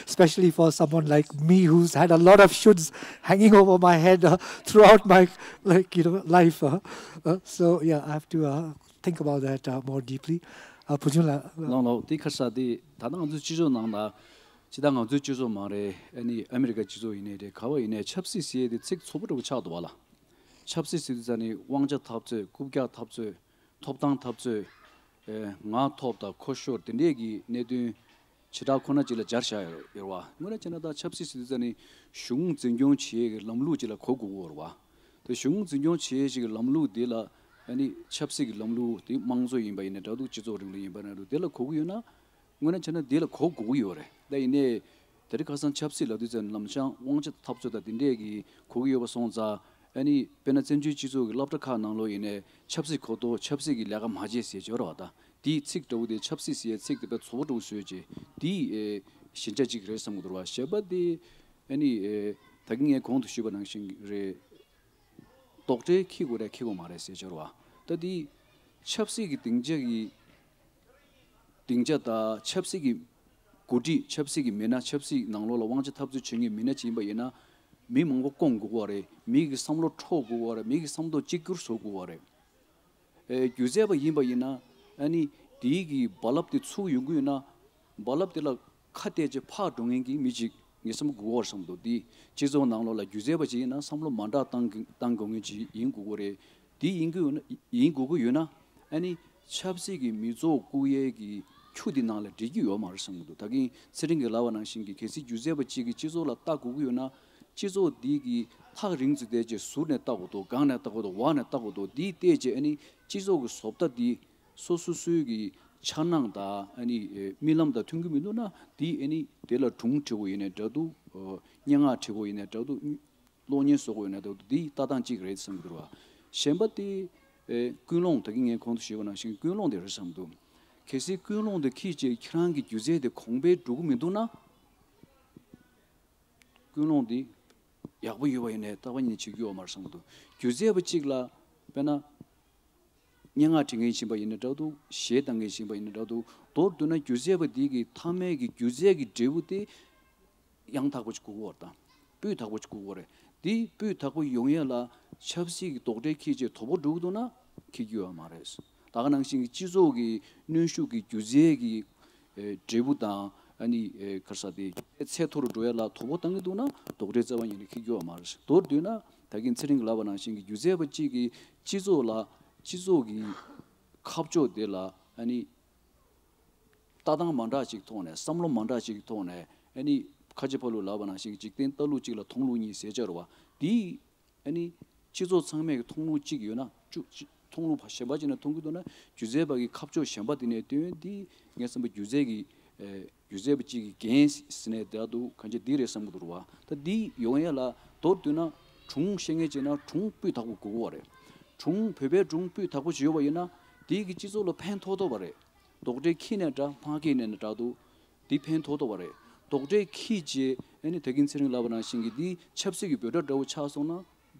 especially for someone like me who's had a lot of shoulds hanging over my head uh, throughout my, like, you know, life. Uh, uh, so yeah, I have to uh, think about that uh, more deeply. Uh, Pujun la, uh, ལོང་ལོ་དེ་ཁ་ས་དེ་ད་ལྟ་ང་ཚོའི་སྤྱི་ཚོགས་ནང་ལ་ཇི་ལྟར་ང་ཚོའི་སྤྱི་ཚོགས་མ་རེད། ཨ་ནི་ཨ་མི་རི་ཀའི་སྤྱི་ཚོགས་ཡིན་ནའི་རེད། ག་བ་ཡིན་ནའི་ཆབ་སྲིད་ཟེར་ཡས་དེ་ཚིག་ཚོགས་པ་འདྲ་བོ་ཆགས་འདུག་བ་ལ། ཆབ་སྲིད་ཟེར་དུས་ཙ་ནི་དབང་ཆ་འཐབ་རྩོད། རྐུབ་བཀྱག་འཐབ་རྩོད། ཐོབ་ཐང་འཐབ་རྩོད། ཨེ་ང་ཐོབ་དང་ཁོ་ཤོར་དེ་འདྲས་ཀྱི་གནད་དོན་བྱེ་བྲག་ཁོ་ན་ཅིག་ལ་སྦྱར་བཞག་ཡོད་རེད་བ། དངོས་གནས་བྱས་ན་ད་ཆབ་སྲིད་ཟེར་དུས་ཙ་ནི་གཞུང་འཛིན་སྐྱོང་བྱེད་ཡས་ཀྱི་ལམ་ལུགས་ཅིག་ལ་གོ་དགོས་ཀྱི་ཡོད་རེད་བ། དེ་གཞུང་འཛིན་སྐྱོང་བྱེད་ཡས་ཅིག་གི་ལམ་ལུགས་དེ་ལ་ཨ་ནི་ཆབ་སྲིད་ཀྱི་ལམ་ལུགས་དེ་དམངས་གཙོ་ཡིན་པ་ཡིན་ན་འདྲ་འདུག་སྤྱི་ཚོགས་རིང་ལུགས་ཡིན་པ་ན་འདྲ་འདུག་དེ་ལ་གོ་གི་ཡོད་ན། དངོས་གནས་བྱས་ན་འདི་ལ་གོ་དགོས་ཀྱི་ཡོད་རེད། ད་ཡིན་ནའི་དེ་རིང་ཁ་སང་ཆབ་སྲིད་ལབ་དུས་ཙམ་ལམ་སང་དབང་ཆ་འཐབ་རྩོད་དང་དེ་འདྲས་ཀྱི་གོ་གི་ཡོད་པ་སོང་ཙང་ཨ་ནི་དཔེར་ན་བཙན་བྱོལ་སྤྱི་ཚོགས་ཀྱི་སློབ་གྲྭ་ཁག་ནང་ལོགས་ཡིན་ནའི་ཆབ་སྲིད་གོ་རྟོགས་ཆབ་སྲིད་ཀྱི་ལས་ཀ་མ་བྱེད་ཟེར་ཡོད་རེད་བ། ད་དེའི་ཚིག་འདྲ་བོ་དེ་ཆབ་སྲིད་ཟེར་ཡའི་ཚིག་དེ་དཔེ་ཚོགས་པ་འདྲ་བོ་བཟོས་རྗེས་དེའི་ཞན་ཆ་གཅིག་རེད་བསམ་གི་འདུག་རེད་བ། གཞན་པ་དེ་ཨ་ནི་ད་གིན་ངས་གོང་དུ་ཞུས་པ་ནང་བཞིན་རེད། རྡོག་ཁྲེས་འཁྱེར་དགོས་རེད་འཁྱེར་དགོས་མ་རེད་ཟེར་ཆོག་རེད་བ། ད་དེ་ཆབ་སྲིད་ཀྱི་སྡིངས་ཆ་གི་སྡིངས་ཆ་དང་ཆབ་སྲིད་ཀྱི་འགོ་ཁྲིད་ཆབ་སྲིད་ཀྱི་མི་སྣ་ཆབ་སྲིད་ནང་ལོགས་ལ་དབང་ཆ་འཐབ་རྩོད་བྱེད་མཁན་མི་སྣ་ཅིག་ཡིན་པ་ཡིན་ན་མི་མང་པོ་སྐོང་དགོས་ཀྱི་ཡོད་རེད། མི་གི་བསམ་བློ་འཕྲོག་དགོས་ཀྱི་ཡོད་རེད། མི་གི་བསམ་བློ་གཅིག་གྱུར་བཟོ་དགོས་ཀྱི་ཡོད་རེད། ཨེ་སྒྱུ་རྩལ་པ་ཡིན་པ་ཡིན་ན་ཨ་ནི་དེའི་གི་རྦ་རླབས་དེ་ཚུགས་ཡོང་གི་ཡོད་ན་རྦ་རླབས་དེ་ལ་ཁ་གཏད་བྱས་ཕར་འགྲོ་མཁན་གྱི་མི་ཅིག་ངས་བསམ་དགོས་པར་བསམ་འདུག་འདི་སྤྱི་ཚོགས་ནང་ལོགས་ལ་སྒྱུ་རྩལ་པ་ཅིག་ཡིན་ན་བསམ་བློ་མ་འདྲ་བཏང་གི་བཏང་དགོས་མཁན་ཅིག་ཡིན་དགོས་ཀྱི་རེད། འདི་ཡིན་དགོས་ཡོད་ན་ཡིན་དགོས་ཀྱི་ཡོད་ན་ཨ་ནི་ཆབ་སྲིད་ཀྱི་མི་ཚོགས་བཀུག་ཡས་ཀྱི་ཁྱུ་འདི་ནང་ལ་འགྲིག་གི་ཡོད་མ་རེད་བསམ་གྱི་འདུག་ད་གིན་ཚེ་རིང་གིས་ལབ་པ་ནང་བཞིན་གྱི་གལ་སྲིད་སྒྱུ་རྩལ་པ་ཅིག་གིས་སྤྱི་ཚོགས་ལ་ལྟ་དགོས་ཀྱི་ཡོད་ན་སྤྱི་ཚོགས་འདི་གི་ཐག་རིང་ཙམ་བསྡད་རྗེས་ཟུར་ནས་ལྟ་དགོས་འདུག་སྒང་ནས་ལྟ་དགོས་འདུག་འོག་ནས་ལྟ་དགོས་འདུག་འདི་བལྟས་རྗེས་ཨ་ནི་སྤྱི་ཚོགས་ཀྱི་བཟོ་ལྟ་འདི་སོ་སོ་སོའི་གི་འཆར་སྣང་དང་ཨ་ནི་རྨི་ལམ་དང་མཐུན་གྱི་མི་འདུག་ན་འདི་ཨ་ནི་དེ་ལ་སྒྲུང་འབྲི་དགོས་ཡིན་ནའི་འདྲ་འདུག་སྙན་ངག་འབྲི་དགོས་ཡིན་ནའི་འདྲ་འདུག་གློག་བརྙན་བཟོ་དགོས་ཡིན་ནའི་འདྲ་འདུག་འདི་ལྟ་སྟངས་གཅིག་རེད་བསམ་གྱི་འདུག་ར། གཞན་པ་དེ་ཀུན་སློང་ད་གིན་ངས་གོང་དུ་ཞུས་པ་ནང་བཞིན་ཀུན་སློང་དེ་རེད་བསམ་འདུག་གལ་སྲིད་ཀུན་སློང་དེ་འཁྱེར་བྱས་ཁྱེད་རང་གི་སྒྱུ་རྩལ་དེ་གོང་འཕེལ་འགྲོ་གི་མི་འདུག་ན། ཀུན་སློང་འདི་ཡག་པོ་ཡོད་པ་ཡིན་ནའི་རྟག་པ་ཉིད་ནས་བྱེད་རྒྱུ་ཡོད་མ་རེད་བསམ་གྱི་འདུག་སྒྱུ་རྩལ་པ་གཅིག་ལ་དཔེར་ན། སྙན་ངག་འབྲི་མཁན་ཡིན་པ་ཡིན་ན་འདྲ་འདུག་གཞས་བཏང་མཁན་ཡིན་པ་ཡིན་ན་འདྲ་འདུག་མདོར་བསྡུས་ན་སྒྱུ་རྩལ་པ་འདི་གི་མཐའ་མའི་གི་སྒྱུ་རྩལ་གྱི་འབྲས་བུ་དེ་ཡང་དག་པོ་ཅིག་དགོས་ཀྱི་ཡོད་རེད་ད། སྤུས་དག་པོ་ཅིག་དགོས་ཀྱི་ཡོད་རེད། འདི་སྤུས་དག་པོ་ཡོང་ཡ་ལ་ཆབ་སྲིད་ཀྱི་རྡོག་ཁྲེས་འཁྱེར་བྱས་དོ་ཕོག་འགྲོ་གི་འདུག་ན་འཁྱེར་རྒྱུ་ཡོད་མ་རེད། ད་ག་ནང་བཞིན་གྱི་སྤྱི་ཚོགས་ཀྱི་གནོན་ཤུགས་ཀྱི་སྒྱུ་རྩལ་གྱི་ཨེ་འབྲས་བུ་དང་ཨ་ནི་ཨེ་ག་རེ་ཟེར་དེ་ཚད་མཐོ་རུ་འགྲོ་ཡ་ལ་དོ་ཕོག་བཏང་གི་འདུག་ན་རྡོག་ཁྲེས་རྩ་བ་ཉིད་ནས་འཁྱེར་རྒྱུ་ཡོད་མ་རེད། མདོར་བསྡུས་ན་ད་གིན་ཚེ་རིང་གིས་ལབ་པ་ནང་བཞིན་གྱི་སྒྱུ་རྩལ་པ་གཅིག་གིས་སྤྱི་ཚོགས་ལ་སྤྱི་ཚོགས་ཀྱི་ཁ་ཕྱོགས་དེ་ལ་ཨ་ནི་ལྟ་སྟངས་མ་འདྲ་ཅིག་ཐོག་ནས་བསམ་བློ་མ་འདྲ་ཅིག་ཐོག་ནས་ཨ་ནི་ཁ་ཆེ་ཕ་ལུ་ལབ་པ་ནང་བཞིན་གྱི་འཇིག་རྟེན་ལྟ་ལུགས་གཅིག་ལ་མཐོང་ལུགས་གཉིས་ཟེར་བྱ་རུ་བ་འདི་ཨ་ནི་སྤྱི་ཚོགས་ཚང་མས་མཐོང་ལུགས་གཅིག་ཡོད་ན་བཅུ་མཐོང་ལུགས་གཞན་པ་ཅིག་ནས་མཐོང་གི་འདུག་ན་སྒྱུ་རྩལ་པ་གི་ཁ་ཕྱོགས་གཞན་པ་དེ་ནས་བཏོན་འདི་ངས་བསམ་པ་སྒྱུ་རྩལ་གྱི་ཨེ། སྒྱུ་རྩལ་པ་གཅིག་གི་འགན་ཟེར་ནས་བསྡད་འདུག་གང་ཅི་འདི་རེད་བསམ་གྱི་འདུག་རེད་བ། ད་འདི་ཡོང་ཡ་ལ་མདོར་བསྡུས་ན་སྒྲུང་བཤད་མཁན་བྱས་ན་སྒྲུང་སྤུས་དག་པོ་དགོས་ཀྱི་རེད། སྒྲུང་བོད་པའི་སྒྲུང་སྤུས་དག་པོ་ཞིག་ཡོད་པ་ཡིན་ན་འདི་གི་སྤྱི་ཚོགས་ལ་ཕན་ཐོགས་ཐུབ་པ་རེད། རྡོག་ཁྲེས་འཁྱེར་ནའི་འདྲ་མ་འཁྱེར་ནའི་འདྲ་འདུག་འདི་ཕན་ཐོགས་ཐུབ་པ་རེད། རྡོག་ཁྲེས་འཁྱེར་རྗེས་ཨ་ནི་ད་གིན་ཚེ་རིང་ལབ་པ་ནང་བཞིན་གྱི་འདི་ཆབ་སྲིད་ཀྱི་འབོད་སྒྲ་འདྲ་བོ་ཆགས་སོང་ན་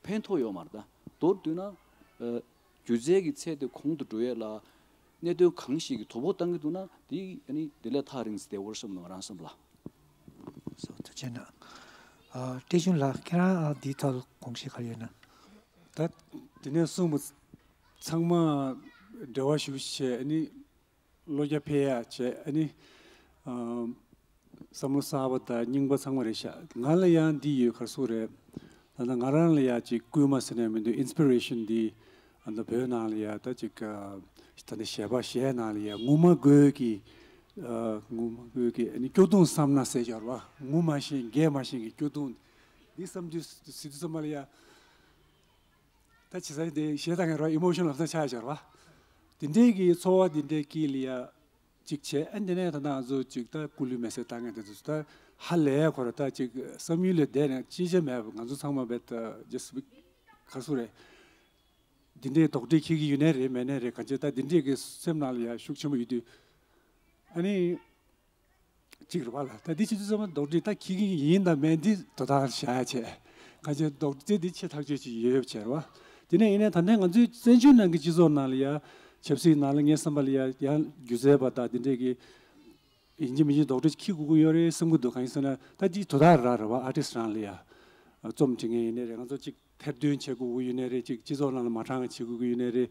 ཕན་ཐོགས་ཡོད་མ་རེད་ད། མདོར་བསྡུས་ན་ཨ། སྒྱུ་རྩལ་གྱི་ཚད་དེ་གོང་དུ་འགྲོ་ཡས་ལ་གནད་དོན་གང་ཞིག་གིས་དོ་ཕོག་བཏང་གི་འདུག་ན་དེ་ཨ་ནི་དེ་ལས་ཐག་རིང་ཙམ་བསྡད་དགོས་བསམ་འདུག་ང་རང་བསམ་ལ། སོ་ཐུགས་རྗེ་གནང་། ཨ། བཀྲ་ཤིས་ལགས་ཁྱེད་རང་ཨ་འདིའི་ཐོག་ལ་དགོངས་གཞི་ག་རེ་ཡོད་ན། ད་དེ་ནས་གསུངས་པ་ཚང་མ་འབྲེལ་བ་ཞུ་བྱས་ཨ་ནི་བློ་རྒྱ་འཕེལ་ཡག་བྱས་ཨ་ནི་ཨ། བསམ་བློ་གསར་པ་དང་རྙིང་པ་ཚང་མ་རེད་ཤག་ང་ལ་ཡང་འདི་ཡོད་ག་རེ་ཟེར་དགོས་རེད། ད་ལྟ་ང་རང་ལ་ཡང་ཅིག་སྐུལ་མ་ཟེར་ནས་མི་འདུག་ཨིན་སི་པི་རེ་ཤན་འདི་ཨ་ད་བོད་ནང་ལ་ཡང་ད་ཅིག་ཨ་ད་ནི་གཞས་པ་གཞས་ནང་ལ་ཡང་ངུ་མ་དགོས་ཀྱི་ཨ་ངུ་མ་དགོས་ཀྱི་ཨ་ནི་སྐྱོ་གདུང་བསམ་ན་ཟེར་ཡོད་རེད་བ། ངུ་མ་ཤེས་རྒྱལ་མ་ཤེས་ཀྱི་སྐྱོ་གདུང་འདི་བསམ་དུས་ཟེར་དུས་ཙམ་པ་ལ་ཡང་། ད་ཇི་ལྟར་དེ་གཞས་བཏང་ཡ་རོ་ཨི་མོ་ཤན་ལབ་ས་ཆགས་ཡོད་རེད་བ། དེ་འདྲའི་གི་ཚོར་བ་དེ་འདྲའི་དཀྱིལ་ལ་ཡ་ཅིག་བྱས་ཨ་འདི་ནས་ད་ང་ཚོ་ཅིག་ད་སྐུ་ལུས་མེ་སྲེག་བཏང་མཁན་དེ་ཚོ་ད་ཧ་ལས་ཁོ་ར་ད་ཅིག་བསམ་ཡུལ་ལས་འདས་ནས་ཅི་བྱ་མེད་པ་ང་ཚོ་ཚང་མ་བས་ད་just ག་རེ་ཟེར་དགོས་རེད། འདི་འདྲའི་རྡོག་ཁྲེས་འཁྱེར་གི་ཡོད་ནའི་རེད་མེད་ནའི་རེད་གང་ཅི་ད་འདི་འདྲའི་གི་སེམས་ནང་ལ་ཡ་ཤུགས་ཆེན་པོ་ཡོད་དུས་ཨ་ནི། གཅིག་རེད་བ་ལ། ད་འདི་ཕྱི་ཚུལ་ཚང་མ་རྡོག་ཁྲེས་ད་འཁྱེར་གྱི་ཡིན་དང་མེད་འདི་དོ་བདག་བཞག་ཡ་བྱས། གང་ཅི་རྡོག་ཁྲེས་འདི་ཆེ་ཐག་ཆོད་ཅིག་ཡོད་བྱས་རེད་བ། དེ་ནས་ཡིན་ནའི་ད་ལྟའི་ང་ཚོའི་བཙན་བྱོལ་ནང་གི་སྤྱི་ཚོགས་ནང་ལ་ཡ་ཆབ་སྲིད་ནང་ལ་ངས་བསམ་པ་ལ་ཡ་ཡང་སྒྱུ་རྩལ་པ་དང་འདི་འདྲས་ཀྱི་ཡིན་གཅིག་མིན་གཅིག་རྡོག་ཁྲེས་འཁྱེར་དགོས་ཀྱི་ཡོད་རེད་བསམ་གྱི་འདུག་གང་ཡིན་ཟེར་ན་ད་འདི་དོ་བདག་རང་རེད་བ། ཨར་ཊིསི་རང་ལ་ཡ་རྩོམ་འབྲི་མཁན་ཡིན་ནའི་རེད། ང་ཚོ་གཅིག་ཐེར་འདོན་བྱེད་དགོས་ཀྱི་ཡོད་ནའི་རེད། ཅིག་སྤྱི་ཚོགས་ནང་ལ་མ་དྲང་བ་བྱེད་དགོས་ཀྱི་ཡོད་ནའི་རེད།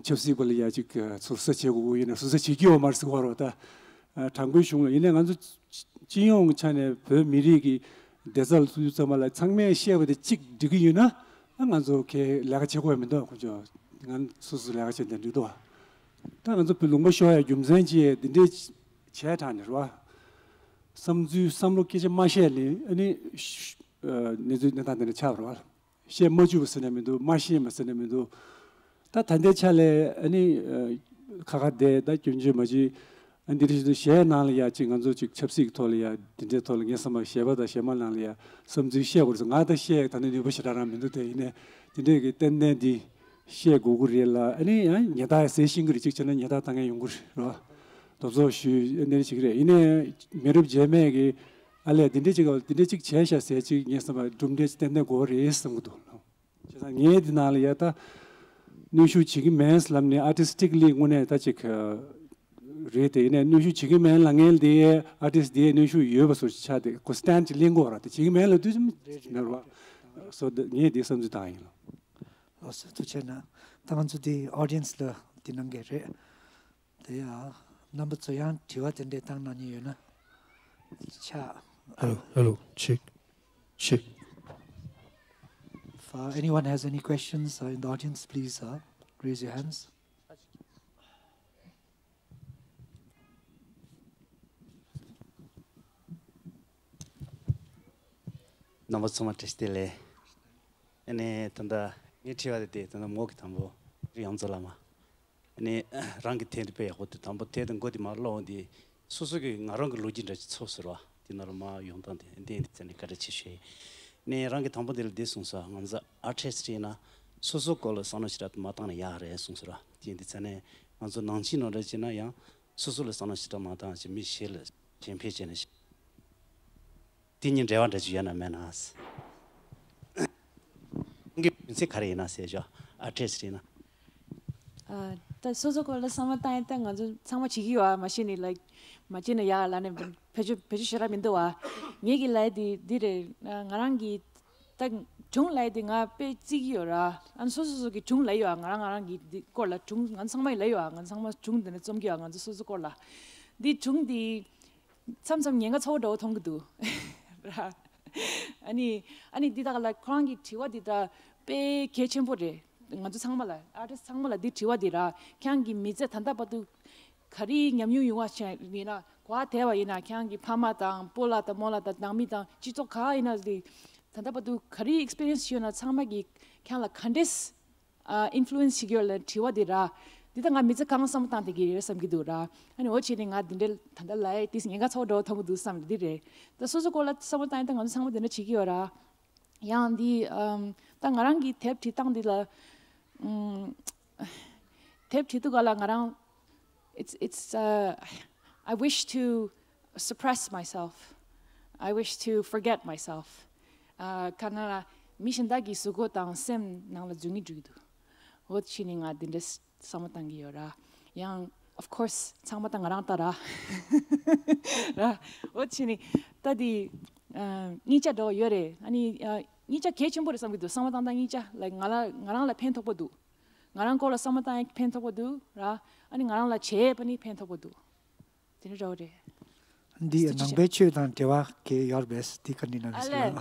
ཆབ་སྲིད་པ་ལ་ཡ་ཅིག་ཟུར་ཟ་བྱེད་དགོས་ཀྱི་ཡོད་ནའི་ཟུར་ཟ་བྱེད་ཀྱི་ཡོད་མ་རེད་ཟེར་བ་རོ། ད་དྲང་པོའི་གཞུང་ལ་ཡིན་ནའི་ང་ཚོ་སྤྱི་ཡོངས་ཀྱི་ཆ་ནས་བོད་མི་རིགས་ཀྱི་བདེ་རྩ་ལ་ཐུག་དུས་ཙམ་པ་ལ་ཚང་མས་བཤད་པ་དེ་གཅིག་འགྲིག་གི་ཡོད་ན་ང་ཚོ་ཁའི་ལས་ཀ་བྱེད་དགོས་ཡ་མི་འདུག་ཁོ་ཚོ་ང་སོ་སོ་ལས་ཀ་བྱེད་དེ་འགྲིག་འདུག་ད་ང་ཚོ་བོད་ལུང་པ་ཤོར་ཡ་རྒྱུ་མཚན་ཅི་འདི་འདྲའི་བྱས་དྲགས་ནས་རོ། བསམ་ཚུལ་བསམ་བློ་སྐད་ཆ་མ་བཤད་ལེ་ཨ་ནི་གནས་ཚུལ་གནས་སྟངས་དེ་འདྲ་ཆགས་པ་རེད་བ། བཤད་མ་བཅུག་པ་ཟེར་ནས་མི་འདུག་མ་ཤེས་པ་ཟེར་ནས་མི་འདུག་ད་ད་ལྟའི་ཆ་ལས་ཨ་ནི་ཁ་ཁ་བསྡད་ད་སྐྱོན་བརྗོད་མ་བྱེད། ཨ་འདི་འདྲ་ཞིག་ཏུ་གཞས་ནང་ལ་ཡ་ཅིག་ང་ཚོ་ཅིག་ཆབ་སྲིད་ཀྱི་ཐོག་ལ་ཡ་འདི་འདྲའི་ཐོག་ལ་ངས་བསམ་པ་གཞས་པ་དང་གཞས་མ་ནང་ལ་ཡ་བསམ་ཚུལ་བཤད་དགོས་རེད་ཟེར། ང་ད་བཤད་ད་ནི་ནུས་པ་ཞེ་དྲག་རང་མི་འདུག་དེ་ཡིན་ནའི་འདི་འདྲའི་གི་ཏན་ཏན་འདི་བཤད་དགོས་ཀྱི་རེད་ལ། ཨ་ནི་ཡང་ཉེས་རྡུང་ཟེར་ཤེས་ཀྱི་རེད། ཅིག་བྱས་ན་ཉེས་རྡུང་བཏང་མཁན་ཡོང་གི་རེད་བ། རྡོབ་རྡོབ་ཞུས་ཨ་འདི་འདྲ་ཞིག་རེད། ཡིན་ནའི་མི་རབས་རྗེས་མས་ཀྱི་ཨ་ལས་འདི་འདྲ་ཅིག་འདི་འདྲ་ཅིག་བྱས་ཤག་ཟེར་ཅིག་ངས་བསམ་པ་གྲུབ་འབྲས་ཏན་ཏན་དགོས་རེད་བསམ་གྱི་འདུག་བྱས་ཙང་ངས་འདི་ནང་ལ་ཡ་ད་གནོན་ཤུགས་བྱེད་ཀྱི་མེད་ལབ་ནས་ཨར་ཊིསི་ཊིག་ལི་དངོས་གནས་ད་ཅིག་རེད་དེ། ཡིན་ནའི་གནོན་ཤུགས་བྱེད་ཀྱི་མེད་ལབ་མཁན་དེ་ཨར་ཊིསི་དེ་གནོན་ཤུགས་ཡོད་པ་བཟོ་ཆགས་དེ་ཁོ་སི་ཊན་ཅིག་ལེན་དགོས་ར། དེ་བྱེད་ཀྱི་མེད་ལབ་དུས་མེད་ར། སོ་ངས་དེ་བསམ་ཚུལ་བཏང་ཡིན་ལ། ལགས་སོ་ཐུགས་རྗེ་གནང་། ད་ང་ཚོ་དེ་ཨོ་ཌི་ཡན་སི་ལ་དེ་གནང་གི་རེད། དེ་ཡང་རྣམ་པ་ཚོ་ཡང་དྲི་བ་དེ་འདྲས་བཏང་གནང་མཁན་ཡོད་ན་ཆ། Hello, hello, check, check. If uh, anyone has any questions uh, in the audience, please uh, raise your hands. རྣམ་པ་ཚང་མ་བཀྲ་ཤིས་བདེ་ལེགས། ཨ་ནི་ད་ལྟ་ངའི་དྲི་བ་དེ་དེ་ད་ལྟ་མོ་གི་དང་པོ་རི་ཡང་ཚོ་ལ་མ། ཨ་ནི་རང་གི་དེབ་དེ་དཔེ་ཡག་པོ་འདུག་དང་པོ་དེབ་དེ་མགོ་དེ་མར་ཀློག་འོང་དུས་སོ་སོ་གི་ང་རང་གི་ལོ་རྒྱུས་འདྲ་ཅིག་ཚོར་སོང་ར། དེ་ནང་ལ་མར་ཡོང་སྟངས་དེ་འདི་ཡིན་དུས་ཙ་ནས་བཀའ་དྲིན་ཆེ་ཞུ་ཡིན། ཨ་ནི་རང་གི་དང་པོ་དེ་ལ་འདི་གསུངས་སོང་། ང་ཚོ་ཨར་ཊིསི་ཊི་ཡིན་ན་སོ་སོ་སྐོར་ལ་བསམ་བློ་ཞེ་དྲག་མ་བཏང་ན་ཡག་རེད་གསུངས་སོང་ར། དེ་ཡིན་དུས་ཙ་ནས་ང་ཚོ་ནང་ཆོས་ནང་འདྲ་བྱས་ན་ཡང་སོ་སོ་ལ་བསམ་བློ་ཞེ་དྲག་མ་བཏང་ཅིག་མི་གཞན་ལ་གཞན་ཕན་བྱས་ན་ཤེས། དེ་གཉིས་འབྲེལ་བ་འདྲ་ཅིག་ཡོད་ན་མེད་ན། ཁོང་གི་མིང་ཚིག་ག་རེ་ཡིན་ན་ཟེར་ཞོ། ཨར་ཊིསི་ཊི་ཡིན་ན། ཨ། ད་སོ་སོ་སྐོར་ལ་བསམ་བློ་བཏང་ཡིན་ད་ང་ཚོ་ཚང་མ་བྱེད་ཀྱི་ཡོད་ཨ། མ་ཤེས་ནི་ལའིཀ་མ་བྱེད་ན་ཡག་ལ་ནི་བེད་སྤྱོད་བེད་སྤྱོད་ཞེ་དྲག་མི་འདུག་ཨ། ངེད་ཀྱི་ལའི་དེ་འདི་རེད། ང་རང་གི་ད་སྒྲུང་ལའི་དེ་ང་དཔེ་བརྩི་གི་ཡོད་ར། ཨ་ནི་སོ་སོ་སོ་གི་སྒྲུང་ལའི་ཡོད་ཨ། ང་རང་ང་རང་གི་འདི་སྐོར་ལ་སྒྲུང་ང་ཚང་མ་ལའི་ཡོད་ཨ། ང་ཚང་མ་སྒྲུང་འདི་ནས་རྩོམ་གི་ཡོད་ཨ། ང་ཚོ་སོ་སོ་སྐོར་ལ་འདི་སྒྲུང་འདི། མཚམས་མཚམས་ཉེན་ཁ་ཚ་བོ་འདྲ་བོ་མཐོང་གི་འདུག་ར། ཨ་ནི་ཨ་ནི་འདི་དག་ལ་ཁོ་རང་གི་དྲི་བ་འདི་ད་དཔེ་གལ་ཆེན་པོ་རེད། ང་ཚོ་ཚང་མ་ལ་ཨར་ཊིསི་ཊི་ཚང་མ་ལ་འདི་དྲི་བ་འདི་ར། ཁྱེད་རང་གི་མི་ཚེ་ད་ལྟ་བར་དུ་ག་རེ་ཉམས་མྱོང་ཡོང་བ་ཞིག་ཡིན་ན་གོ་བ་དེ་བ་ཡིན་ན་ཁྱེད་རང་གི་ཕ་མ་དང་སྤོ་ལགས་དང་རྨོ་ལགས་དང་ནང་མི་དང་སྤྱི་ཚོགས་ག་ཡིན་ན་འདི་ད་ལྟ་བར་དུ་ག་རེ་ཨེག་སི་པི་རི་ཡན་སི་ཡོད་ན་ཚང་མ་གི་ཁྱེད་རང་ལ་ག་འདྲས། ཨ། ཨིན་ཕུ་ལུ་ཨེན་སི་བྱེད་ཀྱི་ཡོད་ལ་དྲི་བ་འདི་ར། འདི་ད་ང་མི་ཚེ་གང་བསམ་བཏང་བསྡད་ཀྱི་རེད་བསམ་གྱི་འདུག་ར། ཨ་ནི་འོ་བྱས་ནས་ང་འདི་འདྲའི་ད་ལྟ་ལའི་ཏིས་ཉེན་ཁ་ཚ་བོ་འདྲ་བོ་མཐོང་གི་འདུག་བསམ་འདི་རེད། ད་སོ་སོ་སྐོར་ལ་བསམ་བློ་བཏང་ཡིན་ད་ང་ཚོ་ཚང་མ་འདི་འདྲ་བྱེད་ཀྱི་ཡོད་ར། ཡང་འདི་ཨམ། ད་ང་རང་གི་དེབ་བྲིས་སྟངས་འདི་ལ་ཨམ། དེབ་བྲིས་དུས་ག་ལ་ང་རང་It's, it's, uh, I wish to suppress myself. I wish to forget myself. ཨ། ག་ན་ལ་མི་གཞན་དག་གི་གཟུགས་པོ་དང་སེམས་ནང་ལ་འཛུལ་གྱི་འགྲོ་གི་འདུག་འོ་བྱས་ནས་ང་འདི་འདྲ་བསམ་བློ་བཏང་གི་ཡོད་ར། ཡང་of course་ཚང་མ་ད་ང་རང་ལྟ་ར། ར། འོ་བྱས་ནས་ད་འདི་ཨ། སྙིང་རྗེ་འདྲ་བོ་ཡོད་རེད། ཨ་ནི་ཨ། སྙིང་རྗེ་གལ་ཆེན་པོ་རེད་བསམ་གྱི་འདུག་བསམ་བློ་བཏང་སྟངས་སྙིང་རྗེ་ལའིཀ་ང་ལ་ང་རང་ལ་ཕན་ཐོགས་པོ་འདུག་ང་རང་སྐོར་ལ་བསམ་བློ་བཏང་ཡག་ཕན་ཐོགས་པོ་འདུག་ར། ཨ་ནི་ང་རང་ལ་བྱས་པ་ནི་ཕན་ཐོགས་པོ་འདུག་དེ་འདྲ་འདྲ་བོ་རེད། འདི་ཐུགས་རྗེ་ཆེ། ནང་པའི་ཆོས་དང་འབྲེལ་བ་གང་ཡོད་རེད་པས། འདི་ག་འདྲ་ན་ཨ་ལས།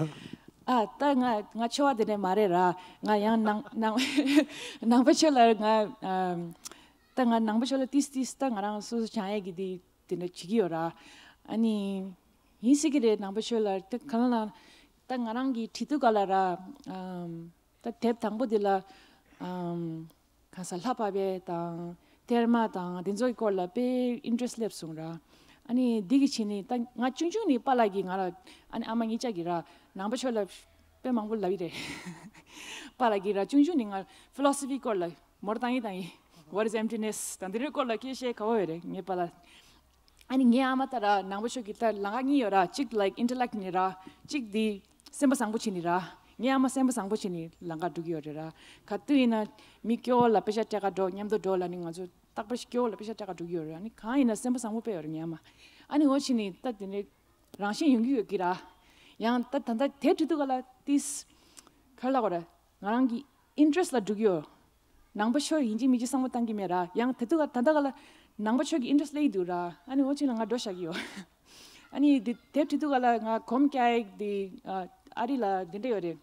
ཨ། ད་ང་ང་ཆོས་པ་དེ་འདྲ་མ་རེད་ར། ང་ཡང་ནང་ནང་ནང་པའི་ཆོས་ལ་ང་ཨམ། ད་ང་ནང་པའི་ཆོས་ལ་ཏིས་ཏིས་ད་ང་རང་སོ་སོ་སྦྱང་ཡག་གི་འདི་དེ་འདྲ་བྱེད་ཀྱི་ཡོད་ར། ཨ་ནི་ཡིན་སྲིད་ཀྱི་རེད། ནང་པའི་ཆོས་ལ་ད་གང་ལ་ད་ང་རང་གི་བྲིས་དུས་ག་ལ་ར་ཨམ། ད་དེབ་དང་པོ་འདི་ལ་ཨམ། གང་ཟག་ལྷ་པ་པའི་དང་གཏེར་མ་དང་དེ་ཚོའི་སྐོར་ལ་དཔེ་ཨིན་ཊི་རེ་སི་ཊི་སླེབས་སོང་ར། ཨ་ནི་འདི་གི་ཕྱིན་ནི་ད་ང་ཆུང་ཆུང་ནི་པཱ་ལགས་ཀྱིས་ང་ལ་ཨ་ནི་ཨ་མ་ངེད་ཅག་གིས་ར་ནང་པ་ཆོས་ལ་དཔེ་མང་པོ་ལབ་ཡི་རེད། པཱ་ལགས་ཀྱིས་ར་ཆུང་ཆུང་ནི་ང་ཕི་ལོ་སོ་ཕི་སྐོར་ལ་མོར་བཏང་ཡི་བཏང་ཡི། What is emptiness? དང་དེ་རིགས་སྐོར་ལ་སྐད་ཆ་བཤད་དགའ་བོ་ཡོད་རེད་ངའི་པཱ་ལགས། ཨ་ནི་ངའི་ཨ་མ་ད་ར་ནང་པ་ཆོས་ཀྱི་ད་ལམ་ཁ་གཉིས་ཡོད་ར། གཅིག་ལའིཀ་ཨིན་ཊེ་ལེག་ཊི་ནི་ར། གཅིག་འདི་སེམས་པ་བཟང་པོ་བྱེད་ནི་ར། ངའི་ཨ་མ་སེམས་པ་བཟང་པོ་བྱེད་ནི་ལམ་ཁ་འགྲོ་གི་ཡོད་རེད་ར། ག་དུས་ཡིན་ན་མི་སྐྱོ་བོ་ལ་པེ་ཤ་སྤྲད་ག་འགྲོ་མཉམ་དུ་འགྲོ་ལབ་ནི་ང་ཚོ་རྟག་པར་སྐྱོ་བོ་ལ་པེ་ཤ་སྤྲད་ག་འགྲོ་གི་ཡོད་རེད། ཨ་ནི་གང་ཡིན་ན་སེམས་པ་བཟང་པོ་དཔེ་ཡོད་རེད་ངའི་ཨ་མ། ཨ་ནི་འོ་བྱེད་ནི་ད་དེ་འདྲའི་རང་བཞིན་ཡོང་གི་ཡོད་ཀྱི་ར། ཡང་ད་ད་ལྟ་དེབ་བྲིས་དུས་ག་ལ་ཏིས་ག་རེ་ལབ་དགོས་རེད། ང་རང་གི་ཨིན་ཊི་རེ་སི་ཊི་ལ་འགྲོ་གི་ཡོད། ནང་པ་ཆོས་ཡིན་གཅིག་མིན་གཅིག་བསམ་བློ་བཏང་གི་མེད་ར། ཡང་དེ་དུས་ག་ད་ལྟ་ག་ལ་ནང་པ་ཆོས་ཀྱི་ཨིན་ཊི་རེ་སི་ཊི་སླེབས་ཀྱི་འདུག་ར། ཨ་ནི་འོ་ཅིག་ལ་ང་འགྲོ་བཞག་གི་ཡོད། ཨ་ནི་དེ་དེབ་བྲིས་དུས་ག་ལ་ང་གོམ་རྒྱག་ཡག་དེ་ཨ་རི་ལ་དེ་འདྲ་ཡོད་རེད།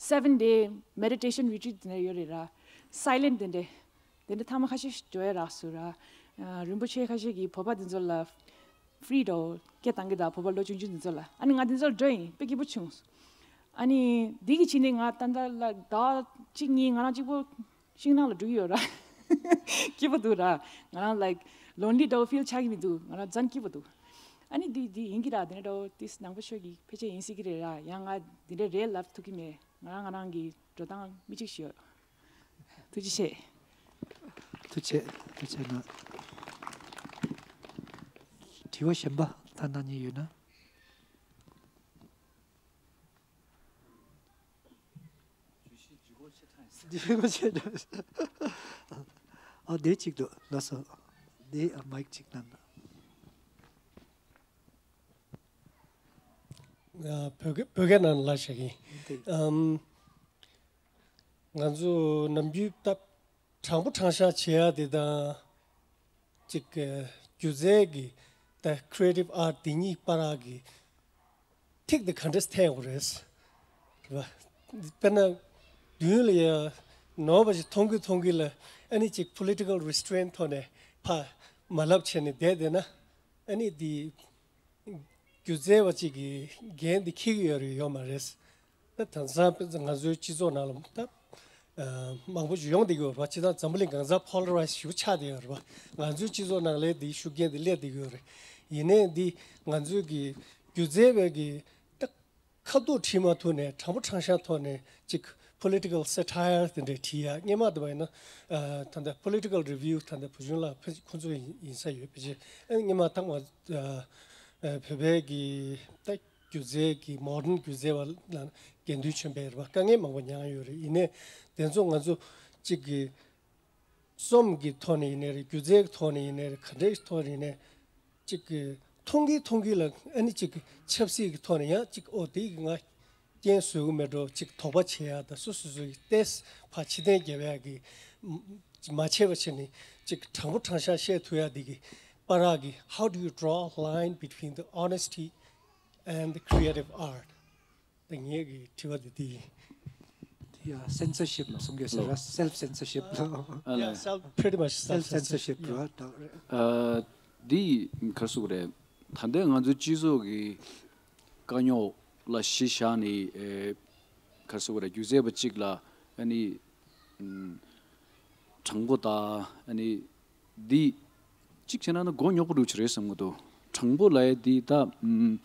Seven day meditation retreat དེ་འདྲ་ཡོད་རེད་ར། སའི་ལེན་ཊི་དེ་འདྲ། དེ་འདྲ་ཐ་མ་ཁ་ཤས་ཤིག་འགྲོ་ཡ་རག་སོང་ར། ཨ། རིན་པོ་ཆེ་ཁ་ཤས་ཀྱིས་བོད་པ་འདི་ཚོ་ལ་ཧྥི་རི་འདྲ་བོ་སྐད་བཏང་གི་འདུག་བོད་པ་ལོ་ཆུང་ཆུང་འདི་ཚོ་ལ། ཨ་ནི་ང་འདི་ཚོ་ལ་འགྲོ་ཡིན་དཔེ་སྐྱིད་པོ་བྱུང་། ཨ་ནི་འདི་གི་ཕྱི་ནས་ང་ད་ལྟ་ལ་ཟླ་བ་གཅིག་གཉིས་ང་རང་གཅིག་པོ་ཤིང་ནགས་ལ་འགྲོ་གི་ཡོད་ར། སྐྱིད་པོ་འདུག་ར། ང་རང་ལའིཀ་ལོན་ལི་འདྲ་བོ་ཕིལ་ཆགས་ཀྱི་མི་འདུག་ང་རང་ཛན་སྐྱིད་པོ་འདུག་ཨ་ནི་འདི་འདི་ཡིན་གྱི་ར། དེ་འདྲ་འདྲ་བོ་ཏིས་ནང་པ་ཆོས་ཀྱི་ཕལ་ཆེར་ཡིན་སྲིད་ཀྱི་རེད་ར། ཡང་ང་འདི་འདྲ་རེད་ལབ་ཐུབ་ཀྱི་མེད། ང་རང་ང་རང་གི་འགྲོ་སྟངས་མི་གཅིག་ཞིག་ཡོད། ཐུགས་རྗེ་ཆེ། ཐུགས་རྗེ་ཆེ། ཐུགས་རྗེ་གནང་། དྲི་བ་གཞན་པ་ད་གནང་མཁན་ཡོད་ན། ལྗིད་ཁོག་ཆེ་དྲགས། ཨ་དེ་གཅིག་འདུག་ལགས་སོ། དེ་ཨ་མའིག་གཅིག་གནང་། ཨ་བོད་སྐད་བོད་སྐད་ནང་ལ་བཤད་ཀྱི་ཡིན། ཨམ། ང་ཚོ་ནམ་རྒྱུན་ད་དྲང་པོ་དྲང་བཞག་བྱེད་ཡ་དེ་དང་། ཅིག་སྒྱུ་རྩལ་གྱི་ད་creative art དེ་གཉིས་བར་གྱི་ཐིག་དེ་ག་འདྲས་འཐེན་དགོས་རེད། རེད་པ། དཔེར་ན་མདུན་ལ་ཡ་ནོར་བ་ཞིག་མཐོང་གི་མཐོང་གི་ལ་ཨ་ནི་ཅིག་political restraint ཐོག་ནས་ཕ་མ་ལབ་བྱས་ནས་བསྡད་བསྡད་ན་ཨ་ནི་དེ། སྒྱུ་རྩལ་བ་གཅིག་གིས་འགན་འདི་འཁྱེར་གྱི་ཡོད་རེད་ཡོད་མ་རེད། ད་དེང་སང་ང་ཚོའི་སྤྱི་ཚོགས་ནང་ལ་ད་མང་པོ་ཞིག་ཡོང་བསྡད་ཀྱི་ཡོད་རེད་པ། སྤྱིར་བཏང་འཛམ་བུ་གླིང་གང་སར་polarized ཞིག་ཆགས་བསྡད་ཡོད་རེད་པ། ང་ཚོའི་སྤྱི་ཚོགས་ནང་ལ་འདི་ཤུགས་རྐྱེན་འདི་སླེབས་བསྡད་ཀྱི་ཡོད་རེད། ཡིན་ནའི་འདི་ང་ཚོའི་གི་སྒྱུ་རྩལ་བའི་གི་ད་ཁ་ཐུག་བྲིས་མ་ཐུབ་ནས་དྲང་པོ་དྲང་བཞག་ཐོག་ནས་ཅིག་political satire དེ་འདྲ་བྲིས་ཡ། སྔོན་མ་དེ་བ་ཡིན་ན་ད་ལྟ་political review ད་ལྟ་བུ་ཆུང་ལགས་ཁོ་ཚོ་ཡིན་ས་ཡོད་པ་ཅིག་སྔོན་མ་ཐག་མ་བོད་པའི་གི་ད་ སྒྱུ་རྩལ་གྱི་མོ་ཌན་སྒྱུ་རྩལ་བ་ལ་དགེ་འདུན་ཆོས་འཕེལ་རེད་པ། དཀའ་ངལ་མང་པོ་མྱངས་ཡོད་རེད། ཡིན་ནའི་དེ་ཚོ་ང་ཚོ་གཅིག་གི་རྩོམ་གྱི་ཐོག་ནས་ཡིན་ནའི་རེད། སྒྱུ་རྩལ་གྱི་ཐོག་ནས་ཡིན་ནའི་རེད། ག་འདྲའི་ཐོག་ནས་ཡིན་ནའི་གཅིག་གི་མཐོང་གི་མཐོང་གི་ལ་ཨ་ནི་གཅིག་གི་ཆབ་སྲིད་ཀྱི་ཐོག་ནས་ཡང་གཅིག་ཨོ་དེ་ང་རྐྱེན་བཟོ་གི་མེད་འགྲོ། གཅིག་དོགས་པ་བྱེད་ཡ་དང་སོ་སོ་སོ་ཡི་ཏེས་ཕར་ཕྱི་བསྟན་རྒྱབ་ཡ་གི་མ་བྱས་པ་བྱས་ནས་གཅིག་དྲང་པོ་དྲང་བཞག་བཤད་ཐུབ་ཡ་དེ་གི་པར་གི How do you draw a line between the honesty and the creative art? ད་ངའི་གི་དྲི་བ་དེ་དེ་ཡིན། Yeah, censorship གསུང་གི་ཟེར་ར། Self censorship ལ། ཨ་ལ། Yeah, self, pretty much self self censorship censorship ར་ད་རེད། ཨ། འདི་ག་རེ་ཟེར་དགོས་རེད། ད་ལྟའི་ང་ཚོའི་སྤྱི་ཚོགས་ཀྱི་དཀའ་རྙོག་ལ་གཞི་བཞག་ནས་ཨེ། ག་རེ་ཟེར་དགོས་རེད། སྒྱུ་རྩལ་པ་གཅིག་ལ་ཨ་ནི་ཨམ། དྲང་པོ་དང་ཨ་ནི་འདི་གཅིག་བྱས་ན་ན་མགོ་རྙོག་པོ་འདྲ་ཅིག་རེད་བསམ་གི་འདུག་དྲང་པོ་ལབ་ཡ་འདི་ད་ཨམ།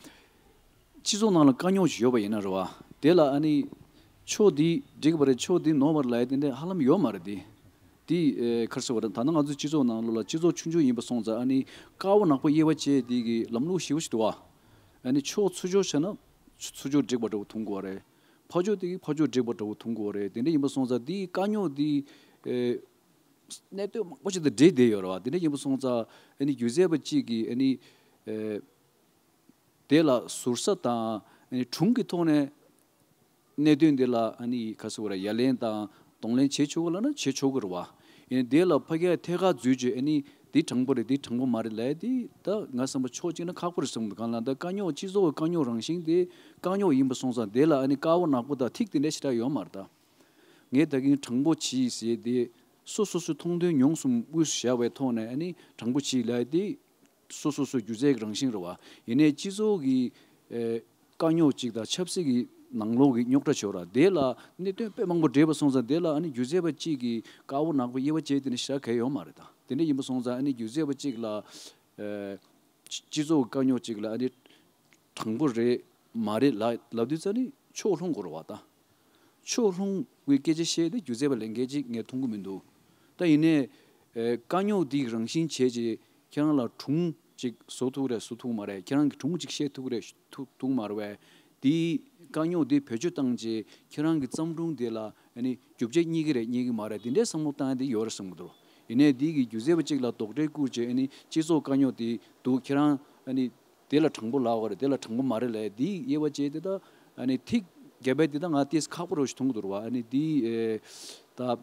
སྤྱི་ཚོགས་ནང་ལ་དཀའ་རྙོག་ཅིག་ཡོད་པ་ཡིན་ན་རེད་བ། དེ་ལ་ཨ་ནི་ཕྱོགས་འདི་འགྲིག་པ་རེད། ཕྱོགས་འདི་ནོར་བ་རེད་ལབ་ཡ་དེ་འདྲ་ཧ་ལམ་ཡོད་མ་རེད་དེ། དེ་ཨེ་ག་རེ་ཟེར་བ་རེད། ད་ནང་ང་ཚོའི་སྤྱི་ཚོགས་ནང་ལོགས་ལ་སྤྱི་ཚོགས་ཆུང་ཆུང་ཡིན་པ་སོང་ཙང་ཨ་ནི་དཀར་པོ་ནག་པོ་དབྱེ་བ་འབྱེད་དེ་གི་ལམ་ལུགས་ཞེ་པོ་ཞིག་འདུག་བ། ཨ་ནི་ཕྱོགས་ཚུར་ཕྱོགས་བྱས་ན་ཚུར་ཕྱོགས་འགྲིག་པ་འདྲ་བོ་མཐོང་གི་ཡོད་རེད། ཕར་ཕྱོགས་དེ་གི་ཕར་ཕྱོགས་འགྲིག་པ་འདྲ་བོ་མཐོང་གི་ཡོད་རེད། དེ་འདྲ་ཡིན་པ་སོང་ཙང་དེའི་དཀའ་རྙོག་དེ་ཨེ་གནད་དོན་མང་པོ་ཞིག་དང་འབྲེལ་བསྡད་ཡོད་རེད་བ། དེ་འདྲ་ཡིན་པ་སོང་ཙང་ཨ་ནི་སྒྱུ་རྩལ་པ་གཅིག་གིས་ཨ་ནི་ཨེ། དེ་ལ་ཟུར་ཟ་དང་ཨ་ནི་སྒྲུང་གི་ཐོག་ནས་གནད་དོན་དེ་ལ་ཨ་ནི་ག་རེ་ཟེར་དགོས་རེད། ཡ་ལན་དང་གདོང་ལེན་བྱེད་ཆོག་གི་ལབ་ན་བྱེད་ཆོག་གི་རེད་བ། ཡིན་ནའི་དེ་ལ་ཕ་གིར་ཐད་ཀར་འཛུལ་བྱས་ཨ་ནི་འདི་དྲང་པོ་རེད། འདི་དྲང་པོ་མ་རེད་ལབ་ཡ་དེ་ད་ང་བསམ་པ་ཕྱོགས་གཅིག་ནས་ཁག་པོ་རེད་བསམ་གི་འདུག་གང་ལབ་ན་ད་དཀའ་རྙོག་སྤྱི་ཚོགས་ཀྱི་དཀའ་རྙོག་རང་བཞིན་དེ་དཀའ་རྙོག་ཡིན་པ་སོང་ཙང་དེ་ལ་ཨ་ནི་དཀར་པོ་ནག་པོ་དང་ཐིག་དེ་འདྲ་ཞེ་དྲག་ཡོད་མ་རེད་ད། ངས་ད་གིན་དྲང་པོ་གྱིས་ཟེར་ཡ་དེ་སོ་སོ་སོའི་མཐོང་དོན་མྱོང་གསུམ་དབུས་སུ་བཞག་པའི་ཐོག་ནས་ཨ་ནི་དྲང་པོ་གྱིས་ལབ་ཡ་དེ། སོ་སོ་སོའི་སྒྱུ་རྩལ་གྱི་རང་བཞིན་རེད་བ། ཡིན་ནའི་སྤྱི་ཚོགས་ཀྱི་ཨེ་དཀའ་རྙོག་ཅིག་དང་ཆབ་སྲིད་ཀྱི་ནང་ལོགས་ཀྱི་རྙོག་དྲ་ཅིག་ཡོད་ར། དེ་ལ་གནད་དོན་དཔེ་མང་པོ་འདྲེས་པ་སོང་ཙང་དེ་ལ་ཨ་ནི་སྒྱུ་རྩལ་པ་གཅིག་གིས་དཀར་པོ་ནག་པོ་དབྱེ་བ་འབྱེད་དེ་ནི་ཞེ་དྲག་གལ་ཡོད་མ་རེད་ད། དེ་འདྲ་ཡིན་པ་སོང་ཙང་ཨ་ནི་སྒྱུ་རྩལ་པ་གཅིག་ལ་ཨེ་སྤྱི་ཚོགས་ཀྱི་དཀའ་རྙོག་ཅིག་ལ་ཨ་ནི་དྲང་པོ་རེད་མ་རེད་ལབ་ལབ་དུས་ཙ་ནི་ཕྱོགས་ལྷུང་དགོས་རེད་བ་ད། ཕྱོགས་ལྷུང་བའི་སྐད་ཆ་བཤད་དེ་སྒྱུ་རྩལ་པ་ལས་འགན་ཅིག་ངས་མཐོང་གི་མི་འདུག་ད་ཡིན་ནའི་ཨེ་དཀའ་རྙོག་འདི་རང་བཞིན་བྱས་རྗེས་ཁྱེད་རང་ལ་སྒྲུང་ཅིག་བཟོ་ཐུབ་རེད་བཟོ་ཐུབ་མ་རེད། ཁྱེད་རང་གི་སྒྲུང་ཅིག་བཤད་ཐུབ་རེད་ཐུབ་ཐུབ་མ་རེད་བས། དེའི་དཀའ་རྙོག་འདི་བེད་སྤྱོད་བཏང་རྗེས་ཁྱེད་རང་གི་བརྩམས་སྒྲུང་དེ་ལ་ཨ་ནི་རྒྱུ་ཆ་རྙེད་ཀྱི་རེད་རྙེད་ཀྱི་མ་རེད་དེ་འདྲའི་བསམ་བློ་བཏང་ཡ་དེ་ཡོད་རེད་བསམ་གྱི་འདུག་ཡིན་ནའི་འདི་གི་སྒྱུ་རྩལ་པ་ཅིག་ལ་དོགས་འདྲི་བསྐུར་རྗེས་ཨ་ནི་སྤྱི་ཚོགས་དཀའ་རྙོག་དེ་འདུག་ཁྱེད་རང་ཨ་ནི། དེ་ལ་དྲང་པོ་ལབ་པ་རེད། དེ་ལ་དྲང་པོ་མ་རེད་ལབ་ཡ་དེའི་དབྱེ་བ་བྱས་དེ་ད་ཨ་ནི་ཐིག་རྒྱབ་པ་དེ་ད་ང་ཏིས་ཁག་པོ་རེད་ཞེས་མཐོང་གི་འདུག་ར་བ། ཨ་ནི་དེའི་ཨེ་ད་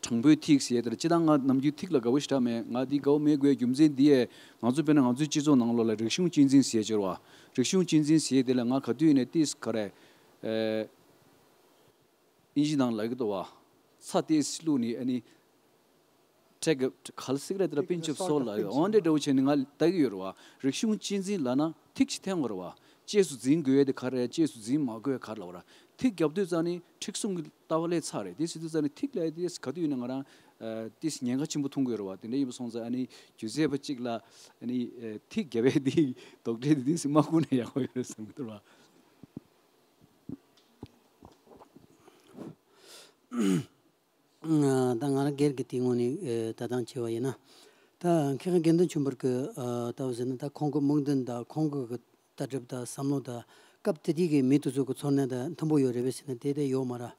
དྲང་པོའི་ཐིག་ཟེར་ཡ་དེ་ལ་སྤྱིར་བཏང་ང་ནམ་རྒྱུན་ཐིག་ལ་དགའ་པོ་ཞེ་དྲག་མེད། ང་འདི་དགའ་པོ་མེད་དགོས་རྒྱུ་མཚན་འདི་ཡས་ང་ཚོ་དཔེར་ན་ང་ཚོའི་སྤྱི་ཚོགས་ནང་ལོགས་ལ་རིག་གཞུང་གཅེས་འཛིན་ཟེར་ཡ་ཅིག་ཡོད་ར་བ། རིག་གཞུང་གཅེས་འཛིན་ཟེར་ཡ་དེ་ལ་ང་ག་དུས་ཡིན་ནའི་ཏིས་ག་རེ་ཨེ། དབྱིན་ཇི་ནང་ལབ་ཀྱི་འདུག་བ། ཚྭ་ཏོག་ཙམ་བླུགས་ནས་ཨ་ནི། ཊེག་ག་ལ་སི་ཀ་རེད་དེ་ལ་པིན་ཆི་ཨོཕ་སོལ་ལབ་ཡོད། འོ་འདྲ་འདྲ་བོ་བྱས་ནས་ང་ལྟ་གི་ཡོད་རེད་བ། རིག་གཞུང་གཅེས་འཛིན་ལབ་ན་ཐིག་ཅིག་འཐེན་དགོས་རེད་བ། གཅེས་སུ་འཛིན་དགོས་ཡ་དེ་ག་རེ་རེད། གཅེས་སུ་འཛིན་མ་དགོས་ཡ་ག་རེ་ལབ་ར། ཐིག་རྒྱབ་དུས་ཙང་ནི་མཁྲེགས་བཟུང་གི་ལྟ་བ་ལས་ཚར་རེད། དེ་ཟེར་དུས་ཙང་ནི་ཐིག་ལབ་ཡ་དེ་ག་དུས་ཡིན་ན་ང་རང་ཏིས་ཉེན་ཁ་ཆེན་པོ་མཐོང་གི་ཡོད་རེད་བ། དེ་འདྲ་ཡིན་པ་སོང་ཙང་ཨ་ནི་སྒྱུ་རྩལ་པ་གཅིག་ལ་ཨ་ནི་ཐིག་རྒྱབ་ཡ་དེ་དོགས་འདྲི་དེ་ཏིས་མ་བསྐུར་ན་ཡག་པོ་ཡོད་རེད་བསམ་གི་འདུག་བ། ད་ང་རང་སྒེར་གྱི་དེའི་ངོས་ནས་ལྟ་སྟངས་བྱས་པ་ཡིན་ན། ད་མཁས་དབང་དགེ་འདུན་ཆོས་འཕེལ་གྱི་ལྟ་བུ་ཟེར་ན་ད་ཁོང་གི་དམིགས་འདུན་དང་ཁོང་གི་ལྟ་གྲུབ་དང་བསམ་བློ་དང་སྐབས་དེ་དུས་ཀྱི་མི་དེ་ཚོ་གི་ཚོར་སྣང་དང་མཐུན་པོ་ཡོད་རེད་པས་ཟེར་ན་དེ་དེ་ཡོད་མ་རེད།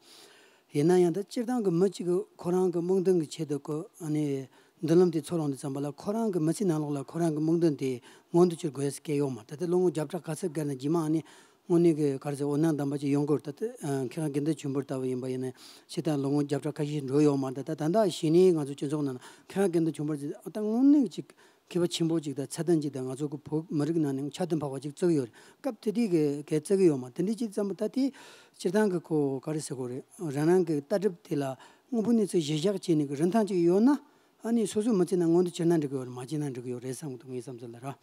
ཡིན་ན་ཡང་ད་སྤྱིར་བཏང་གི་མི་གཅིག་གི་ཁོ་རང་གི་དམིགས་འདུན་གྱི་ཆེད་དུ་ཁོ་ཨ་ནི་མདུན་ལམ་དེ་འཚོལ་ཡོང་དུས་ཙམ་པ་ལ་ཁོ་རང་གི་མི་ཚེའི་ནང་ལོགས་ལ་ཁོ་རང་གི་དམིགས་འདུན་དེ་མངོན་དུ་གྱུར་དགོས་ཟེར་སྐད་ཡོད་མ་རེད། ད་ལྟ་ལོ་ངོ་བརྒྱ་ཕྲག་ག་ཚོད་བརྒལ་ན་རྗེས་མ་ཨ་ནི་དངོས་གནས་ཀྱི་ག་རེ་ཟེར་འོད་སྣང་ལྡན་པ་ཅིག་ཡོང་དགོས་རེད། ད་ལྟ་མཁས་དབང་དགེ་འདུན་ཆོས་འཕེལ་ལྟ་བུ་ཡིན་པ་ཡིན་ན་ཕྱི་ལྟར་ལོ་ངོ་བརྒྱ་ཕྲག་ཁ་ཤས་འགྲོ་ཡོད་མ་རེད། ད་ད་ད་ལྟ་གཞི་ནས་ང་ཚོ་སྤྱི་ཚོགས་ནང་ན་མཁས་དབང་དགེ་འདུན་ཆོས་འཕེལ་ཅིག་ད་དངོས་གནས་ཅིག་མཁས་པ་ཆེན་པོ་ཅིག་དང་ཚད་ལྡན་ཅིག་དང་ང་ཚོ་གི་བོད་མི་རིགས་ནང་ནས་ཁྱབ་གདལ་འཕགས་པ་ཅིག་བརྩི་གི་ཡོད་རེད། སྐབས་དེ་དུས་ཀྱི་གས་བརྩི་གི་ཡོད་མ་དེ་འདྲའི་ཅིག་ཙམ་པ་ད་དེ་སྤྱིར་བཏང་གི་ཁོ་ག་རེ་ཟེར་དགོས་རེད། རང་རང་གི་ལྟ་གྲུབ་དེ་ལ་དངོས་པོ་གནས་ཚུལ་གཞིར་བཞག་བྱས་ནས་ཀྱི་རིན་ཐང་ཅིག་ཡོད་ན། ཨ་ནི་སོ་སོའི་མི་ཚེ་ནང་མངོན་དུ་གྱུར་ན་འགྲིག་གི་ཡོད་རེད། མ་བྱུང་ན་འགྲིག་གི་ཡོད་རེད་བསམ་གི་འདུག་ངའི་བསམ་ཚུལ་ལ་ར།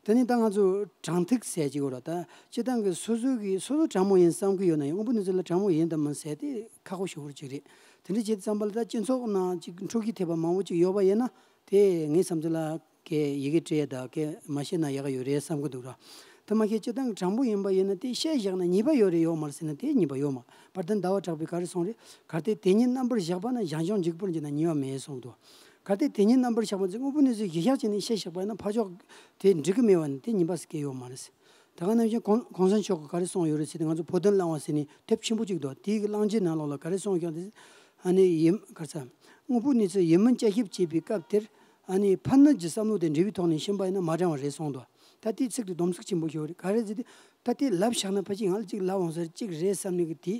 དེ་ནས་ད་ང་ཚོ་དྲང་ཐིག་ཟེར་གྱི་ཡོད་ར། ད་སྤྱིར་བཏང་གི་སོ་སོ་གི་སོ་སོ་དྲང་མོ་ཡིན་བསམ་གི་ཡོད་ན་ཡང་དངོས་པོ་གནས་ཚུལ་ལ་དྲང་མོ་ཡིན་དང་མིན་ཟེར་དེ་ཁག་པོ་ཞེ་པོ་ཅིག་རེད། དེ་འདྲ་བྱེད་དུས་ཙམ་པ་ལ་ད་སྤྱི་ཚོགས་ནང་ཅིག་འཁྲུག་གི་ཐེབས་པ་མང་པོ་ཅིག་ཡོད་པ་ཡིན་ན་དེ་ངའི་བསམ་ཚུལ་ལ་གས་ཡི་གེ་སྤྲད་ད་གས་མ་བཤད་ན་ཡག་གི་ཡོད་རེད་བསམ་གི་འདུག་ར། དེ་མ་ཤེས་སྤྱིར་བཏང་གི་དྲང་པོ་ཡིན་པ་ཡིན་ན་དེ་བཤད་བཞག་ན་ཉེས་པ་ཡོད་རེད་ཡོད་མ་རེད་ཟེར་ན་དེ་ཉེས་པ་ཡོད་མ་རེད། དཔལ་ལྡན་ཟླ་བ་གྲགས་པས་ག་རེ་གསུངས་རེད། གལ་ཏེ་དེ་ཉིད་རྣམ་པར་གཞག་པ་ན་བྱང་ཕྱོགས་འཇུག་པར་འགྱུར་ན་ཉེས་པ་མེད་གསུངས་འདུག་གལ་ཏེ་དེ་ཉིད་རྣམ་པར་གཞག་པ་ཚེ་དངོས་པོ་གནས་ཚུལ་གཞིར་བཞག་བྱས་ནས་བཤད་བཞག་པ་ཡིན་ན་ཕར་ཕྱོགས་དེ་འགྲིག་གི་མེད་པ་ནི་དེ་ཉེས་པ་ཟེར་གི་ཡོད་མ་རེད། ད་ ད་ག་ནང་བཞིན་གོང་གོང་ས་མཆོག་གིས་ག་རེ་གསུངས་ཡོད་རེད་ཟེར་ཏེ། ང་ཚོ་བོད་དོན་བླངས་པ་ཟེར་ནས་དེབ་ཆེན་པོ་གཅིག་འདུག་དེའི་གི་བླང་བྱའི་ནང་ལོགས་ལ་ག་རེ་གསུངས་ཀྱང་དེ། ཨ་ནི་ཡིན་ག་རེ་ཟེར། དངོས་པོ་གནས་ཚུལ་ཡིན་མིན་དཔྱད་ཞིབ་བྱེད་པའི་སྐབས་དེར། ཨ་ནི་ཕར་ནང་གི་བསམ་བློ་དེ་འབྲེལ་བའི་ཐོག་ནས་ཕྱིན་པ་ཡིན་ན་མ་འགྲིག་པ་རེད་གསུངས་འདུག་ད་དེའི་ཚིག་དེ་སྡོམ་ཚིག་ཆེན་པོ་ཞིག་རེད། ག་རེ་ཟེར་ཏེ། ད་དེ་ལབ་བཞག་ན་ཕལ་ཆེར་ང་ལ་གཅིག་ལབ་འོང་ས་རེད། གཅིག་རེད་བསམ་ནས་གི་དེ་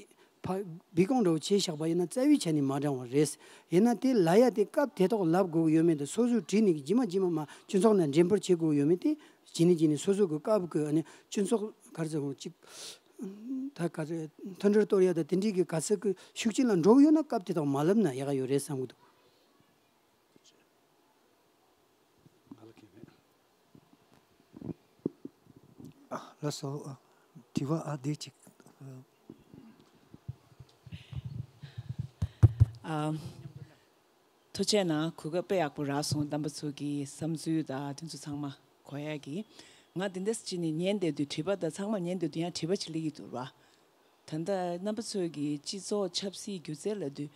ཕ་སྦི་ཀོང་འདྲ་བོ་བྱས་བཞག་པ་ཡིན་ན་རྩ་བའི་ཆ་ནས་མ་འགྲིག་པ་རེད། ཡིན་ན་དེ་ལབ་ཡ་དེ་སྐབས་དེ་ཐོག་ལབ་དགོས་ཀྱི་ཡོད་མེད་དེ་སོ་སོས་བྲིས་ནས་གི་རྗེས་མ་རྗེས་མ་མ་སྤྱི་ཚོགས་ནང་འགྲེམས་སྤེལ་བྱེད་དགོས་ཀྱི་ཡོད་མེད་དེ། བྱས་ནས་བྱས་ནས་སོ་སོ་གི་སྐབས་ཀྱི་ཨ་ནི་སྤྱི་ཚོགས་ག་རེ་ཟེར་དགོས། གཅིག་ད་ག་རེ་མཐུན་སྒྲིལ་གཏོར་ཡ་དང་དེ་འདྲའི་གི་ག་ཚོད་ཀྱི་ཤུགས་རྐྱེན་ལ་འགྲོ་གི་ཡོད་ན་སྐབས་དེ་དག་མ་ལབ་ན་ཡག་ག་ཡོད་རེད་བསམ་གི་འདུག་ང་ལ་གང་མེད། ཨ། ལགས་སོ། ཨ། དྲི་བ་ཨ་འདི་གཅིག་ཨ། ཐུགས་རྗེ་གནང་། གོ་སྐབས་དཔེ་ཡག་པོ་རག་སོང་། རྣམ་པ་ཚོ་གི་བསམ་ཚུལ་དང་དེ་ཚོ་ཚང་མ་གོ་ཡག་གི། ང་དེ་འདྲ་ཅིག་ནས་ཉན་བསྡད་དུས། དྲི་བ་དང་ཚང་མ་ཉན་བསྡད་དུས་ཡང་དྲི་བ་ཅིག་སླེབས་ཀྱི་འདུག་ར། ད་ལྟ་རྣམ་པ་ཚོ་གི་སྤྱི་ཚོགས་ཆབ་སྲིད་སྒྱུ་རྩལ་ལབ་དུས།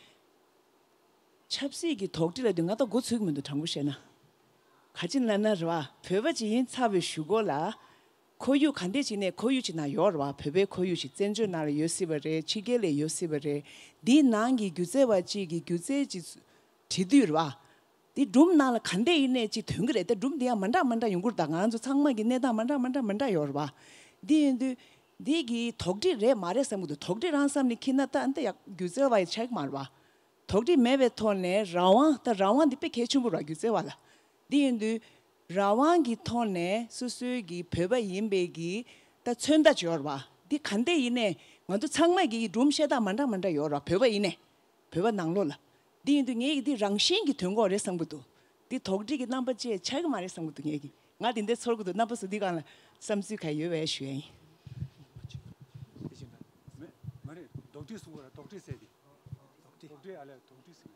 ཆབ་སྲིད་ཀྱི་དོགས་འདྲི་ལབ་དུས་ང་ད་མགོ་ཚོད་ཀྱི་མི་འདུག་དྲང་པོ་བཤད་ན། ག་ཅི་ལབ་ན་རེད་བ། བོད་པ་ཅིག་ཡིན་ཚར་བའི་གཞུག་གུ་ལ། ཁོར་ཡུག་ག་འདྲས་ཅིག་ནས་ཁོར་ཡུག་ཅིག་ནང་ཡོད་རེད་བ། བོད་པའི་ཁོར་ཡུག་ཅིག་བཙན་བྱོལ་ནང་ལ་ཡོད་སྲིད་པ་རེད། ཕྱི་རྒྱལ་ལ་ཡོད་སྲིད་པ་རེད། འདིའི་ནང་གི་སྒྱུ་རྩལ་བ་གཅིག་གིས་སྒྱུ་རྩལ་ཅིག་བྲིས་དུས་རེད་བ། འདི་སྒྲུང་ནང་ལ་ག་འདྲས་ཡིན་ནའི་ཅིག་ཐོན་གི་རེད་དེ། སྒྲུང་འདི་ཡང་མི་འདྲ་མི་འདྲ་ཡོང་གི་རེད། ད་ང་ཚོ་ཚང་མ་གི་གནས་སྟངས་མི་འདྲ་མི་འདྲ་མི་འདྲ་ཡོད་རེད་བ། འདི་ཡིན་དུས་འདི་གི་དོགས་འདྲི་རེད་མ་རེད་བསམ་གི་འདུག་དོགས་འདྲི་རང་བསམ་ནས་འཁྱེར་ན་ད་འདི་ཡག་སྒྱུ་རྩལ་བ་ཡི་ཆགས་ཀྱི་མ་རེད་བ། དོགས་འདྲི་མེད་པའི་ཐོག་ནས་རང་དབང་། ད་རང་དབང་འདི་དཔེ་གལ་ཆེན་པོ་རེད་སྒྱུ་རྩལ་བ་ལ། འདི་ཡིན་དུས་རང་དབང་གི་ཐོག་ནས་སོ་སོའི་གི་བོད་པ་ཡིན་པའི་གི་ད་མཚོན་རྟགས་ཅིག་ཡོད་རེད་བ། འདི་ག་འདྲས་ཡིན་ནའི་ང་ཚོ་ཚང་མ་གི་སྒྲུང་བཤད་སྟངས་མི་འདྲ་མི་འདྲ་ཡོད་རེད་བ། བོད་པ་ཡིན་ནའི། བོད་པ་ནང་ལོགས་ལ། འདི་ཡིན་དུས་ངས་ཀྱི་འདི་རང་བཞིན་གྱིས་ཐོན་གྱི་ཡོད་རེད་བསམ་གྱི་འདུག་འདི་དོགས་འདྲི་གི་རྣམ་པ་ཅིག་ཆགས་ཀྱི་མ་རེད་བསམ་གྱི་འདུག་ངས་ཀྱི། ང་འདི་འདྲ་ཚོར་གྱི་འདུག་རྣམ་པ་ཚོ་འདི་སྒང་ལ་བསམ་ཚུལ་ག་ཡོད་པས་ཞུ་ཡ་ཡིན། མ་རེད། དོགས་འདྲི་གསུང་གི་རེད། དོགས་འདྲི་ཟེར་དེ། དོགས་འདྲི། ཨ་ལས། དོགས་འདྲི་ཟེར།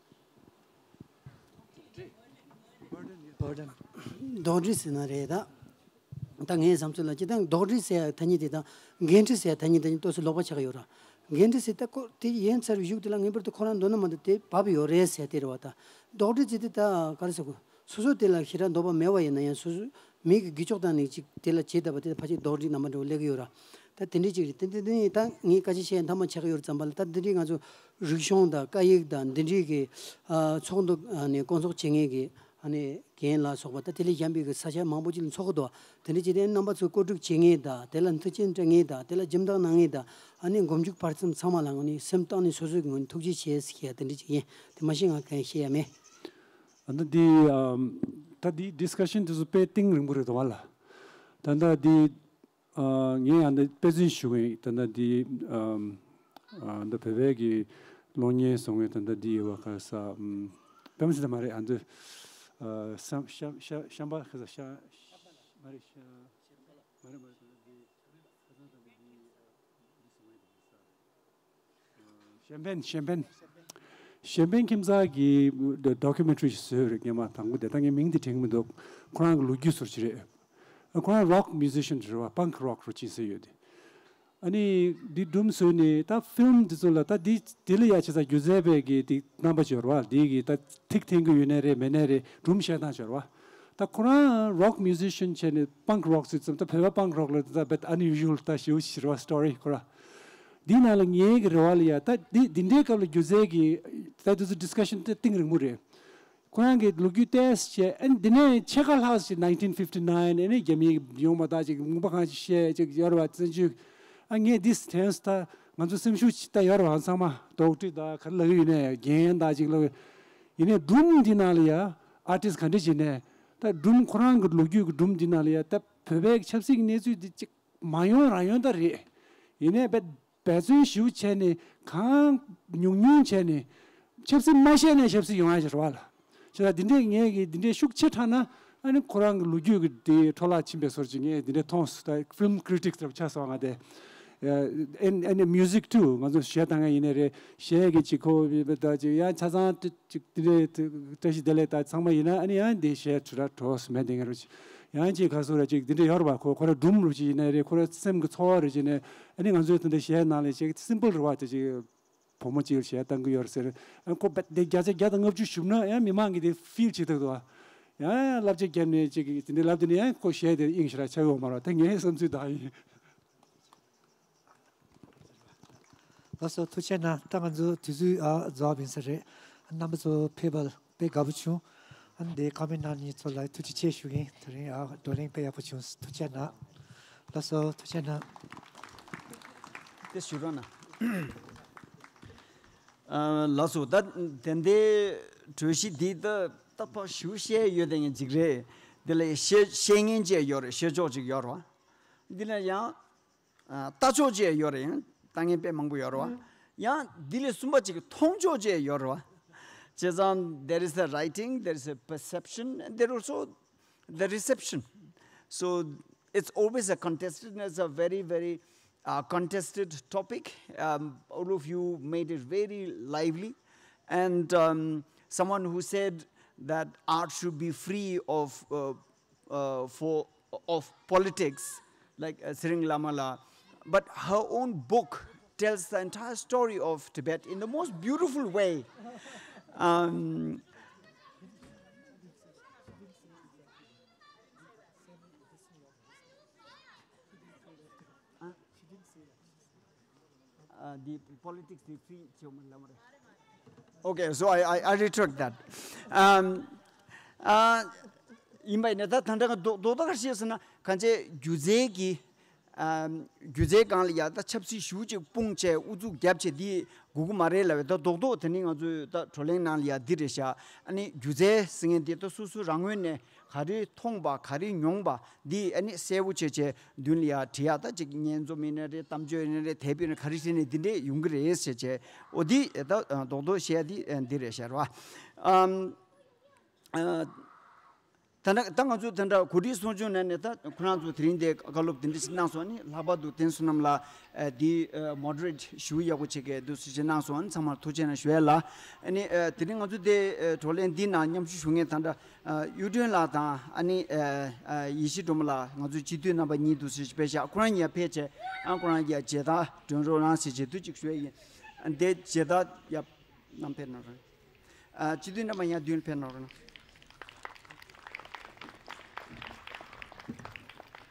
དོགས་འདྲི་ཟེར་ན་རེད་ད། ད་ངའི་བསམ་ཚུལ་ལ་སྤྱིར་བཏང་དོགས་འདྲི་ཟེར་ཡ་ཐ་སྙད་དེ་དང་འགན་འཁྲི་ཟེར་ཡ་ཐ་སྙད་དེ་གཉིས་ཏོག་ཙམ་ལོགས་པ་ཆགས་ཡོད་ར། འགན་འཁྲི་ཟེར་ད་ཁོ་དེ་ཡན་ཚར་བའི་གཞུག་དེ་ལ་ངེས་པར་དུ་ཁོ་རང་འདོད་ན་མ་འདོད་དེ་བབས་ཡོད་རེད་ཟེར་དེ་རེད་བ། ད་དོགས་འདྲི་ཟེར་དེ་ད་ག་རེ་ཟེར་དགོས། སོ་སོ་དེ་ལ་ཞེ་དྲག་འདོད་པ་མེད་པ་ཡིན་ན་ཡང་སོ་སོ་མི་གི་འགུལ་ཕྱོགས་བཏང་ནས་ཅིག་དེ་ལ་བྱེད་བསྡད་པ་དེ་ཕལ་ཆེར་དོགས་འདྲི་རྣམ་པ་འདྲ་བོ་སླེབས་ཀྱི་ཡོད་ར། ད་དེ་འདྲའི་ཅིག་རེད། དེ་དེ་དེ་ནི་ད་ངས་སྐད་ཆ་བཤད་མཐའ་མ་ཆགས་ཀྱི་ཡོད་རེད་ཙམ་པ་ལ། ད་འདི་འདྲའི་ང་ཚོ་རིག་གཞུང་དང་སྐད་ཡིག་དང་འདི་འདྲའི་གི་ཨ་ཚོགས་འདུ་ཨ་ནི་སྐོང་ཚོགས་བྱེད་མཁན་གི་ཨ་ནི་རྒན་ལ་སོགས་པ། ད་དེ་ལས་གཞན་པའི་གི་ས་ཆ་མང་པོ་ཅིག་ལ་འཚོགས་ཀྱི་འདུག་དེ་འདྲ་བྱས་ཏེ་རྣམ་པ་ཚོས་བཀོད་སྒྲིག་བྱེད་མཁན་དང་། དེ་ལ་མཐུན་རྐྱེན་སྤྲད་མཁན་དང་། དེ་ལ་སྦྱིན་བདག་གནང་མཁན་དང་། ཨ་ནི་འགོ་མཇུག་བར་གསུམ་ཚང་མ་ལ་ངོས་ནས་སེམས་གཏིང་ནས་སོ་སོའི་གི་ངོས་ནས་ཐུགས་རྗེ་ཆེ་ཟེར་ཡ་དེ་འདྲ་ཅིག་ཡིན། དེ་མ་གཞི་ང་གང་ཡང་བཤད་ཡ་མེད། ཨ་ནི་འདི་ཨམ་ད་འདི་ཌིསི་ཀ་ཤན་དེ་ཚོ་དཔེ་གཏིང་རིང་པོ་རེད་འདུག་བ་ལ། ད་ལྟ་འདི་ཨ་ངས་ཨ་འདི་དཔེ་མཚོན་ཞུ་གི་ཡིན། ད་ལྟ་འདི་ཨམ་ཨ་ད་བོད་པའི་གི་གློག་བརྙན་བཟོ་མཁན་ད་ལྟ་འདི་ཡོད་པ་ག་ས་ཨམ་དཔེ་མཚོན་ད་མ་རེད། ཨ་འདི་ཨ་ཤམ་ཤམ་ཤམ་ཤམ་པ་ག་ས་ཤ་མ་རེད། ཤ་མ་རེད་མ་རེད། ད་ལྟ་འདི་ཁ་སང་ད་ལྟ་འདི་ཨ་འདི་བཟོ་མཁན་ད་ག་ས། ཤེམ་པེན། ཤེམ་པེན། ཤེམ་པེན་ཁྱིམ་ཚང་གི་ཌོ་ཀུ་མེན་ཊ་རི་ཞིག་བཟོས་རེད། སྔོན་མ་དང་པོ་དེ། ད་ངས་མིང་དེ་དྲན་གྱི་མི་འདུག་ཁོ་རང་གི་ལོ་རྒྱུས་ཚོ་ཅིག་རེད། ཁོ་རང་རོག་མིའུ་ཟི་ཤན་རེད་བ། པང་རོག་རུ་ཅིག་བཟོས་ཡོད་དེ། ཨ་ནི་འདི་སྒྲུང་བཟོས་ནས་ད་ཕིལམ་འདི་ཚོ་ལ་ད་འདི་འདི་ལ་ཡ་བྱས་ཙང་སྒྱུ་རྩལ་པའི་གི་དེ་རྣམ་པ་ཅིག་ཡོད་རེད་བ། འདི་གི་ད་ཐིག་འཐེན་གི་ཡོད་ནའི་རེད། མེད་ནའི་རེད། སྒྲུང་བཤད་སྟངས་ཅིག་ཡོད་རེད་བ། ད་ཁོ་རང་རོག་མིའུ་ཟི་ཤན་བྱས་ནས་པང་རོག་ཟེར་ཙམ། ད་བོད་པ་པང་རོག་ལ་ད་བེད་ཨན་ཡུ་ཞུ་ཨལ་ད་ཞེ་པོ་ཞིག་རེད་བ། སི་ཊོ་རི་ཁོ་ར། འདི་ནང་ལ་ངའི་གི་རེ་བ་ལ་ཡ་ད་འདི་འདི་འདྲའི་སྐབས་ལ་སྒྱུ་རྩལ་གི་ད་དུས་ཚོད་ཌིསི་ཀ་ཤན་དེ་གཏིང་རིང་པོ་རེད། ཁོ་རང་གི་ལོ་རྒྱུས་ཏོག་ཙམ་བཤད། ཨ་ནི་འདི་ནས་ཕྱེད་ཀ་ལྷག་ཅིག་ནའིན་ཊིན་ཕིབ་ཊི་ནའིན། ཨ་ནི་རྒྱ་མིའི་ཡོང་མ་ཐག་ཅིག་དགོངས་པ་གང་ཅིག་བཤད་ཅིག་ཡོད་རེད་བ། བཙན་བྱོལ། ཨ་ངས་འདི་དྲན་སོང་། ད་ང་ཚོ་སེམས་ཤུགས་ཅིག་ད་ཡོད་རེད་བ། ཚང་མ་དོགས་འདྲི་ད་ག་རེ་ལབ་ཀྱི་ཡོད་ནའི་རྒན་ད་ཅིག་ལབ། ཡིན་ནའི་སྒྲུང་འདི་ནང་ལ་ཡ་ཨར་ཊིསི་ག་འདྲ་བྱས་ནའི་ད་སྒྲུང་ཁོ་རང་གི་ལོ་རྒྱུས་ཀྱི་སྒྲུང་འདི་ནང་ལ་ཡ་ད་བོད་པའི་ཆབ་སྲིད་ཀྱི་གནས་ཚུལ་འདི་ཅིག་མ་ཡོང་རང་ཡོང་ད་རེད། ཡིན་ནའི་བེད་འབད་བརྩོན་ཞེ་པོ་བྱས་ནས་གང་ཉུང་ཉུང་བྱས་ནས་ཆབ་སྲིད་མ་བཤད་ནའི་ཆབ་སྲིད་ཡོང་ཡ་ཞིག་རེད་བ་ལ། བྱས་ཙང་འདི་འདྲའི་ངས་ཀྱི་འདི་འདྲའི་ཤུགས་ཆེ་དྲགས་ན་ཨ་ནི་ཁོ་རང་གི་ལོ་རྒྱུས་ཀྱི་དེ་འཕྲོ་བརླག་ཕྱིན་པའི་བཟོ་འདྲ་ཅིག་ངས་འདི་འདྲའི་མཐོང་སོང་། ད་ཕིལམ་ཀི་རི་ཊིག་ལྟ་བུ་ཆགས་སོང་། ང་དེ་ཨ་ནི་མིའུ་ཟིག་ཊུ་ང་ཚོ་གཞས་བཏང་མཁན་ཡིན་ནའི་རེད། གཞས་ཀྱི་ཅིག་ཁོ་ད་ཅིག་ཡང་ཆ་ཚང་ཅིག་དེ་འདྲའི་བཀྲ་ཤིས་བདེ་ལེགས་ད་ཚང་མ་ཡིན་ན། ཨ་ནི་ཡང་འདི་གཞས་ཆུ་ར་གྲོགས་སུ་མེད་དེ་ངས་རུ་ཅིག་ཡང་ཅིག་ག་སོ་ར་ཅིག་འདི་འདྲ་ཡོད་རེད་བ། ཁོ་ཁོ་ར་སྒྲུང་རུ་ཅིག་ཡིན་ན་རེད། ཁོ་ར་སེམས་ཀྱི་ཚོར་བ་རུ་ཅིག་ནས། ཨ་ནི་ང་ཚོའི་ད་འདི་གཞས་ནང་ལ་ཅིག་སིམ་པལ་རུ་བ་དེ་ཅིག་བུ་མོ་ཅིག་གཞས་བཏང་གི་ཡོད་རེད་ཟེར། ཨ་ཁོ་བད་དེ་བརྒྱ་ཆ་བརྒྱ་དང་ལྔ་བཅུ་ཞུམ་ན་ཡང་མི་མང་གིས་དེ་ཕིལ་བྱེད་ཐུབ་འདུག་བ། ཡང་བསླབ་བྱ་བརྒྱབ་ནས་ཅིག་དེ་འདྲ་ལབ་དེ་ནས་ཡང་ཁོ་གཞས་དེ་དབྱིངས་ཞེ་དྲག་ཆགས་ཡོད་མ་རེད། ད་ངའི་བསམ་ཚུལ་ད་ཡིན། ལགས་སོ། ཐུགས་རྗེ་གནང་། ད་ང་ཚོ་དུས་ཚོད་ཨ་རྫོགས་པ་ཡིན་ས་རེད། རྣམ་པ་ཚོ་ཕེབས་པ་དཔེ་དགའ་པོ་བྱུང་། ཨ་ནི་འདི་ཁོ་མེན་ཊི་གནང་མཁན་ཚོ་ལ་ཐུགས་རྗེ་ཆེ་ཞུ་གི་ཡིན། དེ་རིང་ཨ་བགྲོ་གླེང་དཔེ་ཡག་པོ་བྱུང་། ཐུགས་རྗེ་གནང་། ལགས་སོ། ཐུགས་རྗེ་གནང་། དེ་ཞུ་རོགས་གནང་། ཨ་ལགས་སོ། ད་དེ་འདྲའི་གྲོས་གཞི་འདི་ད་ད་ཕར་ཞུ་བཤད་ཡོད་དེ་ངས་ཅིག་རེད། འདི་ལ་བཤད་བཤད་མཁན་ཅིག་ཡོད་རེད། བཤད་ཕྱོགས་ཅིག་ཡོད་རེད་བ། འདི་ལ་ཡང་ཨ་ལྟ་ཕྱོགས་ཅིག་ཡོད་རེད། ཡང་ལྟ་མཁན་དཔེ་མང་པོ་ཡོད་རེད་བ། ཡང་འདི་ལས་གསུམ་པ་ཅིག་མཐོང་ཕྱོགས་ཅིག་ཡོད་རེད་བ། བྱས་ཙང་there is a writing, there is a perception, and there also the reception. So it's always a contested, and it's a very, very uh, contested topic. Um, all of you made it very lively. And um, someone who said that art should be free of uh, uh, for of politics, like uh, Tsering Lamala, but her own book tells the entire story of Tibet in the most beautiful way. Um, uh, the politics, the free Okay, so I, I, I retract that. Um, uh, ཡིན་པ་ཡིན་ན་ད་ད་ལྟ་རྡོག་རྡོག་ཁ་ཤས་ཟེར་ན་གང་ཅི་སྒྱུ་རྩལ་གྱི་ཨམ། སྒྱུ་རྩལ་སྒང་ལ་ཡ་ད་ཆབ་སྲིད་ཞེ་པོ་ཅིག་སྤུངས་བྱས་ཨུ་ཚུགས་རྒྱབ་བྱས་འདི་དགོས་ཀྱི་མ་རེད་ལབ་པའི་ད་རྡོག་རྡོག་དེ་ནི་ང་ཚོའི་ད་བགྲོ་གླེང་ནང་ལ་ཡ་འདི་རེད་ཤག་ཨ་ནི་སྒྱུ་རྩལ་ཟེར་མཁན་འདི་ད་སོ་སོ་རང་ངོས་ནས་ག་རེ་མཐོང་པ་ག་རེ་མྱོང་པ་འདི་ཨ་ནི་གསལ་པོ་བྱས་བྱས་མདུན་ལ་ཡ་བྲིས་ཡ། ད་ཅིག་སྙན་རྩོམ་ཡིན་ན་རེད། གཏམ་བརྗོད་ཡིན་ན་རེད། དེབ་ཡིན་ན་ག་རེ་བྲིས་ནས་འདི་འདྲས་ཡོང་གི་རེད་ཟེར་བྱས། འོ་འདི་ད་རྡོག་རྡོག་བཤད་ཡ་འདི་འདི་རེད་ཤག་རེད་བ། ཨམ། ཨ། ད་ནི་ད་ང་ཚོ་དེ་འདྲ་གོ་སྒྲིག་སྲུང་སྐྱོང་ནས་ནི་ད་ཁོ་རང་ཚོ་དེ་རིང་འདི་བཀའ་སློབ་དེ་འདྲ་ཞིག་གནང་སོང་། ཨ་ནི་ལྷག་པར་དུ་བསྟན་བསོད་ནམས་ལགས་འདི་ཨ་མོ་ཌི་རེ་ཊི་ཞེ་པོ་ཡག་པོ་བྱེད་མཁན་འདུག་སེ་ཅིག་གནང་སོང་། ཨ་ནི་ཚང་མར་ཐུགས་རྗེ་གནང་ཞུ་ཡ་ལ། ཨ་ནི་ཨ་དེ་རིང་ང་ཚོ་འདི་ཨ་བགྲོ་གླེང་འདི་ནང་མཉམ་ཞུགས་ཞུ་མཁན་ད་ལྟ་ཨ་གཡུ་སྒྲོན་ལགས་དང་། ཨ་ནི་ཨ་ཨ་ཡེ་ཤེས་སྒྲོལ་མ་ལགས། ང་ཚོའི་སྤྱི་འཐུས་རྣམ་པ་གཉིས་འདུག་སེ་ཅིག་ཕེབས་ཤག་ཁོ་རང་གཉིས་ཡར་ཕེབས་བྱས། ཨ་ཁོ་རང་གཉིས་ཡར་མཇལ་དར་སྒྲོན་རོགས་གནང་ཟེར་བྱས་འདུག་ཅིག་ཞུ་ཡ་ཡིན། ཨ་འདི་མཇལ་དར་ཡར་གནང་ཕེབས་གནང་རོགས། ཨ་སྤྱི་འཐུས་རྣམ་པ་ཡར་མདུན་ཕེབས་གནང་རོགས་གནང་།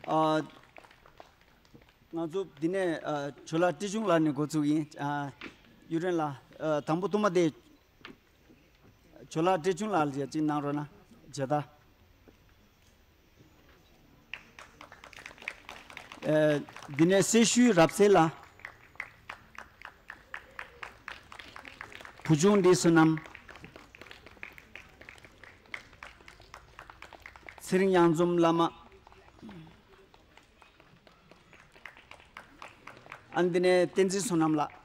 ཨ་ང་ཚོ་འདི་ནས་ཨ་ཇོ་ལགས་བཀྲས་ཆུང་ལགས་ནས་འགོ་བཙུགས་ཡིན། ཨ་གཡུ་སྒྲོན་ལགས། ཨ་དང་པོ་ཐོག་མ་དེ་ཇོ་ལགས་བཀྲས་ཆུང་ལགས་ལ་ཡ་གཅིག་གནང་རོགས་གནང་། མཇལ་དར། ཨ་འདི་ནས་སེར་ཤུལ་རབ་གསལ་ལགས། བུ་ཆུང་བསྟན་བསོད་ནམས། ཚེ་རིང་གཡང་འཛོམས་བླ་མ། ཨ་འདི་ནས་བསྟན་འཛིན་བསོད་ནམས་ལགས།